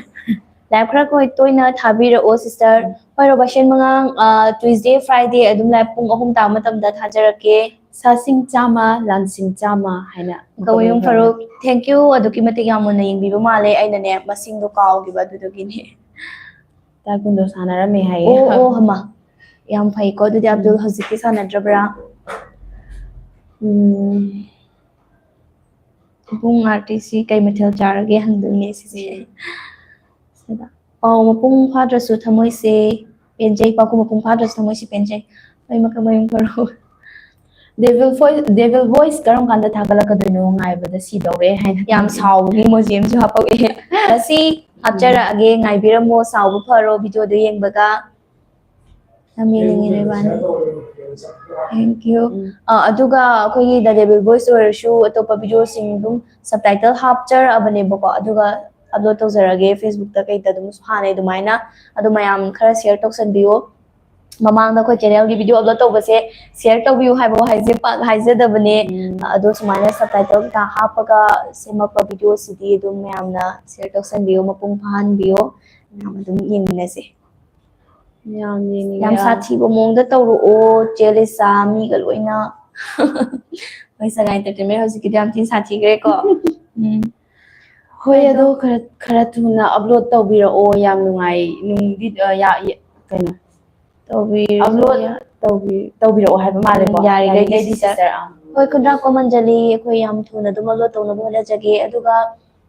Live ꯈꯔ ꯀꯣꯏ-, ꯇꯣꯏꯅ ꯊꯥꯕꯤꯔꯛꯑꯣ, sister꯫ ꯎꯝ꯫ ꯍꯣꯏ, ꯔꯣꯕꯥꯁꯦꯟ ꯃꯉꯥꯡ, ꯑ, Tuesday, Friday ꯑꯗꯨꯝ live ꯄꯨꯡ ꯑꯍꯨꯝ ꯇꯥꯕ ꯃꯇꯝꯗ ꯊꯥꯖꯔꯛꯀꯦ꯫ ꯁꯥꯁꯤꯡ ꯆꯥꯝꯃ, ꯂꯥꯟꯁꯤꯡ ꯆꯥꯝꯃ ꯍꯥꯏꯅ ꯀꯧꯌꯨꯝ ꯐꯔꯨꯛ, thank you꯫ ꯑꯗꯨꯛꯀꯤ ꯃꯇꯤꯛ ꯌꯥꯝ ꯃꯨꯟꯅ ꯌꯦꯡꯕꯤꯕ ꯃꯥꯜꯂꯦ, ꯑꯩꯅꯅꯦ ꯃꯁꯤꯡꯗꯣ ꯀꯥꯎꯈꯤꯕ ꯑꯗꯨꯗꯨꯒꯤꯅꯦ꯫ Taekwondo ꯁꯥꯟꯅꯔꯝꯃꯦ ꯍꯥꯏꯌꯦ꯫ ꯑꯣ, ꯑꯣ, ꯍꯃ꯫ ꯌꯥꯝ ꯐꯩꯀꯣ꯫ ꯑꯗꯨꯗꯤ ꯑꯕꯗꯨꯜ ꯎꯝ꯫ ꯍꯧꯖꯤꯛꯇꯤ ꯁꯥꯟꯅꯗ꯭ꯔꯕ꯭ꯔꯥ? ꯎꯝ꯫ ꯏꯕꯨꯡ R T C ꯀꯩ ꯃꯊꯦꯜ ꯆꯥꯔꯒꯦ ꯍꯪꯗꯣꯏꯅꯦ ꯁꯤꯁꯦ꯫ ꯎꯝ꯫ ꯁꯤꯗ꯫ ꯄꯥꯎ ꯃꯄꯨꯡ ꯐꯥꯗ꯭ꯔꯁꯨ ꯊꯃꯣꯏꯁꯦ ꯄꯦꯟꯖꯩ, ꯄꯥꯎꯈꯨꯝ ꯃꯄꯨꯡ ꯐꯥꯗ꯭ꯔꯁꯨ ꯊꯃꯣꯏꯁꯦ ꯄꯦꯟꯖꯩ꯫ ꯃꯩ ꯃꯀ-, ꯃꯌꯨꯝ ꯐꯔꯣ꯫ Devil Voice, Devil Voice ꯀꯔꯝ ꯀꯥꯟꯗ ꯊꯥꯒꯠꯂꯛꯀꯗꯣꯏꯅꯣ? ꯉꯥꯏꯕꯗ ꯁꯤꯗꯧꯔꯦ ꯍꯥꯏꯅ꯫ ꯌꯥꯝ ꯁꯥꯎꯕꯒꯤ emoji ꯑꯃꯁꯨ ꯍꯥꯄꯛꯑꯦ꯫ ꯉꯁꯤ ꯍꯥꯞꯆꯔꯛꯑꯒꯦ, ꯉꯥꯏꯕꯤꯔꯝꯃꯣ, ꯁꯥꯎꯕ ꯐꯔꯣ, video ꯗꯣ ꯌꯦꯡꯕꯒ꯫ ꯌꯥꯝ ꯌꯦꯡꯅꯤꯡꯉꯦ ꯏꯕꯥꯅꯤ꯫ Thank you꯫ ꯎꯝ꯫ ꯑ, ꯑꯗꯨꯒ ꯑꯩꯈꯣꯏꯒꯤ The Devil Voice ꯑꯣꯏꯔꯁꯨ ꯑꯇꯣꯞꯄ video ꯁꯤꯡ ꯑꯗꯨꯝ subtitle ꯍꯥꯞꯆꯔꯛꯑꯕꯅꯦꯕꯀꯣ, ꯑꯗꯨꯒ upload ꯇꯧꯖꯔꯒꯦ Facebook ꯇ ꯀꯩꯗ ꯑꯗꯨꯝ ꯍꯥꯟꯅꯩ ꯑꯗꯨꯃꯥꯏꯅ꯫ ꯑꯗꯣ ꯃꯌꯥꯝ ꯈꯔ share ꯇꯧꯁꯟꯕꯤꯌꯣ꯫ ꯃꯃꯥꯡꯗ ꯑꯩꯈꯣꯏ channel ꯒꯤ video upload ꯇꯧꯕꯁꯦ share ꯇꯧꯕꯤꯌꯨ ꯍꯥꯏꯕ ꯋꯥꯍꯩꯁꯦ ꯄꯥꯛ ꯍꯥꯏꯖꯗꯕꯅꯦ꯫ ꯎꯝ꯫ ꯑꯗꯣ ꯁꯨꯃꯥꯏꯅ subtitle ꯀꯩꯀꯥ ꯍꯥꯞꯄꯒ ꯁꯦꯝꯃꯛꯄ video ꯁꯤꯗꯤ ꯑꯗꯨꯝ ꯃꯌꯥꯝꯅ share ꯇꯧꯁꯟꯕꯤꯌꯣ, ꯃꯄꯨꯡ ꯐꯥꯍꯟꯕꯤꯌꯣ꯫ ꯃꯌꯥꯝ ꯑꯗꯨꯝ ꯌꯦꯡꯃꯤꯟꯅꯁꯦ꯫ ꯌꯥꯝ ꯌꯦꯡꯅꯤꯡꯉꯦ꯫ ꯌꯥꯝ ꯁꯥꯊꯤꯕ ꯃꯑꯣꯡꯗ ꯇꯧꯔꯛꯑꯣ, ꯆꯦ ꯂꯤꯁꯥ, ꯃꯤꯒ ꯂꯣꯏꯅ꯫ ꯍꯣꯏ, ꯁꯉꯥꯏ Entertainment ꯍꯧꯖꯤꯛꯀꯤꯗꯤ ꯌꯥꯝ ꯊꯤꯅ ꯁꯥꯊꯤꯈ꯭ꯔꯦꯀꯣ꯫ ꯎꯝ꯫ ꯍꯣꯏ, ꯑꯗꯣ ꯑꯗꯣ ꯈꯔ, ꯈꯔ ꯊꯨꯅ upload ꯇꯧꯕꯤꯔꯛꯑꯣ, ꯌꯥꯝ ꯅꯨꯡꯉꯥꯏ-, ꯅꯨꯡꯗꯤ, ꯑ, ꯌꯥ-, ꯌꯥ-, ꯀꯩꯅꯣ? ꯇꯧꯕꯤꯔꯣ꯫ Upload ꯌꯥ-, ꯇꯧꯕꯤ ꯇꯧꯕꯤꯔꯛꯑꯣ ꯍꯥꯏꯕ ꯃꯥꯜꯂꯦꯀꯣ꯫ ꯎꯝ, ꯌꯥꯔꯤꯈꯩꯗꯤ ꯌꯥꯔꯤꯈꯩꯗꯤ sister꯫ Sister, ꯑꯥ꯫ ꯍꯣꯏ, ꯈꯨꯟꯗ꯭ꯔꯥꯛꯄꯝ ꯑꯟꯖꯂꯤ, ꯑꯩꯈꯣꯏ ꯌꯥꯝ ꯊꯨꯅ ꯑꯗꯨꯝ ꯑꯞꯂꯣꯗ ꯇꯧꯅꯕ ꯍꯣꯠꯅꯖꯒꯦ꯫ ꯑꯗꯨꯒ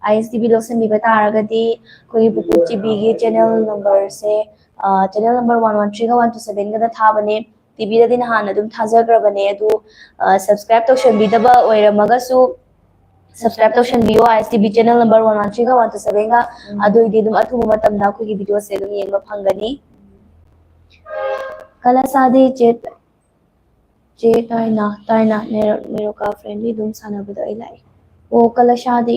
ꯑꯥꯏ ꯑꯦꯁ ꯇꯤ ꯚꯤ ꯂꯧꯁꯤꯟꯕꯤꯕ ꯇꯥꯔꯒꯗꯤ ꯑꯩꯈꯣꯏꯒꯤ ꯄꯨꯄꯨ ꯇꯤ ꯚꯤꯒꯤ ꯆꯦꯅꯦꯜ ꯅꯝꯕꯔꯁꯦ, ꯆꯦꯅꯦꯜ ꯅꯝꯕꯔ ꯋꯥꯟ ꯋꯥꯟ ꯊ꯭ꯔꯤꯒ ꯋꯥꯟ ꯇꯨ ꯁꯕꯦꯟꯒꯗ ꯊꯥꯕꯅꯦ꯫ ꯇꯤ ꯚꯤꯗꯗꯤ ꯅꯍꯥꯟ ꯑꯗꯨꯝ ꯊꯥꯖꯈ꯭ꯔꯕꯅꯦ, ꯑꯗꯨ ꯁꯕꯁꯀ꯭ꯔꯥꯏꯕ ꯇꯧꯁꯟꯕꯤꯗꯕ ꯑꯣꯏꯔꯝꯃꯒꯁꯨ ꯁꯕꯁꯀ꯭ꯔꯥꯏꯕ ꯇꯧꯁꯟꯕꯤꯌꯣ I S T V channel number one one ꯊ꯭ꯔꯤꯒ ꯋꯥꯟ ꯇꯨ ꯁꯕꯦꯟꯒ꯫ ꯑꯗꯨꯑꯣꯏꯗꯤ ꯑꯗꯨꯝ ꯑꯊꯨꯕ ꯃꯇꯝꯗ ꯑꯩꯈꯣꯏꯒꯤ ꯚꯤꯗꯤꯑꯣꯁꯦ ꯑꯗꯨꯝ ꯌꯦꯡꯕ ꯐꯪꯒꯅꯤ꯫ ꯀꯂꯁꯥꯗꯤ ꯆꯦ ꯆꯦ ꯇꯥꯏꯅ ꯇꯥꯏꯅ ꯅꯦꯔꯣꯀꯥ ꯐ꯭ꯔꯦꯟꯂꯤ ꯑꯗꯨꯝ ꯁꯥꯟꯅꯕꯗꯣ ꯑꯩ ꯂꯥꯛꯑꯦ꯫ ꯑꯣ, ꯀꯂꯁꯥꯗꯤ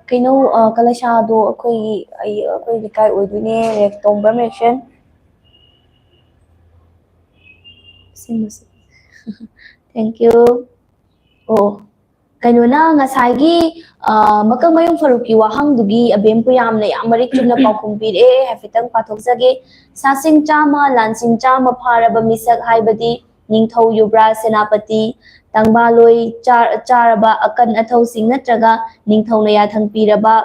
ꯀꯩꯅꯣ, ꯑ, ꯀꯂꯁꯥꯗꯣ ꯑꯩꯈꯣꯏꯒꯤ ꯑꯩ ꯑꯩꯈꯣꯏ ꯂꯩꯀꯥꯏ ꯑꯣꯏꯗꯣꯏꯅꯦ, ꯔꯦꯛꯇꯣꯡꯕꯝ ꯔꯦꯛꯁꯟ꯫ ꯁꯤꯃꯁꯦ꯫ Thank you꯫ ꯑꯣ, ꯀꯩꯅꯣꯅ ꯉꯁꯥꯏꯒꯤ, ꯑ, ꯃꯀꯛꯃꯌꯨꯝ ꯐꯔꯨꯛꯀꯤ ꯋꯥꯍꯪꯗꯨꯒꯤ ꯑꯕꯦꯝꯄꯨ ꯌꯥꯝꯅ ꯌꯥꯝ ꯃꯔꯤꯛ ꯆꯨꯝꯅ ꯄꯥꯎꯈꯨꯝ ꯄꯤꯔꯛꯑꯦ, ꯍꯥꯏꯐꯦꯠꯇꯪ ꯄꯥꯊꯣꯛꯆꯒꯦ꯫ ꯁꯥꯁꯤꯡ ꯆꯥꯝꯃ, ꯂꯥꯟꯁꯤꯡ ꯆꯥꯝꯃ ꯐꯥꯔꯕ ꯃꯤꯁꯛ ꯍꯥꯏꯕꯗꯤ ꯅꯤꯡꯊꯧ ꯌꯨꯕ꯭ꯔꯥꯖ ꯁꯦꯅꯥꯄꯇꯤ, ꯇꯪꯕꯥꯂꯣꯏ ꯆꯥ-, ꯆꯥꯔꯕ ꯑꯀꯟ ꯑꯊꯧꯁꯤꯡ ꯅꯠꯇ꯭ꯔꯒ ꯅꯤꯡꯊꯧꯅ ꯌꯥꯊꯪ ꯄꯤꯔꯕ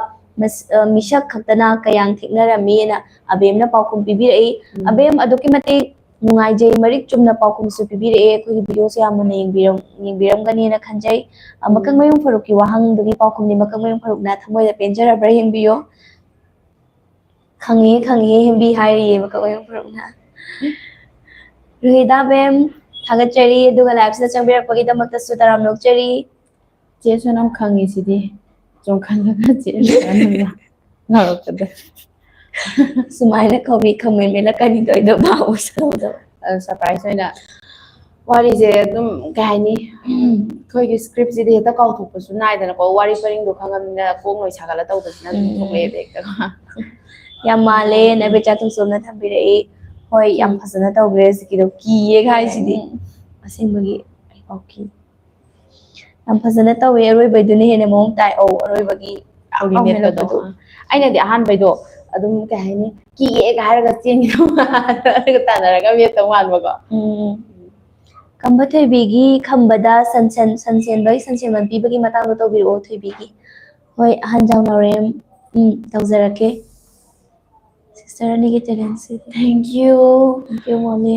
ꯃꯁ-, ꯑ, ꯃꯤꯁꯛ ꯈꯛꯇꯅ ꯀꯌꯥꯡ ꯊꯦꯛꯅꯔꯝꯃꯤꯅ ꯑꯕꯦꯝꯅ ꯄꯥꯎꯈꯨꯝ ꯄꯤꯕꯤꯔꯛꯏ꯫ ꯎꯝ꯫ ꯑꯕꯦꯝ, ꯑꯗꯨꯛꯀꯤ ꯃꯇꯤꯛ ꯅꯨꯡꯉꯥꯏꯖꯩ, ꯃꯔꯤꯛ ꯆꯨꯝꯅ ꯄꯥꯎꯈꯨꯝꯁꯨ ꯄꯤꯕꯤꯔꯛꯑꯦ꯫ ꯑꯩꯈꯣꯏꯒꯤ ꯚꯤꯗꯤꯑꯣꯁꯦ ꯌꯥꯝ ꯃꯨꯟꯅ ꯌꯦꯡꯕꯤꯔꯝ-, ꯌꯦꯡꯕꯤꯔꯝꯒꯅꯤꯅ ꯈꯟꯖꯩ꯫ ꯑ, ꯎꯝ꯫ ꯃꯀꯛꯃꯌꯨꯝ ꯐꯔꯨꯛꯀꯤ ꯋꯥꯍꯪꯗꯨꯒꯤ ꯄꯥꯎꯈꯨꯝꯗꯤ ꯃꯀꯛꯃꯌꯨꯝ ꯐꯔꯨꯛꯅ ꯊꯃꯣꯏꯗ ꯄꯦꯟꯖꯔꯕ꯭ꯔꯥ ꯌꯦꯡꯕꯤꯌꯨ꯫ "ꯈꯪꯉꯦ, ꯈꯪꯉꯦ, ꯍꯦꯝꯕꯤ" ꯍꯥꯏꯔꯤꯌꯦ ꯃꯀꯛꯃꯌꯨꯝ ꯐꯔꯨꯛꯅ꯫ ꯔꯨꯍꯤꯗꯥ ꯃꯦꯝ, ꯊꯥꯒꯠꯆꯔꯤ, ꯑꯗꯨꯒ ꯂꯥꯏꯚꯁꯤꯗ ꯆꯪꯕꯤꯔꯛꯄꯒꯤꯗꯃꯛꯇꯁꯨ ꯇꯔꯥꯝꯅ ꯑꯣꯛꯆꯔꯤ꯫ ꯆꯦ ꯁꯣꯅꯝ ꯈꯪꯉꯤ ꯁꯤꯗꯤ꯫ ꯁꯨꯝ ꯈꯜꯂꯒ ꯆꯦ ꯁꯣꯅꯝꯅ ꯉꯥꯎꯔꯛꯄꯗ꯫ ꯁꯨꯃꯥꯏꯅ ꯈꯪꯉꯤ, ꯈꯪꯉꯤ, ꯃꯦꯂꯛꯀꯅꯤ ꯇꯧꯔꯤꯗꯣ ꯚꯥꯕ ꯑꯣꯏꯁꯜꯍꯧꯗꯕ꯫ ꯑꯗꯨ ꯁꯔꯄ꯭ꯔꯥꯏꯁ ꯑꯣꯏꯅ ꯋꯥꯔꯤꯁꯦ ꯑꯗꯨꯝ ꯀꯩ ꯍꯥꯏꯅꯤ, ꯑꯩꯈꯣꯏꯒꯤ ꯁ꯭ꯀ꯭ꯔꯤꯞꯁꯤꯗꯤ ꯍꯦꯛꯇ ꯀꯥꯎꯊꯣꯛꯄꯁꯨ ꯅꯥꯏꯗꯅꯀꯣ, ꯋꯥꯔꯤ ꯄꯔꯤꯡꯗꯣ ꯈꯪꯉꯕꯅꯤꯅ ꯀꯣꯛ ꯂꯣꯏ ꯁꯥꯒꯠꯂ ꯇꯧꯕꯁꯤꯅ ꯑꯗꯨꯝ ꯎꯝ꯫ ꯊꯣꯛꯂꯛꯑꯦꯕ ꯍꯦꯛꯇ꯫ ꯌꯥꯝ ꯃꯥꯜꯂꯦ, ꯅꯕꯦꯆꯥ ꯊꯣꯡꯆꯣꯝꯅ ꯊꯝꯕꯤꯔꯛꯏ꯫ ꯍꯣꯏ, ꯌꯥꯝ ꯐꯖꯅ ꯇꯧꯈ꯭ꯔꯦ ꯍꯧꯖꯤꯛꯀꯤꯗꯣ, ꯀꯤꯌꯦ ꯍꯥꯏꯁꯤꯗꯤ꯫ ꯎꯝ꯫ ꯑꯁꯦꯡꯕꯒꯤ ꯑꯩ ꯄꯥꯎ ꯀꯤ꯫ ꯌꯥꯝ ꯐꯖꯅ ꯇꯧꯋꯦ, ꯑꯔꯣꯏꯕꯗꯨꯅ ꯍꯦꯟꯅ ꯃꯑꯣꯡ ꯇꯥꯏ꯫ ꯑꯧ, ꯑꯔꯣꯏꯕꯒꯤ ꯊꯧꯔꯤ ꯑꯧ, ꯃꯦꯠꯄꯗꯣ꯫ ꯃꯦꯠꯂꯛꯄꯗꯣ꯫ ꯑꯩꯅꯗꯤ ꯑꯍꯥꯟꯕꯩꯗꯣ ꯑꯗꯨꯝ ꯀꯩ ꯍꯥꯏꯅꯤ, ꯀꯤꯌꯦꯒ ꯍꯥꯏꯔꯒ ꯆꯦꯟꯈꯤꯗꯧ ꯃꯥꯟꯕ, ꯑꯗꯨꯒ ꯇꯥꯟꯅꯔꯒ ꯃꯦꯠꯇꯧ ꯃꯥꯟꯕꯀꯣ꯫ ꯎꯝ꯫ ꯈꯝꯕ ꯊꯣꯏꯕꯤꯒꯤ ꯈꯝꯕꯗ ꯁꯟꯁꯦꯟ, ꯁꯟꯁꯦꯟꯕꯒꯤ ꯁꯟꯁꯦꯟꯕꯟ ꯄꯤꯕꯒꯤ ꯃꯇꯥꯡꯗꯣ ꯇꯧꯕꯤꯔꯛꯑꯣ, ꯊꯣꯏꯕꯤꯒꯤ꯫ ꯍꯣꯏ, ꯑꯍꯟꯖꯥ ꯅꯥꯎꯔꯦꯝ꯫ ꯎꯝ, ꯇꯧꯖꯔꯛꯀꯦ꯫ ꯁꯤꯁꯇꯔ ꯑꯅꯤꯒꯤ ꯇꯦꯂꯦꯟꯁꯤꯗꯤ꯫ Thank you꯫ Thank you, ꯃꯣꯃꯤ꯫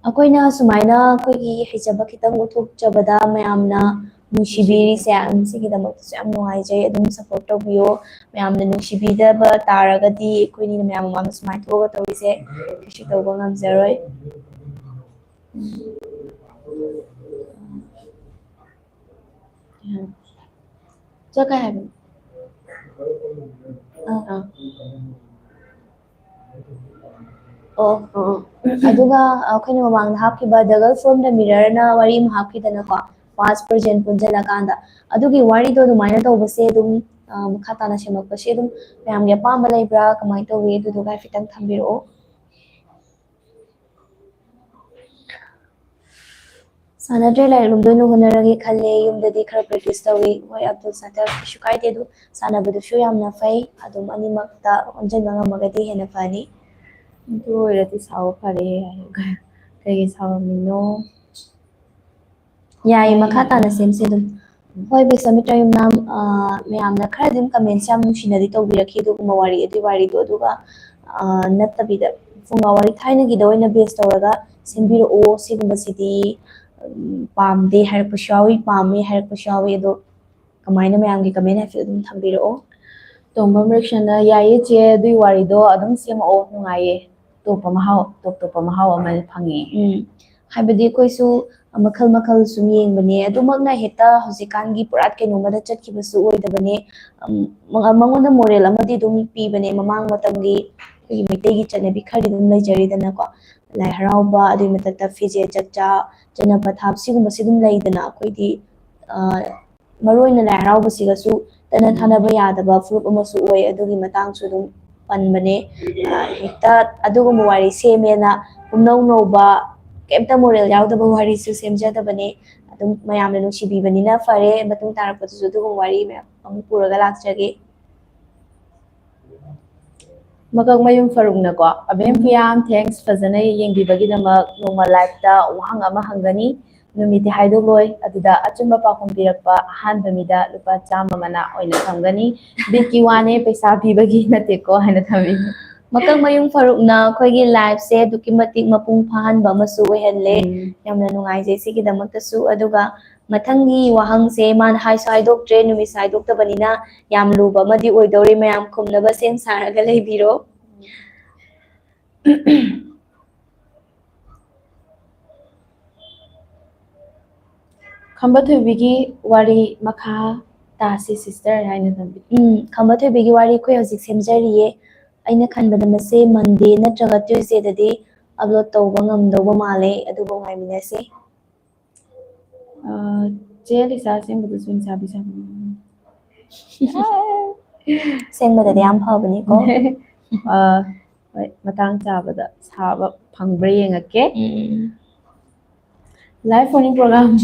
ꯑꯩꯈꯣꯏꯅ ꯁꯨꯃꯥꯏꯅ ꯑꯩꯈꯣꯏꯒꯤ ꯍꯩꯖꯕ ꯈꯤꯇꯪ ꯎꯠꯊꯣꯛꯆꯕꯗ ꯃꯌꯥꯝꯅ ꯅꯨꯡꯁꯤꯕꯤꯔꯤꯁꯦ, ꯁꯤꯒꯤꯗꯃꯛꯇꯁꯨ ꯌꯥꯝ ꯅꯨꯡꯉꯥꯏꯖꯩ꯫ ꯑꯗꯨꯝ ꯁꯞꯄꯣꯔꯠ ꯇꯧꯕꯤꯌꯣ꯫ ꯃꯌꯥꯝꯅ ꯅꯨꯡꯁꯤꯕꯤꯗꯕ ꯇꯥꯔꯒꯗꯤ ꯑꯩꯈꯣꯏꯅꯤꯅ ꯃꯌꯥꯝ ꯃꯃꯥꯡꯗ ꯁꯨꯃꯥꯏꯅ ꯊꯣꯛꯑꯒ ꯇꯧꯔꯤꯁꯦ ꯀꯩꯁꯨ ꯇꯧꯕ ꯉꯝꯖꯔꯣꯏ꯫ ꯆꯠꯀꯦ ꯍꯥꯏꯕꯅꯤ꯫ ꯑꯥ, ꯑꯥ꯫ ꯑꯣ, ꯑꯣ, ꯑꯣ꯫ ꯑꯗꯨꯒ ꯑꯩꯈꯣꯏꯅ ꯃꯃꯥꯡꯗ ꯍꯥꯞꯈꯤꯕ The Girl from the Mirrorꯅ ꯋꯥꯔꯤ ꯑꯃ ꯍꯥꯞꯈꯤꯗꯅꯀꯣ, past present ꯄꯨꯟꯁꯤꯜꯂꯀꯥꯟꯗ꯫ ꯑꯗꯨꯒꯤ ꯋꯥꯔꯤꯗꯣ ꯑꯗꯨꯃꯥꯏꯅ ꯇꯧꯕꯁꯦ ꯑꯗꯨꯝ, ꯑ, ꯃꯈꯥ ꯇꯥꯅ ꯁꯦꯝꯃꯛꯄꯁꯦ ꯑꯗꯨꯝ ꯃꯌꯥꯝꯒꯤ ꯑꯄꯥꯝꯕ ꯂꯩꯕ꯭ꯔꯥ, ꯀꯃꯥꯏꯅ ꯇꯧꯋꯤ? ꯑꯗꯨꯗꯨꯒ ꯍꯥꯏꯐꯦꯠꯇꯪ ꯊꯝꯕꯤꯔꯛꯑꯣ꯫ ꯁꯥꯟꯅꯗ꯭ꯔꯦ, ꯂꯥꯏꯔꯤꯛ ꯂꯣꯝꯗ ꯑꯣꯏꯅ ꯍꯣꯠꯅꯔꯒꯦ ꯈꯜꯂꯦ꯫ ꯌꯨꯝꯗꯗꯤ ꯈꯔ practice ꯇꯧꯏ꯫ ꯍꯣꯏ, ꯑꯕꯗꯨꯜ ꯁꯠꯇꯔ, ꯀꯩꯁꯨ ꯀꯥꯏꯗꯦ꯫ ꯑꯗꯨ ꯁꯥꯟꯅꯕꯗꯨꯁꯨ ꯌꯥꯝꯅ ꯐꯩ꯫ ꯑꯗꯨꯝ ꯑꯅꯤꯃꯛꯇ ꯑꯣꯟꯁꯤꯟꯕ ꯉꯝꯃꯒꯗꯤ ꯍꯦꯟꯅ ꯐꯅꯤ꯫ ꯑꯗꯨ ꯑꯣꯏꯔꯗꯤ ꯁꯥꯎꯕ ꯐꯔꯦ꯫ ꯀꯩꯒꯤ ꯁꯥꯎꯔꯝꯃꯤꯅꯣ? ꯌꯥꯏꯌꯦ, ꯃꯈꯥ ꯇꯥꯅ ꯁꯦꯝꯁꯦ ꯑꯗꯨꯝ꯫ ꯍꯣꯏ, ꯕꯤꯁ꯭ꯋꯥꯃꯤꯇ꯭ꯔ ꯌꯨꯝꯅꯥꯝ, ꯑ, ꯃꯌꯥꯝꯅ ꯈꯔ ꯑꯗꯨꯝ comments ꯌꯥꯝ ꯅꯨꯡꯁꯤꯅꯗꯤ ꯇꯧꯕꯤꯔꯛꯈꯤ ꯑꯗꯨꯒꯨꯝꯕ ꯋꯥꯔꯤ, ꯑꯗꯨꯒꯤ ꯋꯥꯔꯤꯗꯣ꯫ ꯑꯗꯨꯒ, ꯑ, ꯅꯠꯇꯕꯤꯗ ꯐꯨꯡꯒꯥ ꯋꯥꯔꯤ ꯊꯥꯏꯅꯒꯤꯗ ꯑꯣꯏꯅ base ꯇꯧꯔꯒ ꯁꯦꯝꯕꯤꯔꯛꯑꯣ, ꯁꯤꯒꯨꯝꯕꯁꯤꯗꯤ, ꯎꯝ, ꯄꯥꯝꯗꯦ ꯍꯥꯏꯔꯛꯄꯁꯨ ꯌꯥꯎꯏ, ꯄꯥꯝꯃꯦ ꯍꯥꯏꯔꯛꯄꯁꯨ ꯌꯥꯎꯏ꯫ ꯑꯗꯣ ꯀꯃꯥꯏꯅ, ꯃꯌꯥꯝꯒꯤ comment ꯍꯥꯏꯐꯦꯠ ꯑꯗꯨꯝ ꯊꯝꯕꯤꯔꯛꯑꯣ꯫ ꯇꯣꯡꯕꯝ ꯔꯤꯛꯁꯟꯅ, "ꯌꯥꯏꯌꯦ ꯆꯦ, ꯑꯗꯨꯏ ꯋꯥꯔꯤꯗꯣ ꯑꯗꯨꯝ ꯁꯦꯝꯃꯛꯑꯣ, ꯅꯨꯡꯉꯥꯏꯌꯦ, ꯇꯣꯞꯄ ꯃꯍꯥꯎ, ꯇꯣꯞ ꯇꯣꯞꯄ ꯃꯍꯥꯎ ꯑꯃ ꯐꯪꯉꯦ"꯫ ꯎꯝ, ꯍꯥꯏꯕꯗꯤ ꯑꯩꯈꯣꯏꯁꯨ ꯃꯈꯜ ꯃꯈꯜ ꯁꯨꯝ ꯌꯦꯡꯕꯅꯦ, ꯑꯗꯨꯃꯛꯅ ꯍꯦꯛꯇ ꯍꯧꯖꯤꯛꯀꯥꯟꯒꯤ ꯄꯨꯔꯥ ꯀꯩꯅꯣꯝꯃꯗ ꯆꯠꯈꯤꯕꯁꯨ ꯑꯣꯏꯗꯕꯅꯦ꯫ ꯎꯝ, ꯃꯉ-, ꯃꯉꯣꯟꯗ moral ꯑꯃꯗꯤ ꯑꯗꯨꯝ ꯄꯤꯕꯅꯦ, ꯃꯃꯥꯡ ꯃꯇꯝꯒꯤ ꯑꯩꯈꯣꯏꯒꯤ ꯃꯩꯇꯩꯒꯤ ꯆꯠꯅꯕꯤ ꯈꯔꯗꯤ ꯑꯗꯨꯝ ꯂꯩꯖꯔꯤꯗꯅꯀꯣ, ꯂꯥꯏ ꯍꯔꯥꯎꯕ, ꯑꯗꯨꯒꯤ ꯃꯊꯛꯇ ꯐꯤꯖꯦꯠ ꯆꯛꯆꯥ, ꯆꯠꯅ ꯄꯊꯥꯞ, ꯁꯤꯒꯨꯝꯕꯁꯤ ꯑꯗꯨꯝ ꯂꯩꯗꯅ꯫ ꯑꯩꯈꯣꯏꯗꯤ, ꯑ, ꯃꯔꯨ ꯑꯣꯏꯅ ꯂꯥꯏ ꯍꯔꯥꯎꯕꯁꯤꯒꯁꯨ ꯇꯠꯅ ꯊꯥꯅꯕ ꯌꯥꯗꯕ ꯐꯨꯔꯨꯞ ꯑꯃꯁꯨ ꯑꯣꯏ꯫ ꯑꯗꯨꯒꯤ ꯃꯇꯥꯡꯁꯨ ꯑꯗꯨꯝ ꯄꯟꯕꯅꯦ꯫ ꯑ, ꯍꯦꯛꯇ ꯑꯗꯨꯒꯨꯝꯕ ꯋꯥꯔꯤ ꯁꯦꯝꯃꯦꯅ ꯄꯨꯝꯅꯧ ꯅꯧꯕ, ꯀꯩꯝꯇ moral ꯌꯥꯎꯗꯕ ꯋꯥꯔꯤꯁꯨ ꯁꯦꯝꯖꯗꯕꯅꯦ꯫ ꯑꯗꯨꯝ ꯃꯌꯥꯝꯅ ꯅꯨꯡꯁꯤꯕꯤꯕꯅꯤꯅ ꯐꯔꯦ꯫ ꯃꯇꯨꯡ ꯇꯥꯔꯛꯄꯗꯁꯨ ꯑꯗꯨꯒꯨꯝꯕ ꯋꯥꯔꯤ ꯃꯌꯥꯝ ꯑꯃꯨꯛ ꯄꯨꯔꯒ ꯂꯥꯛꯆꯒꯦ꯫ ꯃꯀꯛꯃꯌꯨꯝ ꯐꯔꯨꯛꯅꯀꯣ, "ꯑꯕꯦꯝ ꯎꯝ꯫ ꯐꯤꯌꯥꯝ, thanks, ꯐꯖꯅ ꯌꯦꯡꯕꯤꯕꯒꯤꯗꯃꯛ꯫ ꯅꯣꯡꯃ liveꯇ ꯋꯥꯍꯪ ꯑꯃ ꯍꯪꯒꯅꯤ, ꯅꯨꯃꯤꯠꯇꯤ ꯍꯥꯏꯗꯣꯛꯂꯣꯏ, ꯑꯗꯨꯗ ꯑꯆꯨꯝꯕ ꯄꯥꯎꯈꯨꯝ ꯄꯤꯔꯛꯄ ꯑꯍꯥꯟꯕ ꯃꯤꯗ ꯂꯨꯄꯥ ꯆꯥꯝꯃ ꯃꯅꯥ ꯑꯣꯏꯅ ꯊꯝꯒꯅꯤ꯫ ꯕꯤꯠꯀꯤ ꯋꯥꯅꯦ, ꯄꯩꯁꯥ ꯄꯤꯕꯒꯤ ꯅꯠꯇꯦꯀꯣ" ꯍꯥꯏꯅ ꯊꯝꯃꯤ꯫ ꯃꯀꯪ ꯃꯌꯨꯡ ꯐꯔꯨꯛꯅ ꯑꯩꯈꯣꯏꯒꯤ live ꯁꯦ ꯑꯗꯨꯛꯀꯤ ꯃꯇꯤꯛ ꯃꯄꯨꯡ ꯐꯥꯍꯟꯕ ꯑꯃꯁꯨ ꯑꯣꯏꯍꯜꯂꯦ꯫ ꯎꯝ꯫ ꯌꯥꯝꯅ ꯅꯨꯡꯉꯥꯏꯖꯩ ꯁꯤꯒꯤꯗꯃꯛꯇꯁꯨ꯫ ꯑꯗꯨꯒ ꯃꯊꯪꯒꯤ ꯋꯥꯍꯪꯁꯦ ꯃꯥꯅ ꯍꯥꯏꯁꯨ ꯍꯥꯏꯗꯣꯛꯇ꯭ꯔꯦ, ꯅꯨꯃꯤꯠꯁꯨ ꯍꯥꯏꯗꯣꯛꯇꯕꯅꯤꯅ ꯌꯥꯝ ꯂꯨꯕ ꯑꯃꯗꯤ ꯑꯣꯏꯗꯧꯔꯤ꯫ ꯃꯌꯥꯝ ꯈꯨꯝꯅꯕ ꯁꯦꯝ ꯁꯥꯔꯒ ꯂꯩꯕꯤꯔꯣ꯫ ꯈꯝꯕ ꯊꯣꯏꯕꯤꯒꯤ ꯋꯥꯔꯤ ꯃꯈꯥ ꯇꯥꯁꯤ sister ꯍꯥꯏꯅ ꯊꯝꯕꯤ꯫ ꯎꯝ, ꯈꯝꯕ ꯊꯣꯏꯕꯤꯒꯤ ꯋꯥꯔꯤ ꯑꯩꯈꯣꯏ ꯍꯧꯖꯤꯛ ꯁꯦꯝꯖꯔꯤꯌꯦ꯫ ꯑꯩꯅ ꯈꯟꯕꯗ ꯃꯁꯦ Monday ꯅꯠꯇ꯭ꯔꯒ Tuesday ꯗꯗꯤ upload ꯇꯧꯕ ꯉꯝꯗꯧꯕ ꯃꯥꯜꯂꯦ, ꯑꯗꯨꯕꯨ ꯉꯥꯏꯃꯤꯟꯅꯁꯦ꯫ ꯑ, ꯆꯦ ꯂꯤꯁꯥ ꯑꯁꯦꯡꯕꯗꯁꯨ ꯂꯤꯁꯥꯕꯤ ꯁꯥꯕꯤ꯫ ꯑꯁꯦꯡꯕꯗꯗꯤ ꯌꯥꯝ ꯐꯕꯅꯤꯀꯣ꯫ ꯑ, ꯍꯣꯏ, ꯃꯇꯥꯡ ꯆꯥꯕꯗ ꯁꯥꯕ ꯐꯪꯕ꯭ꯔꯥ ꯌꯦꯡꯉꯛꯀꯦ꯫ ꯎꯝ꯫ Live phone in program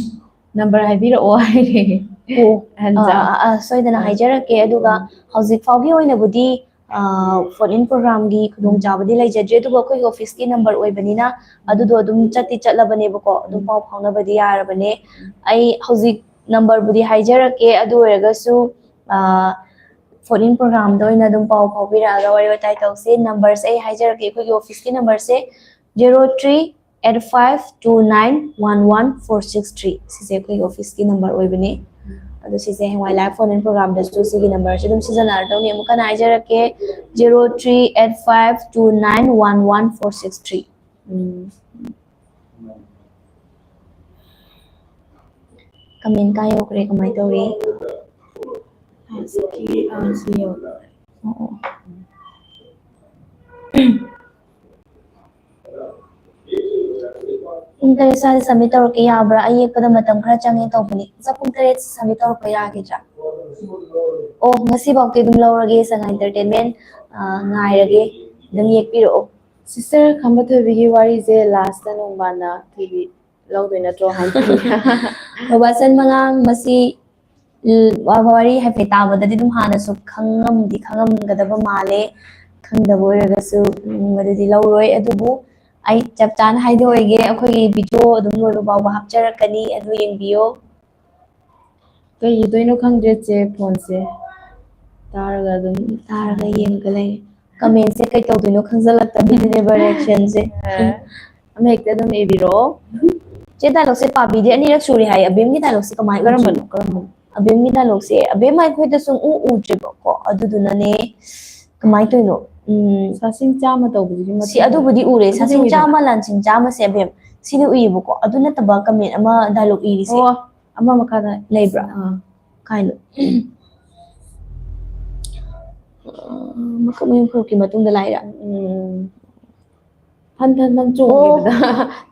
number ꯍꯥꯏꯕꯤꯔꯛꯑꯣ ꯍꯥꯏꯔꯦ꯫ ꯑꯣ, ꯑꯍꯟꯖꯥ꯫ ꯑꯥ, ꯑꯥ, ꯑꯥ, ꯁꯣꯏꯗꯅ ꯑꯥ꯫ ꯍꯥꯏꯖꯔꯛꯀꯦ꯫ ꯑꯗꯨꯒ ꯎꯝ꯫ ꯍꯧꯖꯤꯛ ꯐꯥꯎꯒꯤ ꯑꯣꯏꯅꯕꯨꯗꯤ, ꯑꯥ, phone in program ꯒꯤ ꯈꯨꯗꯣꯡꯆꯥꯕꯗꯤ ꯂꯩꯖꯗ꯭ꯔꯤ, ꯑꯗꯨꯕꯨ ꯑꯩꯈꯣꯏꯒꯤ office ꯀꯤ number ꯑꯣꯏꯕꯅꯤꯅ ꯎꯝ꯫ ꯑꯗꯨꯗꯣ ꯑꯗꯨꯝ ꯆꯠꯇꯤ ꯆꯠꯂꯕꯅꯦꯕꯀꯣ, ꯑꯗꯨꯝ ꯎꯝ꯫ ꯄꯥꯎ ꯐꯥꯎꯅꯕꯗꯤ ꯌꯥꯔꯕꯅꯦ꯫ ꯎꯝ꯫ ꯑꯩ ꯍꯧꯖꯤꯛ number ꯕꯨꯗꯤ ꯍꯥꯏꯖꯔꯛꯀꯦ, ꯑꯗꯨ ꯑꯣꯏꯔꯒꯁꯨ, ꯑꯥ, phone in program ꯗ ꯑꯣꯏꯅ ꯑꯗꯨꯝ ꯄꯥꯎ ꯐꯥꯎꯕꯤꯔꯛꯑꯒ ꯋꯥꯔꯤ ꯋꯥꯇꯥꯏ ꯇꯧꯁꯦ꯫ Number ꯁꯦ ꯑꯩ ꯍꯥꯏꯖꯔꯛꯀꯦ, ꯑꯩꯈꯣꯏꯒꯤ office ꯀꯤ number ꯁꯦ zero three eight five two nine one one four six three꯫ ꯁꯤꯁꯦ ꯑꯩꯈꯣꯏꯒꯤ office ꯀꯤ number ꯑꯣꯏꯕꯅꯤ꯫ ꯑꯗꯣ ꯁꯤꯁꯦ ꯍꯌꯦꯡꯋꯥꯏ live phone in program ꯗꯁꯨ ꯁꯤꯒꯤ number ꯁꯦ ꯑꯗꯨꯝ ꯁꯤꯖꯤꯟꯅꯔꯗꯧꯅꯤ꯫ ꯑꯃꯨꯛ ꯍꯟꯅ ꯍꯥꯏꯖꯔꯛꯀꯦ, zero three eight five two nine one one four six three꯫ ꯎꯝ꯫ Comment ꯀꯥꯏ ꯌꯧꯈ꯭ꯔꯦ? ꯀꯃꯥꯏ ꯇꯧꯔꯤ? ꯍꯧꯖꯤꯛꯀꯤ, ꯑ, ꯁꯤ ꯌꯧꯈ꯭ꯔꯦ꯫ ꯑꯣ, ꯑꯣ꯫ ꯄꯨꯡ ꯇꯔꯦꯠ ꯁ꯭ꯋꯥꯏꯗ submit ꯇꯧꯔꯛꯀꯦ ꯌꯥꯕ꯭ꯔꯥ? ꯑꯩ ꯌꯦꯛꯄꯗ ꯃꯇꯝ ꯈꯔ ꯆꯪꯉꯦ ꯇꯧꯕꯅꯤ꯫ ꯁꯥꯔ, ꯄꯨꯡ ꯇꯔꯦꯠ submit ꯇꯧꯔꯛꯄ ꯌꯥꯈꯤꯗ꯭ꯔꯥ? ꯑꯣ, ꯉꯁꯤꯐꯥꯎꯗꯤ ꯑꯗꯨꯝ ꯂꯧꯔꯒꯦ, ꯁꯉꯥꯏ Entertainment, ꯑ, ꯉꯥꯏꯔꯒꯦ꯫ ꯑꯗꯨꯝ ꯌꯦꯛꯄꯤꯔꯛꯑꯣ꯫ Sister ꯈꯝꯕ ꯊꯣꯏꯕꯤꯒꯤ ꯋꯥꯔꯤꯁꯦ last ꯇ ꯅꯣꯡꯕꯥꯟꯅ ꯊꯣꯏꯕꯤ ꯂꯧꯗꯣꯏ ꯅꯠꯇ꯭ꯔꯣ ꯍꯥꯏꯅ ꯈꯜꯂꯤ꯫ ꯔꯣꯕꯥꯁꯟ ꯃꯉꯥꯡ ꯃꯁꯤ, ꯎꯝ, ꯋꯥ-, ꯋꯥꯔꯤ ꯍꯥꯏꯐꯦꯠ ꯇꯥꯕꯗꯗꯤ ꯑꯗꯨꯝ ꯍꯥꯟꯅꯁꯨ ꯈꯪꯉꯝꯗꯤ ꯈꯪꯉꯝꯒꯗꯕ ꯃꯥꯜꯂꯦ꯫ ꯈꯪꯗꯕ ꯑꯣꯏꯔꯒꯁꯨ, ꯎꯝ, ꯃꯗꯨꯗꯤ ꯂꯧꯔꯣꯏ꯫ ꯑꯗꯨꯕꯨ ꯑꯩ ꯆꯞ ꯆꯥꯅ ꯍꯥꯏꯗꯣꯛꯑꯣꯏꯒꯦ, ꯑꯩꯈꯣꯏꯒꯤ video ꯑꯗꯨꯝ ꯂꯣꯏꯕ ꯐꯥꯎꯕ ꯍꯥꯞꯆꯔꯛꯀꯅꯤ, ꯑꯗꯨ ꯌꯦꯡꯕꯤꯌꯣ꯫ ꯀꯩ ꯏꯗꯣꯏꯅꯣ ꯈꯪꯗ꯭ꯔꯦ ꯆꯦ, phone ꯁꯦ ꯇꯥꯔꯒ ꯑꯗꯨꯝ ꯇꯥꯔꯒ ꯌꯦꯡꯉꯒ ꯂꯩ꯫ ꯀꯃꯦꯟꯁꯦ ꯀꯩ ꯇꯧꯗꯣꯏꯅꯣ ꯈꯪꯖꯜꯂꯛꯇꯕꯤꯗꯨꯅꯦꯕ ꯔꯤꯌꯦꯛꯁꯟꯁꯦ꯫ ꯑꯃ ꯍꯦꯛꯇ ꯑꯗꯨꯝ ꯏꯕꯤꯔꯣ꯫ ꯆꯦ, ꯗꯥꯏꯂꯣꯛꯁꯦ ꯄꯥꯕꯤꯗꯤ ꯑꯅꯤꯔꯛ ꯁꯨꯔꯦ ꯍꯥꯏ꯫ ꯑꯕꯦꯝꯒꯤ ꯗꯥꯏꯂꯣꯛꯁꯦ ꯀꯃꯥꯏꯅ ꯀꯔꯝꯕꯅꯣ? ꯎꯠꯇ꯭ꯔꯤꯅꯣ? ꯀꯔꯝꯕꯅꯣ? ꯑꯕꯦꯝꯒꯤ ꯗꯥꯏꯂꯣꯛꯁꯦ ꯑꯕꯦꯝ ꯑꯩꯈꯣꯏꯗ ꯁꯨꯝ ꯎ ꯎꯗ꯭ꯔꯤꯕꯀꯣ, ꯑꯗꯨꯗꯨꯅꯅꯦ꯫ ꯀꯃꯥꯏꯅ ꯇꯧꯔꯤꯅꯣ? ꯎꯝ, ꯁꯥꯁꯤꯡ ꯆꯥꯝꯃ ꯇꯧꯕꯗꯨꯗꯤ ꯁꯤ ꯑꯗꯨꯕꯨꯗꯤ ꯎꯔꯦ, ꯁꯥꯁꯤꯡ ꯆꯥꯝꯃ ꯂꯥꯟꯁꯤꯡ ꯆꯥꯝꯃꯁꯦ ꯑꯕꯦꯝ ꯁꯤꯗꯤ ꯎꯏꯌꯦꯕꯀꯣ꯫ ꯑꯗꯨ ꯅꯠꯇꯕ ꯀꯃꯦꯟ ꯑꯃ ꯗꯥꯏꯂꯣꯛ ꯏꯔꯤꯁꯦ ꯑꯣ, ꯑꯃ ꯃꯈꯥꯗ ꯂꯩꯕ꯭ꯔꯥ? ꯑꯥ. ꯀꯥꯏꯅꯣ? ꯑ, ꯃꯀꯛ ꯃꯌꯨꯝ ꯐꯔꯨꯛꯀꯤ ꯃꯇꯨꯡꯗ ꯂꯥꯛꯏꯔꯥ? ꯎꯝ. ꯍꯟ ꯍꯟ ꯍꯟ ꯆꯣꯡꯈꯤꯕꯗ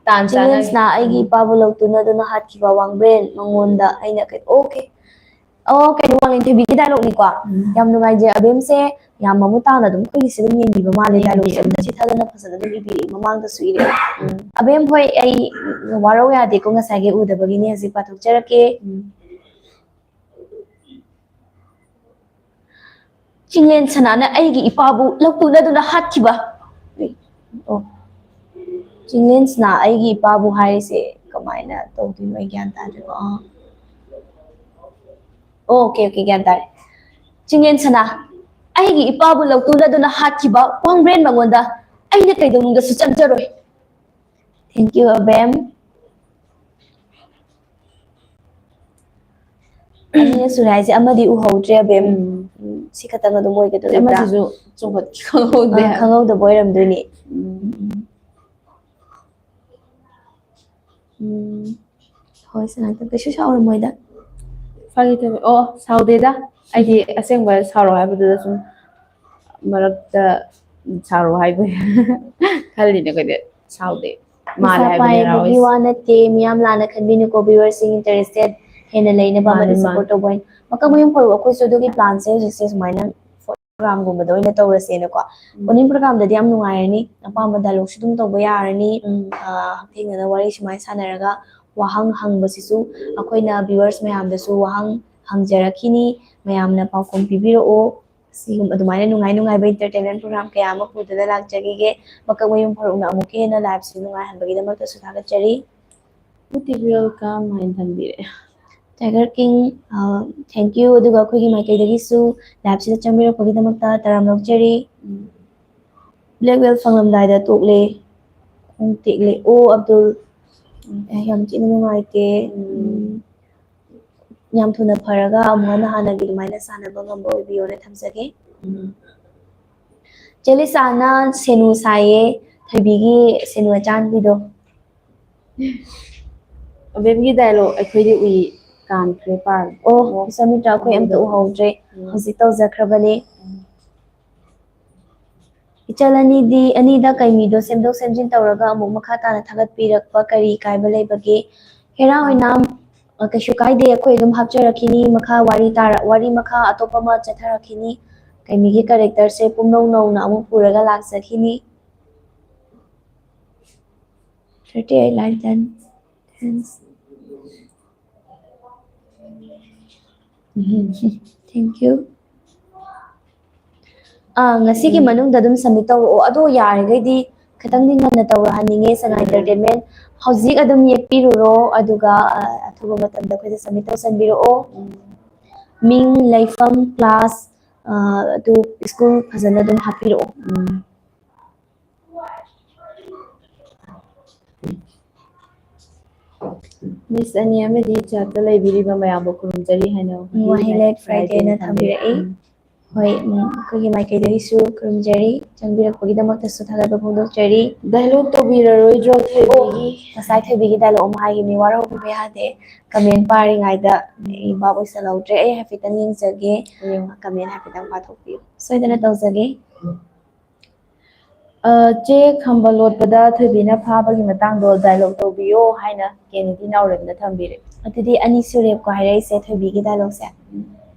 ꯇꯥꯟ ꯆꯥꯅ ꯆꯤꯡꯂꯦꯟꯁꯤꯅ ꯑꯩꯒꯤ ꯏꯄꯥꯕꯨ ꯂꯧꯇꯨꯅꯗꯨꯅ ꯍꯥꯠꯈꯤꯕ ꯋꯥꯡꯕ꯭ꯔꯦꯟ ꯃꯉꯣꯟꯗ ꯑꯩꯅ ꯀꯩ-, ꯑꯣꯀꯦ꯫ ꯑꯣ, ꯀꯩꯅꯣ, ꯋꯥꯡꯂꯦꯟ ꯊꯣꯏꯕꯤꯒꯤ ꯗꯥꯏꯂꯣꯛꯅꯤꯀꯣ꯫ ꯎꯝ. ꯌꯥꯝ ꯅꯨꯡꯉꯥꯏꯖꯩ꯫ ꯑꯕꯦꯝꯁꯦ ꯌꯥꯝ ꯃꯃꯨꯠ ꯇꯥꯅ ꯑꯗꯨꯝ ꯑꯩꯈꯣꯏꯒꯤꯁꯦ ꯑꯗꯨꯝ ꯌꯦꯡꯕꯤꯕ ꯃꯥꯜꯂꯦ꯫ ꯌꯦꯡꯕꯤꯌꯦ. ꯗꯥꯏꯂꯣꯛꯁꯦ ꯑꯝꯇ ꯆꯤꯊꯗꯅ ꯐꯖꯅ ꯑꯗꯨꯝ ꯏꯕꯤꯔꯛꯏ꯫ ꯃꯃꯥꯡꯗꯁꯨ ꯏꯔꯛꯑꯦ꯫ ꯎꯝ. ꯑꯕꯦꯝ ꯍꯣꯏ, ꯑꯩ ꯋꯥꯔꯧ ꯌꯥꯗꯦꯀꯣ, ꯉꯁꯥꯏꯒꯤ ꯎꯗꯕꯒꯤꯅꯤ꯫ ꯍꯧꯖꯤꯛ ꯄꯥꯊꯣꯛꯆꯔꯛꯀꯦ꯫ ꯎꯝ. ꯆꯤꯡꯂꯦꯟ ꯁꯅꯥꯅ ꯑꯩꯒꯤ ꯏꯄꯥꯕꯨ ꯂꯧꯇꯨꯅꯗꯨꯅ ꯍꯥꯠꯈꯤꯕ꯫ ꯑꯣ꯫ ꯆꯤꯡꯂꯦꯟꯁꯤꯅ ꯑꯩꯒꯤ ꯏꯄꯥꯕꯨ ꯍꯥꯏꯔꯤꯁꯦ ꯀꯃꯥꯏꯅ ꯇꯧꯗꯣꯏꯅꯣ? ꯑꯩ ꯒ꯭ꯌꯥꯟ ꯇꯥꯗ꯭ꯔꯦꯀꯣ꯫ ꯑꯥ. ꯑꯣꯀꯦ, ꯑꯣꯀꯦ, ꯒ꯭ꯌꯥꯟ ꯇꯥꯔꯦ꯫ ꯆꯤꯡꯂꯦꯟꯁꯅꯥ ꯑꯩꯒꯤ ꯏꯄꯥꯕꯨ ꯂꯧꯇꯨꯅꯗꯨꯅ ꯍꯥꯠꯈꯤꯕ ꯋꯥꯡꯕ꯭ꯔꯦꯟ ꯃꯉꯣꯟꯗ ꯑꯩꯅ ꯀꯩꯗꯧꯅꯨꯡꯗꯁꯨ ꯆꯪꯖꯔꯣꯏ꯫ Thank you, ꯑꯕꯦꯝ꯫ ꯑꯅꯤꯔꯛ ꯁꯨꯔꯦ ꯍꯥꯏꯁꯦ, ꯑꯃꯗꯤ ꯎꯍꯧꯗ꯭ꯔꯦ, ꯑꯕꯦꯝ꯫ ꯎꯝ. ꯎꯝ, ꯁꯤ ꯈꯛꯇꯪ ꯑꯗꯨꯝ ꯑꯣꯏꯒꯗꯧꯔꯤꯕ꯭ꯔꯥ? ꯑꯃꯁꯤꯁꯨ ꯆꯣꯡꯈꯠꯈꯤ ꯈꯪꯍꯧꯗꯦ. ꯑꯥ, ꯈꯪꯍꯧꯗꯕ ꯑꯣꯏꯔꯝꯗꯣꯏꯅꯦ꯫ ꯎꯝ. ꯎꯝ. ꯍꯣꯏ, ꯁꯅꯥꯇꯣꯟ, ꯀꯩꯁꯨ ꯁꯥꯎꯔꯝꯃꯣꯏꯗ꯫ ꯐꯥꯒꯤ ꯇꯧꯕ. ꯑꯣ, ꯁꯥꯎꯗꯦꯗ꯫ ꯑꯩꯗꯤ ꯑꯁꯦꯡꯕ ꯁꯥꯎꯔꯣ ꯍꯥꯏꯕꯗꯨꯗ ꯁꯨꯝ ꯃꯔꯛꯇ ꯁꯥꯎꯔꯣ ꯍꯥꯏꯕ ꯈꯜꯂꯤꯅꯦ ꯑꯩꯈꯣꯏꯗꯤ꯫ ꯁꯥꯎꯗꯦ꯫ ꯃꯥꯜꯂꯦ ꯄꯩꯁꯥ ꯍꯥꯏꯕꯅꯦ, ꯄꯥꯏꯕꯒꯤ ꯔꯥꯍꯨꯜ꯫ ꯋꯥ ꯅꯠꯇꯦ, ꯃꯤꯌꯥꯝ ꯂꯥꯟꯅ ꯈꯟꯕꯤꯅꯨꯀꯣ, viewers ꯁꯤꯡ interested ꯍꯦꯟꯅ ꯂꯩꯅꯕ ꯃꯥꯅꯦ, ꯑꯃꯗꯤ ꯃꯥꯅꯦ. Support ꯇꯧꯕ ꯑꯣꯏꯅ꯫ ꯃꯀꯛ ꯃꯌꯨꯝ ꯐꯔꯨ, ꯑꯩꯈꯣꯏꯁꯨ ꯑꯗꯨꯒꯤ plan ꯁꯦ ꯍꯧꯖꯤꯛꯁꯦ ꯁꯨꯃꯥꯏꯅ program ꯒꯨꯝꯕꯗ ꯑꯣꯏꯅ ꯇꯧꯔꯁꯦꯅꯀꯣ꯫ ꯎꯝ. Morning program ꯗꯗꯤ ꯌꯥꯝ ꯅꯨꯡꯉꯥꯏꯔꯅꯤ, ꯑꯄꯥꯝꯕ dialogue ꯁꯨ ꯑꯗꯨꯝ ꯇꯧꯕ ꯌꯥꯔꯅꯤ꯫ ꯎꯝ. ꯑꯥ, ꯍꯛꯊꯦꯡꯅꯅ ꯋꯥꯔꯤ ꯁꯨꯃꯥꯏꯅ ꯁꯥꯟꯅꯔꯒ ꯋꯥꯍꯪ ꯍꯪꯕꯁꯤꯁꯨ ꯑꯩꯈꯣꯏꯅ viewers ꯃꯌꯥꯝꯗꯁꯨ ꯋꯥꯍꯪ ꯍꯪꯖꯔꯛꯈꯤꯅꯤ, ꯃꯌꯥꯝꯅ ꯄꯥꯎꯈꯨꯝ ꯄꯤꯕꯤꯔꯛꯑꯣ꯫ ꯁꯤꯒꯨꯝꯕ ꯑꯗꯨꯃꯥꯏꯅ ꯅꯨꯡꯉꯥꯏ ꯅꯨꯡꯉꯥꯏꯕ entertainment program ꯀꯌꯥ ꯑꯃ ꯄꯨꯗꯨꯅ ꯂꯥꯛꯆꯈꯤꯒꯦ꯫ ꯃꯀꯛ ꯃꯌꯨꯝ ꯐꯔꯨꯛꯅ ꯑꯃꯨꯛꯀ ꯍꯦꯟꯅ live ꯁꯤ ꯅꯨꯡꯉꯥꯏꯍꯟꯕꯒꯤꯗꯃꯛꯇꯁꯨ ꯊꯥꯒꯠꯆꯔꯤ꯫ Beautiful welcome ꯍꯥꯏꯅ ꯊꯝꯕꯤꯔꯦ꯫ Tiger King, ꯑ, thank you꯫ ꯑꯗꯨꯒ ꯑꯩꯈꯣꯏꯒꯤ ꯃꯥꯏꯀꯩꯗꯒꯤꯁꯨ live ꯁꯤꯗ ꯆꯪꯕꯤꯔꯛꯄꯒꯤꯗꯃꯛꯇ ꯇꯔꯥꯝꯅ ꯑꯣꯛꯆꯔꯤ꯫ ꯎꯝ. ꯕ꯭ꯂꯦꯛ ꯕꯦꯜ ꯐꯪꯂꯝꯗꯥꯏꯗ ꯇꯣꯛꯂꯦ, ꯈꯣꯡ ꯇꯦꯛꯂꯦ꯫ ꯑꯣ, ꯑꯕꯗꯨꯜ, ꯑꯦ, ꯌꯥꯝ ꯊꯤꯅ ꯅꯨꯡꯉꯥꯏꯇꯦ꯫ ꯎꯝ, ꯌꯥꯝ ꯊꯨꯅ ꯐꯔꯒ ꯑꯃꯨꯛ ꯍꯟꯅ ꯍꯥꯟꯅꯒꯤ ꯑꯗꯨꯃꯥꯏꯅ ꯁꯥꯟꯅꯕ ꯉꯝꯕ ꯑꯣꯏꯕꯤꯌꯣꯅ ꯊꯝꯖꯒꯦ꯫ ꯎꯝ꯫ ꯆꯦ ꯂꯤꯁꯥꯅ ꯁꯦꯅꯨ ꯁꯥꯏꯌꯦ, ꯊꯣꯏꯕꯤꯒꯤ ꯁꯦꯅꯨ ꯑꯆꯥꯟꯕꯤꯗꯣ꯫ ꯑꯕꯦꯝꯒꯤ ꯗꯥꯏꯂꯣꯛ "ꯑꯩꯈꯣꯏꯗꯤ ꯎꯏ" ꯀꯥꯟꯈ꯭ꯔꯦ, ꯄꯥꯜ꯫ ꯑꯣ, ꯏꯆꯥꯅꯨꯄꯥ, ꯑꯩꯈꯣꯏ ꯑꯝꯇ ꯎꯍꯧꯗ꯭ꯔꯦ, ꯎꯝ, ꯍꯧꯖꯤꯛ ꯇꯧꯖꯈ꯭ꯔꯕꯅꯦ꯫ ꯎꯝ꯫ ꯏꯆꯜ ꯑꯅꯤꯗꯤ, ꯑꯅꯤꯗ ꯀꯩꯃꯤꯗꯣ ꯁꯦꯝꯗꯣꯛ ꯁꯦꯝꯖꯤꯟ ꯇꯧꯔꯒ ꯑꯃꯨꯛ ꯃꯈꯥ ꯇꯥꯅ ꯊꯥꯒꯠꯄꯤꯔꯛꯄ ꯀꯔꯤ ꯀꯥꯏꯕ ꯂꯩꯕꯒꯦ? ꯍꯦꯔꯥ ꯑꯣꯏꯅꯥꯝ, ꯑ, ꯀꯩꯁꯨ ꯀꯥꯏꯗꯦ, ꯑꯩꯈꯣꯏ ꯑꯗꯨꯝ ꯍꯥꯞꯆꯔꯛꯈꯤꯅꯤ꯫ ꯃꯈꯥ ꯋꯥꯔꯤ ꯇꯥꯔ-, ꯋꯥꯔꯤ ꯃꯈꯥ ꯑꯇꯣꯞꯄ ꯑꯃ ꯆꯠꯊꯔꯛꯈꯤꯅꯤ꯫ ꯀꯩꯃꯤꯒꯤ ꯀꯦꯔꯦꯛꯇꯔꯁꯦ ꯄꯨꯝꯅꯧ ꯅꯧꯅ ꯑꯃꯨꯛ ꯄꯨꯔꯒ ꯂꯥꯛꯆꯈꯤꯅꯤ꯫ Thirty eight line ten. Thanks. Thank you. ꯑꯥ, ꯉꯁꯤꯒꯤ ꯎꯝ, ꯃꯅꯨꯡꯗ ꯑꯗꯨꯝ ꯁꯕꯃꯤꯠ ꯇꯧꯔꯛꯑꯣ꯫ ꯑꯗꯣ ꯌꯥꯔꯤꯈꯩꯗꯤ ꯈꯤꯇꯪꯗꯤ ꯉꯟꯅ ꯇꯧꯔꯛꯍꯟꯅꯤꯡꯉꯦ, ꯁꯉꯥꯏ ꯎꯝ, ꯏꯟꯇꯔꯇꯦꯟꯃꯦꯟ꯫ ꯍꯧꯖꯤꯛ ꯑꯗꯨꯝ ꯌꯦꯛꯄꯤꯔꯨꯔꯣ, ꯑꯗꯨꯒ, ꯑ, ꯑꯊꯨꯕ ꯃꯇꯝꯗ ꯑꯩꯈꯣꯏꯗ ꯁꯕꯃꯤꯠ ꯇꯧꯁꯟꯕꯤꯔꯛꯑꯣ꯫ ꯎꯝ꯫ ꯃꯤꯡ, ꯂꯩꯐꯝ, ꯀ꯭ꯂꯥꯁ, ꯑ, ꯑꯗꯨ ꯁ꯭ꯀꯨꯜ ꯐꯖꯅ ꯑꯗꯨꯝ ꯍꯥꯞꯄꯤꯔꯛꯑꯣ꯫ ꯎꯝ꯫ ꯃꯤꯁ ꯑꯅꯤ ꯑꯃꯗꯤ ꯆꯥꯠꯇ ꯂꯩꯕꯤꯔꯤꯕ ꯃꯌꯥꯝꯕꯨ ꯈꯨꯔꯨꯝꯖꯔꯤ ꯍꯥꯏꯅ ꯋꯥꯍꯩ ꯂꯦꯛ ꯐ꯭ꯔꯥꯏꯗꯦꯅ ꯊꯝꯕꯤꯔꯛꯏ꯫ ꯎꯝ꯫ ꯍꯣꯏ, ꯎꯝ, ꯑꯩꯈꯣꯏꯒꯤ ꯃꯥꯏꯀꯩꯗꯒꯤꯁꯨ ꯈꯨꯔꯨꯝꯖꯔꯤ, ꯆꯪꯕꯤꯔꯛꯄꯒꯤꯗꯃꯛꯇꯁꯨ ꯊꯥꯒꯠꯄ ꯐꯣꯡꯗꯣꯛꯆꯔꯤ꯫ ꯗꯥꯏꯂꯣꯛ ꯇꯧꯕꯤꯔꯔꯣꯏꯗ꯭ꯔꯣ, ꯊꯣꯏꯕꯤꯒꯤ? ꯉꯁꯥꯏ ꯊꯣꯏꯕꯤꯒꯤ ꯗꯥꯏꯂꯣꯛ ꯑꯃ ꯍꯥꯏꯈꯤꯕꯅꯤ, ꯋꯥꯔꯧꯕꯤꯕ ꯌꯥꯗꯦ, ꯀꯃꯦꯟ ꯄꯥꯔꯤꯉꯩꯗ ꯑꯩ ꯚꯥꯞ ꯑꯣꯏꯁꯜꯍꯧꯗ꯭ꯔꯦ꯫ ꯑꯩ ꯍꯥꯏꯐꯦꯠꯇꯪ ꯌꯦꯡꯖꯒꯦ, ꯌꯦꯡꯉꯣ꯫ ꯀꯃꯦꯟ ꯍꯥꯏꯐꯦꯠꯇꯪ ꯄꯥꯊꯣꯛꯄꯤꯌꯨ, ꯁꯣꯏꯗꯅ ꯇꯧꯖꯒꯦ꯫ ꯑ, ꯆꯦ ꯈꯝꯕ ꯂꯣꯠꯄꯗ ꯊꯣꯏꯕꯤꯅ ꯐꯥꯕꯒꯤ ꯃꯇꯥꯡꯗꯣ ꯗꯥꯏꯂꯣꯛ ꯇꯧꯕꯤꯌꯣ ꯍꯥꯏꯅ ꯀꯦꯅꯦꯗꯤ ꯅꯥꯎꯔꯦꯝꯅ ꯊꯝꯕꯤꯔꯦ꯫ ꯑꯗꯨꯗꯤ ꯑꯅꯤ ꯁꯨꯔꯦꯕꯀꯣ ꯍꯥꯏꯔꯛꯏꯁꯦ ꯊꯣꯏꯕꯤꯒꯤ ꯗꯥꯏꯂꯣꯛꯁꯦ꯫ ꯎꯝ꯫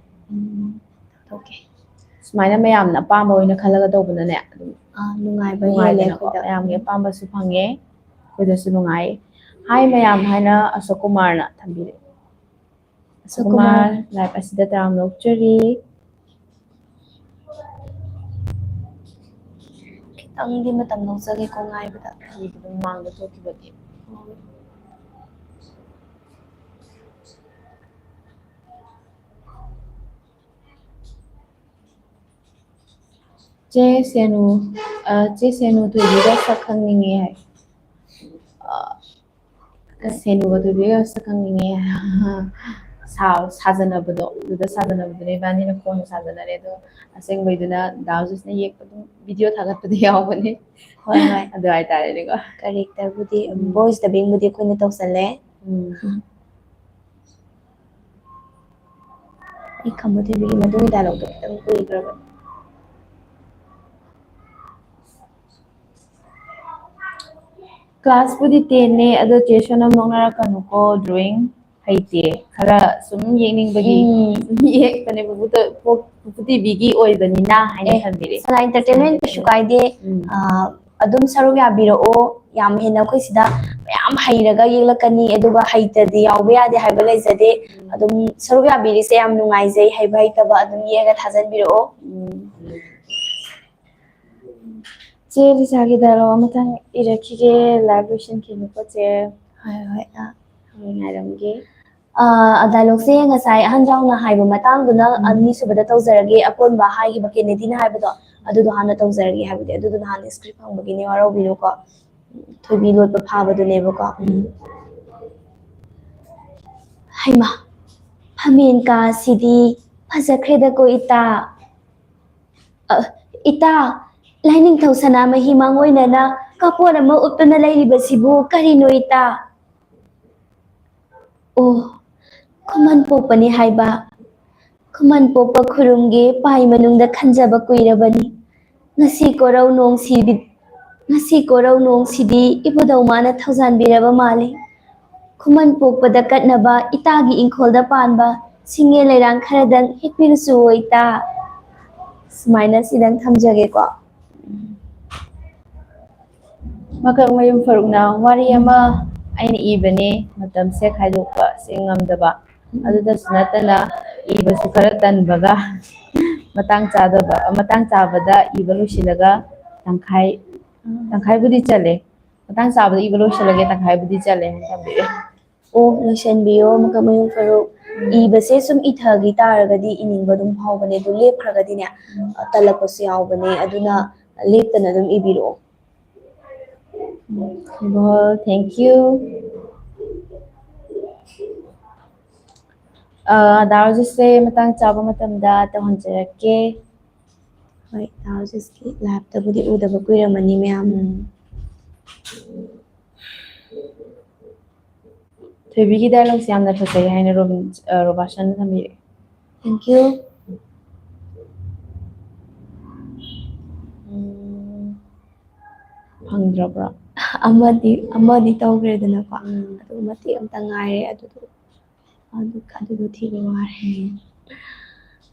ꯎꯝ, ꯂꯧꯊꯣꯛꯀꯦ꯫ ꯁꯨꯃꯥꯏꯅ ꯃꯌꯥꯝꯅ ꯑꯄꯥꯝꯕ ꯑꯣꯏꯅ ꯈꯜꯂꯒ ꯇꯧꯕꯅꯅꯦ, ꯑꯗꯨꯝ ꯑꯥ, ꯅꯨꯡꯉꯥꯏꯕ ꯍꯦꯜꯂꯦ ꯅꯨꯡꯉꯥꯏꯗꯅꯀꯣ, ꯑꯩꯈꯣꯏꯗ꯫ ꯃꯌꯥꯝꯒꯤ ꯎꯝ꯫ ꯑꯄꯥꯝꯕꯁꯨ ꯐꯪꯉꯦ, ꯑꯩꯈꯣꯏꯗꯁꯨ ꯅꯨꯡꯉꯥꯏ꯫ ꯍꯥꯏ ꯃꯌꯥꯝ ꯍꯥꯏꯅ ꯑꯁꯣꯛ ꯀꯨꯃꯥꯔꯅ ꯊꯝꯕꯤꯔꯦ꯫ ꯑꯁꯣꯛ ꯀꯨꯃꯥꯔ꯫ ꯀꯨꯃꯥꯔ, ꯂꯥꯏꯐ ꯑꯁꯤꯗ ꯇꯔꯥꯝꯅ ꯑꯣꯛꯆꯔꯤ꯫ ꯈꯤꯇꯪꯗꯤ ꯃꯇꯝ ꯂꯧꯖꯒꯦꯀꯣ ꯉꯥꯏꯕꯗ꯫ ꯑꯩꯒꯤꯗꯤ ꯑꯗꯨꯝ ꯃꯥꯡꯗ ꯊꯣꯛꯈꯤꯕꯒꯤ꯫ ꯆꯦ ꯁꯦꯅꯨ, ꯑ, ꯆꯦ ꯁꯦꯅꯨ ꯊꯣꯏꯕꯤꯒ ꯁꯛ ꯈꯪꯅꯤꯡꯉꯦ ꯍꯥꯏ꯫ ꯑ, ꯁꯦꯅꯨꯒ ꯊꯣꯏꯕꯤꯒ ꯁꯛ ꯈꯪꯅꯤꯡꯉꯦ꯫ ꯁꯥ-, ꯁꯥꯖꯅꯕꯗꯣ, ꯑꯗꯨꯗ ꯁꯥꯖꯅꯕꯗꯨꯅꯦ ꯏꯕꯥꯅꯤꯅ ꯐꯣꯟ ꯁꯥꯖꯅꯔꯦ꯫ ꯑꯗꯣ ꯑꯁꯦꯡꯕꯩꯗꯨꯅ ꯗꯥ ꯖꯣꯁꯅ ꯌꯦꯛꯄ ꯑꯗꯨꯝ ꯚꯤꯗꯤꯑꯣ ꯊꯥꯒꯠꯄꯗꯤ ꯌꯥꯎꯕꯅꯦ꯫ ꯍꯣꯏ, ꯍꯣꯏ꯫ ꯑꯗꯨ ꯍꯥꯏꯇꯥꯔꯦꯅꯦꯀꯣ꯫ ꯀꯔꯦꯛꯇꯔꯕꯨꯗꯤ, ꯎꯝ, ꯚꯣꯏꯁ ꯗꯕꯤꯡꯕꯨꯗꯤ ꯑꯩꯈꯣꯏꯅ ꯇꯧꯁꯜꯂꯦ꯫ ꯎꯝ꯫ ꯑꯩ ꯈꯝꯕ ꯊꯣꯏꯕꯤꯒꯤ ꯃꯇꯨꯡꯒꯤ ꯗꯥꯏꯂꯣꯛꯇꯣ ꯈꯤꯇꯪ ꯀꯨꯏꯈ꯭ꯔꯕꯅꯦ꯫ ꯀ꯭ꯂꯥꯁꯄꯨꯗꯤ ꯇꯦꯟꯅꯦ, ꯑꯗꯣ ꯆꯦ ꯁꯣꯅꯝ ꯅꯣꯛꯅꯔꯛꯀꯅꯨꯀꯣ, ꯗ꯭ꯔꯣꯌꯤꯡ ꯍꯩꯇꯦ, ꯈꯔ ꯁꯨꯝ ꯌꯦꯡꯅꯤꯡꯕꯒꯤ ꯎꯝ꯫ ꯁꯨꯝ ꯌꯦꯛꯄꯅꯦ, ꯄꯨꯄꯨ ꯇꯣ-, ꯄꯨ-, ꯄꯨꯄꯨ ꯇꯤꯚꯤꯒꯤ ꯑꯣꯏꯕꯅꯤꯅ ꯍꯥꯏꯅ ꯑꯦ, ꯊꯝꯕꯤꯔꯦ꯫ ꯁꯉꯥꯏ ꯏꯟꯇꯔꯇꯦꯟꯃꯦꯟ ꯀꯩꯁꯨ ꯀꯥꯏꯗꯦ꯫ ꯎꯝ꯫ ꯑꯥ, ꯑꯗꯨꯝ ꯁꯔꯨꯛ ꯌꯥꯕꯤꯔꯛꯑꯣ꯫ ꯌꯥꯝ ꯍꯦꯟꯅ ꯑꯩꯈꯣꯏ ꯁꯤꯗ ꯃꯌꯥꯝ ꯍꯩꯔꯒ ꯌꯦꯛꯂꯛꯀꯅꯤ, ꯑꯗꯨꯒ ꯍꯩꯇꯗꯤ ꯌꯥꯎꯕ ꯌꯥꯗꯦ ꯍꯥꯏꯕ ꯂꯩꯖꯗꯦ꯫ ꯎꯝ꯫ ꯑꯗꯨꯝ ꯁꯔꯨꯛ ꯌꯥꯕꯤꯔꯤꯁꯦ ꯌꯥꯝ ꯅꯨꯡꯉꯥꯏꯖꯩ, ꯍꯩꯕ ꯍꯩꯇꯕ ꯑꯗꯨꯝ ꯌꯦꯛꯑꯒ ꯊꯥꯖꯟꯕꯤꯔꯛꯑꯣ꯫ ꯎꯝ꯫ ꯆꯦ ꯂꯤꯁꯥꯒꯤ ꯗꯥꯏꯂꯣꯛ ꯑꯃꯇꯪ ꯏꯔꯛꯈꯤꯒꯦ, ꯂꯥꯏꯚ ꯂꯣꯏꯁꯤꯟꯈꯤꯅꯨꯀꯣ ꯆꯦ꯫ ꯍꯣꯏ, ꯍꯣꯏ, ꯑꯥ꯫ ꯍꯣꯏ, ꯉꯥꯏꯔꯝꯒꯦ꯫ ꯑꯥ, ꯗꯥꯏꯂꯣꯛꯁꯦ ꯉꯁꯥꯏ ꯑꯍꯟ ꯖꯥꯎꯅ ꯍꯥꯏꯕ ꯃꯇꯥꯡꯗꯨꯅ ꯎꯝ꯫ ꯑꯅꯤꯁꯨꯕꯗ ꯇꯧꯖꯔꯒꯦ, ꯑꯀꯣꯟꯕ ꯍꯥꯏꯈꯤꯕ ꯀꯦꯅꯦꯗꯤꯅ ꯍꯥꯏꯕꯗꯣ, ꯑꯗꯨꯗꯣ ꯍꯥꯟꯅ ꯇꯧꯖꯔꯒꯦ ꯍꯥꯏꯕꯗꯤ, ꯑꯗꯨꯗꯨꯅ ꯍꯥꯟꯅ ꯁ꯭ꯀ꯭ꯔꯤꯞ ꯐꯪꯕꯒꯤꯅꯦ, ꯋꯥꯔꯧꯕꯤꯅꯨꯀꯣ꯫ ꯊꯣꯏꯕꯤ ꯂꯣꯠꯄ ꯐꯥꯕꯗꯨꯅꯦꯕꯀꯣ꯫ ꯎꯝ꯫ ꯍꯩꯃꯥ, ꯐꯃꯦꯟ ꯀꯥꯁꯤꯗꯤ ꯐꯖꯈ꯭ꯔꯦꯗꯀꯣ ꯏꯇꯥ꯫ ꯑ, ꯏꯇꯥ, ꯂꯥꯏꯅꯤꯡꯊꯧ ꯁꯅꯥꯃꯍꯤ ꯃꯥꯡꯑꯣꯏꯅꯅ ꯀꯥꯄꯣꯟ ꯑꯃ ꯎꯞꯇꯨꯅ ꯂꯩꯔꯤꯕꯁꯤꯕꯨ ꯀꯔꯤꯅꯣ ꯏꯇꯥ? ꯑꯣ, ꯈꯨꯃꯟ ꯄꯣꯛꯄꯅꯤ ꯍꯥꯏꯕ꯫ ꯈꯨꯃꯟ ꯄꯣꯛꯄ ꯈꯨꯔꯨꯝꯒꯦ ꯄꯥꯏ ꯃꯅꯨꯡꯗ ꯈꯟꯖꯕ ꯀꯨꯏꯔꯕꯅꯤ꯫ ꯉꯁꯤ ꯀꯣꯔꯧ ꯅꯣꯡꯁꯤꯗꯤ, ꯉꯁꯤ ꯀꯣꯔꯧ ꯅꯣꯡꯁꯤꯗꯤ ꯏꯕꯨꯙꯧ ꯃꯥꯅ ꯊꯧꯖꯥꯟꯕꯤꯔꯕ ꯃꯥꯜꯂꯤ꯫ ꯈꯨꯃꯟ ꯄꯣꯛꯄꯗ ꯀꯠꯅꯕ ꯏꯇꯥꯒꯤ ꯏꯪꯈꯣꯜꯗ ꯄꯥꯟꯕ ꯁꯤꯡꯉꯦ ꯂꯩꯔꯥꯡ ꯈꯔꯗꯪ ꯍꯦꯛꯄꯤꯔꯨꯆꯨꯑꯣ ꯏꯇꯥ꯫ ꯁꯨꯃꯥꯏꯅ ꯁꯤꯗꯪ ꯊꯝꯖꯒꯦꯀꯣ꯫ ꯃꯀꯛ ꯃꯌꯨꯝ ꯐꯔꯨꯛꯅ ꯋꯥꯔꯤ ꯑꯃ ꯑꯩꯅ ꯏꯕꯅꯦ, ꯃꯇꯝꯁꯦ ꯈꯥꯏꯗꯣꯛꯄ ꯁꯦ ꯉꯝꯗꯕ꯫ ꯑꯗꯨꯗꯁꯨ ꯅꯠꯇꯅ ꯏꯕꯁꯨ ꯈꯔ ꯇꯟꯕꯒ ꯃꯇꯥꯡ ꯆꯥꯗꯕ, ꯃꯇꯥꯡ ꯆꯥꯕꯗ ꯏꯕ ꯂꯣꯏꯁꯤꯜꯂꯒ ꯇꯪꯈꯥꯏ, ꯇꯪꯈꯥꯏꯕꯨꯗꯤ ꯆꯜꯂꯦ꯫ ꯃꯇꯥꯡ ꯆꯥꯕꯗ ꯏꯕ ꯂꯣꯏꯁꯤꯜꯂꯒꯦ, ꯇꯪꯈꯥꯏꯕꯨꯗꯤ ꯆꯜꯂꯦ ꯍꯥꯏꯅ ꯊꯝꯕꯤꯔꯦ꯫ ꯑꯣ, ꯂꯣꯏꯁꯤꯟꯕꯤꯌꯣ, ꯃꯀꯛ ꯃꯌꯨꯝ ꯐꯔꯨꯛ꯫ ꯏꯕꯁꯦ ꯁꯨꯝ ꯏꯊꯈꯤ ꯇꯥꯔꯒꯗꯤ ꯏꯅꯤꯡꯕ ꯑꯗꯨꯝ ꯐꯥꯎꯕꯅꯦ, ꯑꯗꯨ ꯂꯦꯞꯈ꯭ꯔꯒꯗꯤꯅꯦ ꯇꯜꯂꯛꯄꯁꯨ ꯌꯥꯎꯕꯅꯦ꯫ ꯑꯗꯨꯅ ꯂꯦꯞꯇꯅ ꯑꯗꯨꯝ ꯏꯕꯤꯔꯛꯑꯣ꯫ ꯇꯦꯡꯀ꯭ꯌꯨ꯫ ꯗꯥ ꯔꯣꯖꯦꯁꯁꯦ ꯃꯇꯥꯡ ꯆꯥꯕ ꯃꯇꯝꯗ ꯇꯧꯍꯟꯖꯔꯛꯀꯦ꯫ ꯍꯣꯏ, ꯗꯥ ꯔꯣꯖꯦꯁꯀꯤ ꯂꯥꯏꯞꯇꯕꯨꯗꯤ ꯎꯗꯕ ꯀꯨꯏꯔꯝꯃꯅꯤ ꯃꯌꯥꯝ꯫ ꯎꯝ꯫ ꯊꯣꯏꯕꯤꯒꯤ ꯗꯥꯏꯂꯣꯛꯁꯦ ꯌꯥꯝꯅ ꯐꯖꯩ ꯍꯥꯏꯅ ꯔꯣꯕꯤꯟ, ꯑ, ꯔꯣꯕꯥꯁꯟꯅ ꯊꯝꯕꯤꯔꯛꯑꯦ꯫ ꯇꯦꯡꯀ꯭ꯌꯨ꯫ ꯎꯝ, ꯐꯪꯗ꯭ꯔꯕ꯭ꯔꯣ? ꯑꯃꯗꯤ, ꯑꯃꯗꯤ ꯇꯧꯈ꯭ꯔꯦꯗꯅꯀꯣ꯫ ꯎꯝ꯫ ꯑꯗꯨ ꯃꯇꯦꯛ ꯑꯝꯇ ꯉꯥꯏꯔꯦ꯫ ꯑꯗꯨꯗꯣ, ꯑꯗꯨ, ꯑꯗꯨꯗꯣ ꯊꯤꯕ ꯋꯥꯔꯦ꯫ ꯎꯝ꯫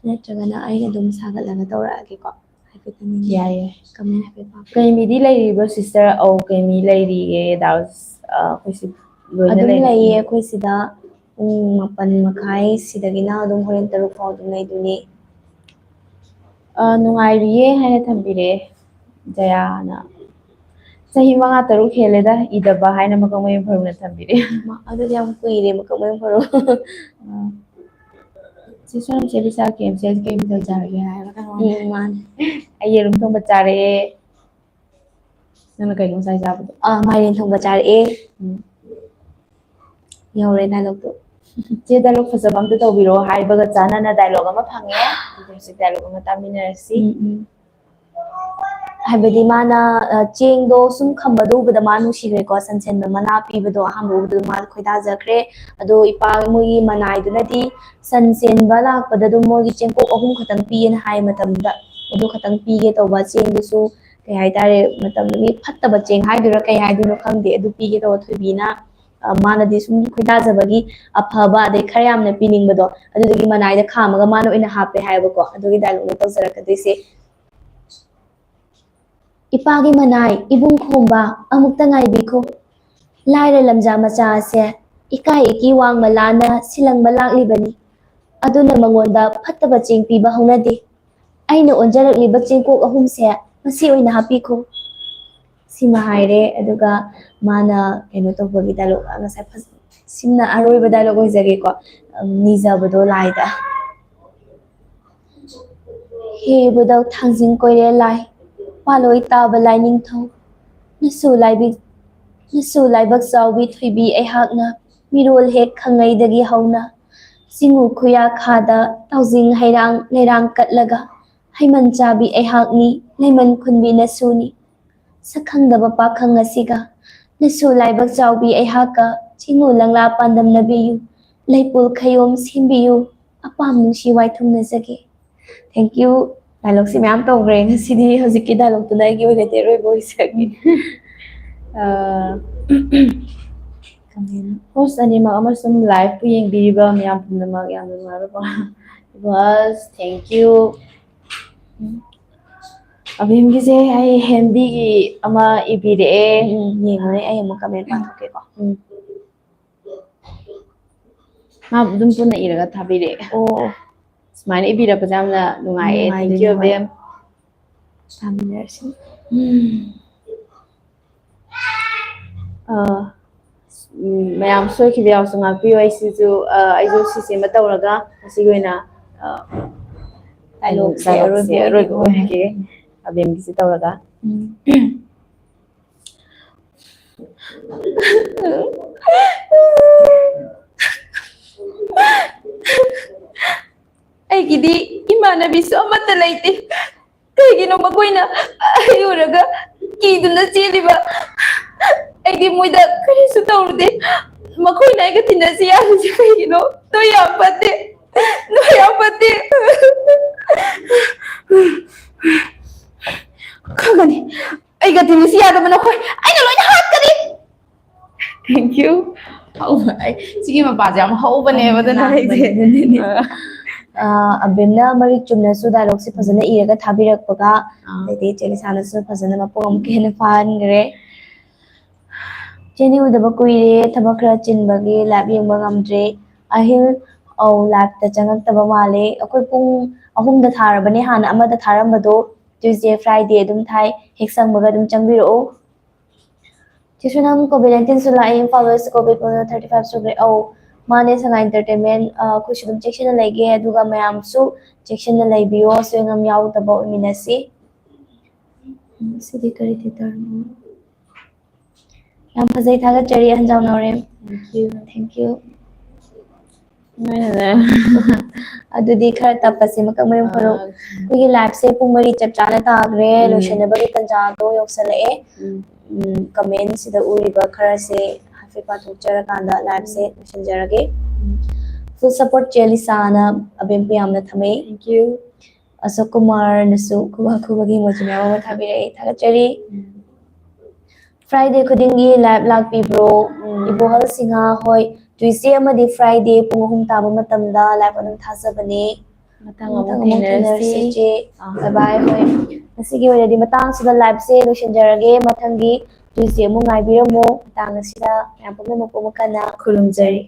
ꯅꯠꯇ꯭ꯔꯒꯅ ꯑꯩꯅ ꯑꯗꯨꯝ ꯁꯥꯒꯠꯂꯒ ꯇꯧꯔꯛꯑꯒꯦꯀꯣ꯫ ꯍꯥꯏꯐꯦꯠꯇꯪ ꯌꯦꯡꯒꯦ꯫ ꯌꯥꯏꯌꯦ꯫ ꯀꯃꯦꯟ ꯍꯥꯏꯐꯦꯠ ꯄꯥꯎ꯫ ꯀꯩ ꯃꯤꯗꯤ ꯂꯩꯔꯤꯕ꯭ꯔꯣ, ꯁꯤꯁꯇꯔ? ꯑꯧ, ꯀꯩ ꯃꯤ ꯂꯩꯔꯤꯌꯦ, ꯗꯥ ꯔꯣꯖꯦꯁ, ꯑ, ꯑꯩꯈꯣꯏꯁꯤ ꯂꯣꯏꯅ ꯑꯗꯨꯝ ꯂꯩꯔꯤ꯫ ꯂꯩꯌꯦ꯫ ꯑꯩꯈꯣꯏ ꯁꯤꯗ ꯄꯨꯡ ꯃꯥꯄꯟ ꯃꯈꯥꯏ ꯁꯤꯗꯒꯤꯅ ꯑꯗꯨꯝ ꯍꯣꯔꯦꯟ ꯇꯔꯨꯛ ꯐꯥꯎ ꯑꯗꯨꯝ ꯂꯩꯗꯣꯏꯅꯦ꯫ ꯑ, ꯅꯨꯡꯉꯥꯏꯔꯤꯌꯦ ꯍꯥꯏꯅ ꯊꯝꯕꯤꯔꯛꯑꯦ ꯖꯌꯥꯅ꯫ ꯆꯍꯤ ꯃꯉꯥ ꯇꯔꯨꯛ ꯍꯦꯜꯂꯦꯗ ꯏꯗꯕ ꯍꯥꯏꯅ ꯃꯀꯛꯃꯌꯨꯝ ꯐꯔꯨꯅ ꯊꯝꯕꯤꯔꯛꯑꯦ꯫ ꯃꯥ, ꯑꯗꯨꯗꯤ ꯌꯥꯝ ꯀꯨꯏꯔꯦ ꯃꯀꯛꯃꯌꯨꯝ ꯐꯔꯨ꯫ ꯑ꯫ ꯆꯦ ꯁꯣꯅꯝ, ꯆꯦ ꯕꯤꯁꯥ, ꯀꯦ ꯑꯦꯝ ꯁꯤ ꯑꯦꯜ ꯀꯩ ꯃꯊꯦꯜ ꯆꯥꯔꯒꯦ ꯍꯥꯏꯔꯒ ꯍꯪꯉꯛꯑꯣꯅꯦ꯫ ꯎꯝ, ꯃꯥꯅꯦ꯫ ꯑꯩ ꯌꯦꯔꯨꯝ ꯊꯣꯡꯕ ꯆꯥꯔꯛꯑꯦ꯫ ꯅꯪꯅ ꯀꯩꯅꯣ ꯉꯁꯥꯏ ꯆꯥꯕꯗꯣ? ꯑ, ꯃꯥꯏꯔꯦꯟ ꯊꯣꯡꯕ ꯆꯥꯔꯛꯑꯦ꯫ ꯎꯝ꯫ ꯌꯧꯔꯦ ꯗꯥꯏꯂꯣꯛꯇꯣ꯫ ꯆꯦ, ꯗꯥꯏꯂꯣꯛ ꯐꯖꯕ ꯑꯝꯇ ꯇꯧꯕꯤꯔꯛꯑꯣ ꯍꯥꯏꯕꯒ ꯆꯥꯟꯅꯅ ꯗꯥꯏꯂꯣꯛ ꯑꯃ ꯐꯪꯉꯦ꯫ ꯑꯗꯨꯗꯤ ꯍꯧꯖꯤꯛ ꯗꯥꯏꯂꯣꯛ ꯑꯃ ꯇꯥꯃꯤꯟꯅꯔꯁꯤ꯫ ꯎꯝ, ꯎꯝ꯫ ꯍꯥꯏꯕꯗꯤ ꯃꯥꯅ, ꯑ, ꯆꯦꯡꯗꯣ ꯁꯨꯝ ꯈꯝꯕꯗꯣ ꯎꯕꯗ ꯃꯥ ꯅꯨꯡꯁꯤꯈ꯭ꯔꯦꯀꯣ, ꯁꯟ ꯁꯦꯟꯕ ꯃꯅꯥ ꯄꯤꯕꯗꯣ ꯑꯍꯥꯟꯕ ꯎꯕꯗ ꯃꯥ ꯈꯣꯏꯗꯥꯖꯈ꯭ꯔꯦ꯫ ꯑꯗꯣ ꯏꯄꯥ ꯃꯣꯏꯒꯤ ꯃꯅꯥꯏꯗꯨꯅꯗꯤ ꯁꯟ ꯆꯦꯟꯕ ꯂꯥꯛꯄꯗ ꯑꯗꯨꯝ ꯃꯣꯏꯒꯤ ꯆꯦꯡꯀꯣꯛ ꯑꯍꯨꯝ ꯈꯛꯇꯪ ꯄꯤꯌꯦꯅ ꯍꯥꯏ ꯃꯇꯝꯗ, ꯑꯗꯨ ꯈꯛꯇꯪ ꯄꯤꯒꯦ ꯇꯧꯕ꯫ ꯆꯦꯡꯗꯨꯁꯨ ꯀꯩ ꯍꯥꯏꯇꯥꯔꯦ, ꯃꯇꯝꯗꯨꯒꯤ ꯐꯠꯇꯕ ꯆꯦꯡ ꯍꯥꯏꯗꯣꯏꯔꯥ ꯀꯩ ꯍꯥꯏꯗꯣꯏꯅꯣ ꯈꯪꯗꯦ, ꯑꯗꯨ ꯄꯤꯒꯦ ꯇꯧꯕ ꯊꯣꯏꯕꯤꯅ, ꯑ, ꯃꯥꯅꯗꯤ ꯁꯨꯝ ꯈꯣꯏꯗꯥꯖꯕꯒꯤ ꯑꯐꯕ ꯑꯗꯩ ꯈꯔ ꯌꯥꯝꯅ ꯄꯤꯅꯤꯡꯕꯗꯣ, ꯑꯗꯨꯗꯨꯒꯤ ꯃꯅꯥꯏꯗ ꯈꯥꯝꯃꯒ ꯃꯥꯅ ꯑꯣꯏꯅ ꯍꯥꯞꯄꯦ ꯍꯥꯏꯕꯀꯣ꯫ ꯑꯗꯨꯒꯤ ꯗꯥꯏꯂꯣꯛꯅꯦ ꯇꯧꯖꯔꯛꯀꯗꯣꯏꯁꯦ꯫ ꯏꯄꯥꯒꯤ ꯃꯅꯥꯏ, ꯏꯕꯨꯡ ꯈꯣꯝꯕ, ꯑꯃꯨꯛꯇ ꯉꯥꯏꯕꯤꯈꯣ꯫ ꯂꯥꯏꯔ ꯂꯝꯖꯥ ꯃꯆꯥ ꯑꯁꯦ ꯏꯀꯥꯏ ꯏꯀꯤ ꯋꯥꯡꯃ ꯂꯥꯟꯅ ꯁꯤꯂꯪꯕ ꯂꯥꯛꯂꯤꯕꯅꯤ꯫ ꯑꯗꯨꯅ ꯃꯉꯣꯟꯗ ꯐꯠꯇꯕ ꯆꯦꯡ ꯄꯤꯕ ꯍꯧꯅꯗꯦ꯫ ꯑꯩꯅ ꯑꯣꯟꯖꯔꯛꯂꯤꯕ ꯆꯦꯡꯀꯣꯛ ꯑꯍꯨꯝꯁꯦ ꯃꯁꯤ ꯑꯣꯏꯅ ꯍꯥꯞꯄꯤꯈꯣ꯫ ꯁꯤꯃ ꯍꯥꯏꯔꯦ, ꯑꯗꯨꯒ ꯃꯥꯅ ꯀꯩꯅꯣ ꯇꯧꯕꯒꯤ ꯗꯥꯏꯂꯣꯛ ꯉꯁꯥꯏ ꯐꯖ-, ꯁꯤꯅ ꯑꯔꯣꯏꯕ dialogue ꯑꯣꯏꯖꯒꯦꯀꯣ꯫ ꯎꯝ, ꯅꯤꯖꯕꯗꯣ ꯂꯥꯏꯗ꯫ ꯍꯦ ꯏꯕꯨꯙꯧ ꯊꯥꯡꯖꯤꯡ ꯀꯣꯏꯔꯦꯜ ꯂꯥꯏ, ꯄꯥꯂꯣꯏ ꯇꯥꯕ ꯂꯥꯏꯅꯤꯡꯊꯧ, ꯅꯁꯨ ꯂꯥꯏꯕꯤ-, ꯅꯁꯨ ꯂꯥꯏꯕꯛ ꯆꯥꯎꯕꯤ ꯊꯣꯏꯕꯤ ꯑꯩꯍꯥꯛꯅ ꯃꯤꯔꯣꯜ ꯍꯦꯛ ꯈꯪꯉꯩꯗꯒꯤ ꯍꯧꯅ ꯆꯤꯡꯉꯨ ꯈꯨꯌꯥ ꯈꯥꯗ ꯇꯥꯎꯖꯤꯡ ꯍꯩꯔꯥꯡ ꯂꯩꯔꯥꯡ ꯀꯠꯂꯒ ꯍꯩꯃꯟ ꯆꯥꯕꯤ ꯑꯩꯍꯥꯛꯅꯤ, ꯂꯩꯃꯟ ꯈꯨꯟꯕꯤ ꯅꯁꯨꯅꯤ꯫ ꯁꯛꯈꯪꯗꯕ ꯄꯥꯈꯪ ꯑꯁꯤꯒ ꯅꯁꯨ ꯂꯥꯏꯕꯛ ꯆꯥꯎꯕꯤ ꯑꯩꯍꯥꯛꯀ ꯆꯤꯡꯉꯨ ꯂꯪꯂꯥ ꯄꯥꯟꯗꯝꯅꯕꯤꯌꯨ, ꯂꯩꯄꯨꯜ ꯈꯌꯣꯝ ꯁꯦꯝꯕꯤꯌꯨ, ꯑꯄꯥꯝ ꯅꯨꯡꯁꯤ ꯋꯥꯏꯊꯨꯡꯅꯖꯒꯦ꯫ Thank you꯫ Dialogue ꯁꯤ ꯃꯌꯥꯝ ꯇꯧꯈ꯭ꯔꯦ ꯉꯁꯤꯗꯤ, ꯍꯧꯖꯤꯛꯀꯤ dialogue ꯇꯨꯅ ꯑꯩꯒꯤ ꯑꯣꯏꯅꯗꯤ ꯑꯔꯣꯏꯕ ꯑꯣꯏꯖꯒꯦ꯫ ꯑ, Host ꯑꯅꯤꯃꯛ ꯑꯃꯁꯨꯡ live ꯄꯨ ꯌꯦꯡꯕꯤꯔꯤꯕ ꯃꯌꯥꯝ ꯄꯨꯝꯅꯃꯛ ꯌꯥꯝꯅ ꯅꯨꯡꯉꯥꯏꯕ ꯄꯥꯎ꯫ It was, thank you꯫ ꯑꯕꯤꯝꯒꯤꯁꯦ ꯑꯩ ꯍꯦꯟꯗꯤꯒꯤ ꯑꯃ ꯏꯕꯤꯔꯛꯑꯦ꯫ ꯎꯝ, ꯌꯦꯡꯉꯨꯅꯦ, ꯑꯩ ꯑꯃꯨꯛ comment ꯄꯥꯊꯣꯛꯀꯦꯀꯣ꯫ ꯎꯝ꯫ ꯃꯥ ꯑꯗꯨꯝ ꯄꯨꯟꯅ ꯏꯔꯒ ꯊꯥꯕꯤꯔꯛꯑꯦ꯫ ꯑꯣ꯫ ꯁꯨꯃꯥꯏꯅ ꯏꯕꯤꯔꯛꯄꯁꯦ ꯌꯥꯝꯅ ꯅꯨꯡꯉꯥꯏꯌꯦ꯫ ꯅꯨꯡꯉꯥꯏ, thank you, ꯅꯨꯡꯉꯥꯏ꯫ ꯑꯕꯦꯝ꯫ ꯇꯥꯃꯤꯟꯅꯔꯁꯤ꯫ ꯎꯝ꯫ ꯑ, ꯎꯝ, ꯃꯌꯥꯝ ꯁꯣꯏꯈꯤꯕ ꯌꯥꯎꯁꯨ ꯉꯥꯛꯄꯤꯌꯨ꯫ ꯑꯩꯁꯤꯁꯨ, ꯑ, ꯑꯩꯁꯨ ꯁꯤꯁꯤꯃ ꯇꯧꯔꯒ ꯉꯁꯤꯒꯤ ꯑꯣꯏꯅ, ꯑ, dialogue ꯁꯦ dialogue ꯁꯦ ꯑꯔꯣꯏꯕ ꯑꯔꯣꯏꯕ ꯑꯣꯏꯒꯦ꯫ ꯑꯣꯏꯔꯒꯦ꯫ ꯑꯕꯦꯝꯒꯤꯁꯤ ꯇꯧꯔꯒ꯫ ꯎꯝ꯫ ꯑꯩꯒꯤꯗꯤ ꯏꯃꯥꯟꯅꯕꯤꯁꯨ ꯑꯃꯠꯇ ꯂꯩꯇꯦ꯫ ꯀꯩꯒꯤꯅꯣ ꯃꯈꯣꯏꯅ ꯑꯩ ꯎꯔꯒ ꯀꯤꯗꯨꯅ ꯆꯦꯜꯂꯤꯕ? ꯑꯩꯗꯤ ꯃꯣꯏꯗ ꯀꯔꯤꯁꯨ ꯇꯧꯔꯨꯗꯦ꯫ ꯃꯈꯣꯏꯅ ꯑꯩꯒ ꯇꯤꯟꯅꯁꯤ ꯌꯥꯔꯤꯁꯦ ꯀꯩꯒꯤꯅꯣ? ꯅꯣꯏ ꯌꯥꯝ ꯐꯠꯇꯦ꯫ ꯅꯣꯏ ꯌꯥꯝ ꯐꯠꯇꯦ꯫ ꯈꯪꯒꯅꯤ꯫ ꯑꯩꯒ ꯇꯤꯟꯅꯁꯤ ꯌꯥꯗꯕ ꯅꯈꯣꯏ ꯑꯩꯅ ꯂꯣꯏꯅ ꯍꯥꯠꯀꯅꯤ꯫ Thank you꯫ ꯍꯧꯕ-, ꯑꯩ ꯁꯤꯒꯤ ꯃꯄꯥꯁꯦ ꯌꯥꯝ ꯍꯧꯕꯅꯦꯕ, ꯑꯗꯨꯅ ꯑꯩꯁꯦ, ꯑ, ꯑꯕꯦꯝꯅ ꯃꯔꯤꯛ ꯆꯨꯝꯅꯁꯨ dialogue ꯁꯦ ꯐꯖꯅ ꯏꯔꯒ ꯊꯥꯕꯤꯔꯛꯄꯒ, ꯑꯥ꯫ ꯑꯗꯩꯗꯤ ꯆꯦ ꯂꯤꯁꯥꯅꯁꯨ ꯐꯖꯅ ꯃꯄꯨꯡ ꯑꯃꯨꯛꯀ ꯍꯦꯟꯅ ꯐꯥꯍꯟꯈ꯭ꯔꯦ꯫ ꯆꯦꯅꯤ ꯎꯗꯕ ꯀꯨꯏꯔꯦ, ꯊꯕꯛ ꯈꯔ ꯆꯤꯟꯕꯒꯤ live ꯌꯦꯡꯕ ꯉꯝꯗ꯭ꯔꯦ꯫ ꯑꯍꯤꯜ, ꯑꯧ, live ꯇ ꯆꯪꯉꯛꯇꯕ ꯃꯥꯜꯂꯦ꯫ ꯑꯩꯈꯣꯏ ꯄꯨꯡ ꯑꯍꯨꯝꯗ ꯊꯥꯔꯕꯅꯦ, ꯍꯥꯟꯅ ꯑꯃꯗ ꯊꯥꯔꯝꯕꯗꯣ꯫ Tuesday, Friday ꯑꯗꯨꯝ ꯊꯥꯏ꯫ ꯍꯦꯛ ꯁꯪꯕꯒ ꯑꯗꯨꯝ ꯆꯪꯕꯤꯔꯛꯑꯣ꯫ ꯆꯦ ꯁꯣꯅꯝ, COVID nineteen ꯁꯨ ꯂꯥꯛꯑꯦ, ꯏꯝꯐꯥꯜ ꯋꯦꯁ ꯀꯣꯚꯤꯠ ꯄꯨꯟꯅ thirty five ꯁꯨꯈ꯭ꯔꯦ꯫ ꯑꯧ, ꯃꯥꯅꯦ, ꯁꯉꯥꯏ ꯏꯟꯇꯔꯇꯦꯟꯃꯦꯟ, ꯑ, ꯑꯩꯈꯣꯏꯁꯨ ꯑꯗꯨꯝ ꯆꯦꯛꯁꯤꯟꯅ ꯂꯩꯒꯦ, ꯑꯗꯨꯒ ꯃꯌꯥꯝꯁꯨ ꯆꯦꯛꯁꯤꯟꯅ ꯂꯩꯕꯤꯌꯣ, ꯑꯁꯣꯏ ꯑꯉꯥꯝ ꯌꯥꯎꯗꯕ ꯑꯣꯏꯃꯤꯟꯅꯁꯤ꯫ ꯎꯝ, ꯁꯤꯗꯤ ꯀꯔꯤ ꯊꯤꯇꯔꯅꯣ? ꯌꯥꯝ ꯐꯖꯩ, ꯊꯥꯒꯠꯆꯔꯤ, ꯑꯍꯟꯖꯥꯎ ꯅꯥꯎꯔꯦꯝ꯫ Thank you. Thank you. ꯑꯗꯨꯗꯤ ꯈꯔ ꯇꯞꯄꯁꯦ, ꯃꯀꯛ ꯃꯌꯨꯝ ꯐꯔꯨꯛ꯫ ꯑꯥ꯫ ꯑꯩꯈꯣꯏꯒꯤ ꯂꯥꯏꯐꯁꯦ ꯄꯨꯡ ꯃꯔꯤ ꯆꯞ ꯆꯥꯅ ꯇꯥꯈ꯭ꯔꯦ, ꯎꯝ꯫ ꯂꯣꯏꯁꯤꯟꯅꯕꯒꯤ ꯇꯥꯟꯖꯥꯗꯣ ꯌꯧꯁꯜꯂꯛꯑꯦ꯫ ꯎꯝ꯫ ꯎꯝ, ꯀꯃꯦꯟꯁꯤꯗ ꯎꯔꯤꯕ ꯈꯔꯁꯦ ꯍꯥꯏꯐꯦꯠ ꯄꯥꯊꯣꯛꯆꯔꯀꯥꯟꯗ ꯂꯥꯏꯐꯁꯦ ꯂꯣꯏꯁꯤꯟꯖꯔꯒꯦ꯫ ꯎꯝ꯫ Full support ꯆꯦ ꯂꯤꯁꯥꯅ ꯑꯕꯦꯝꯄꯨ ꯌꯥꯝꯅ ꯊꯝꯃꯩ꯫ Thank you. ꯑꯁꯣꯛ ꯀꯨꯃꯥꯔꯅꯁꯨ ꯈꯨꯕꯥꯛ ꯈꯨꯕꯒꯤ emoji ꯃꯌꯥꯝ ꯑꯃ ꯊꯥꯕꯤꯔꯛꯑꯦ, ꯊꯥꯒꯠꯆꯔꯤ꯫ ꯎꯝ꯫ Friday ꯈꯨꯗꯤꯡꯒꯤ ꯂꯥꯏꯚ ꯂꯥꯛꯄꯤꯕ꯭ꯔꯣ? ꯎꯝ꯫ ꯏꯕꯣꯍꯜ ꯁꯤꯡꯍ, ꯍꯣꯏ, Tuesday ꯑꯃꯗꯤ Friday ꯄꯨꯡ ꯑꯍꯨꯝ ꯇꯥꯕ ꯃꯇꯝꯗ ꯂꯥꯏꯚ ꯑꯗꯨꯝ ꯊꯥꯖꯕꯅꯦ꯫ ꯃꯊꯪ ꯃꯊꯪ ꯑꯃꯨꯛ ꯑꯃꯨꯛ ꯊꯦꯡꯅꯔꯁꯤ꯫ ꯊꯦꯡꯅꯔꯁꯤ, ꯏꯆꯦ꯫ ꯑꯥ꯫ Bye bye, ꯍꯣꯏ꯫ ꯉꯁꯤꯒꯤ ꯑꯣꯏꯅꯗꯤ ꯃꯇꯥꯡꯁꯤꯗ ꯂꯥꯏꯚꯁꯦ ꯂꯣꯏꯁꯤꯟꯖꯔꯒꯦ꯫ ꯃꯊꯪꯒꯤ Tuesday ꯑꯃꯨꯛ ꯉꯥꯏꯕꯤꯔꯝꯃꯣ꯫ ꯃꯇꯥꯡ ꯑꯁꯤꯗ ꯃꯌꯥꯝ ꯄꯨꯝꯅꯃꯛꯄꯨ ꯑꯃꯨꯛ ꯍꯟꯅ ꯈꯨꯔꯨꯝꯖꯔꯤ꯫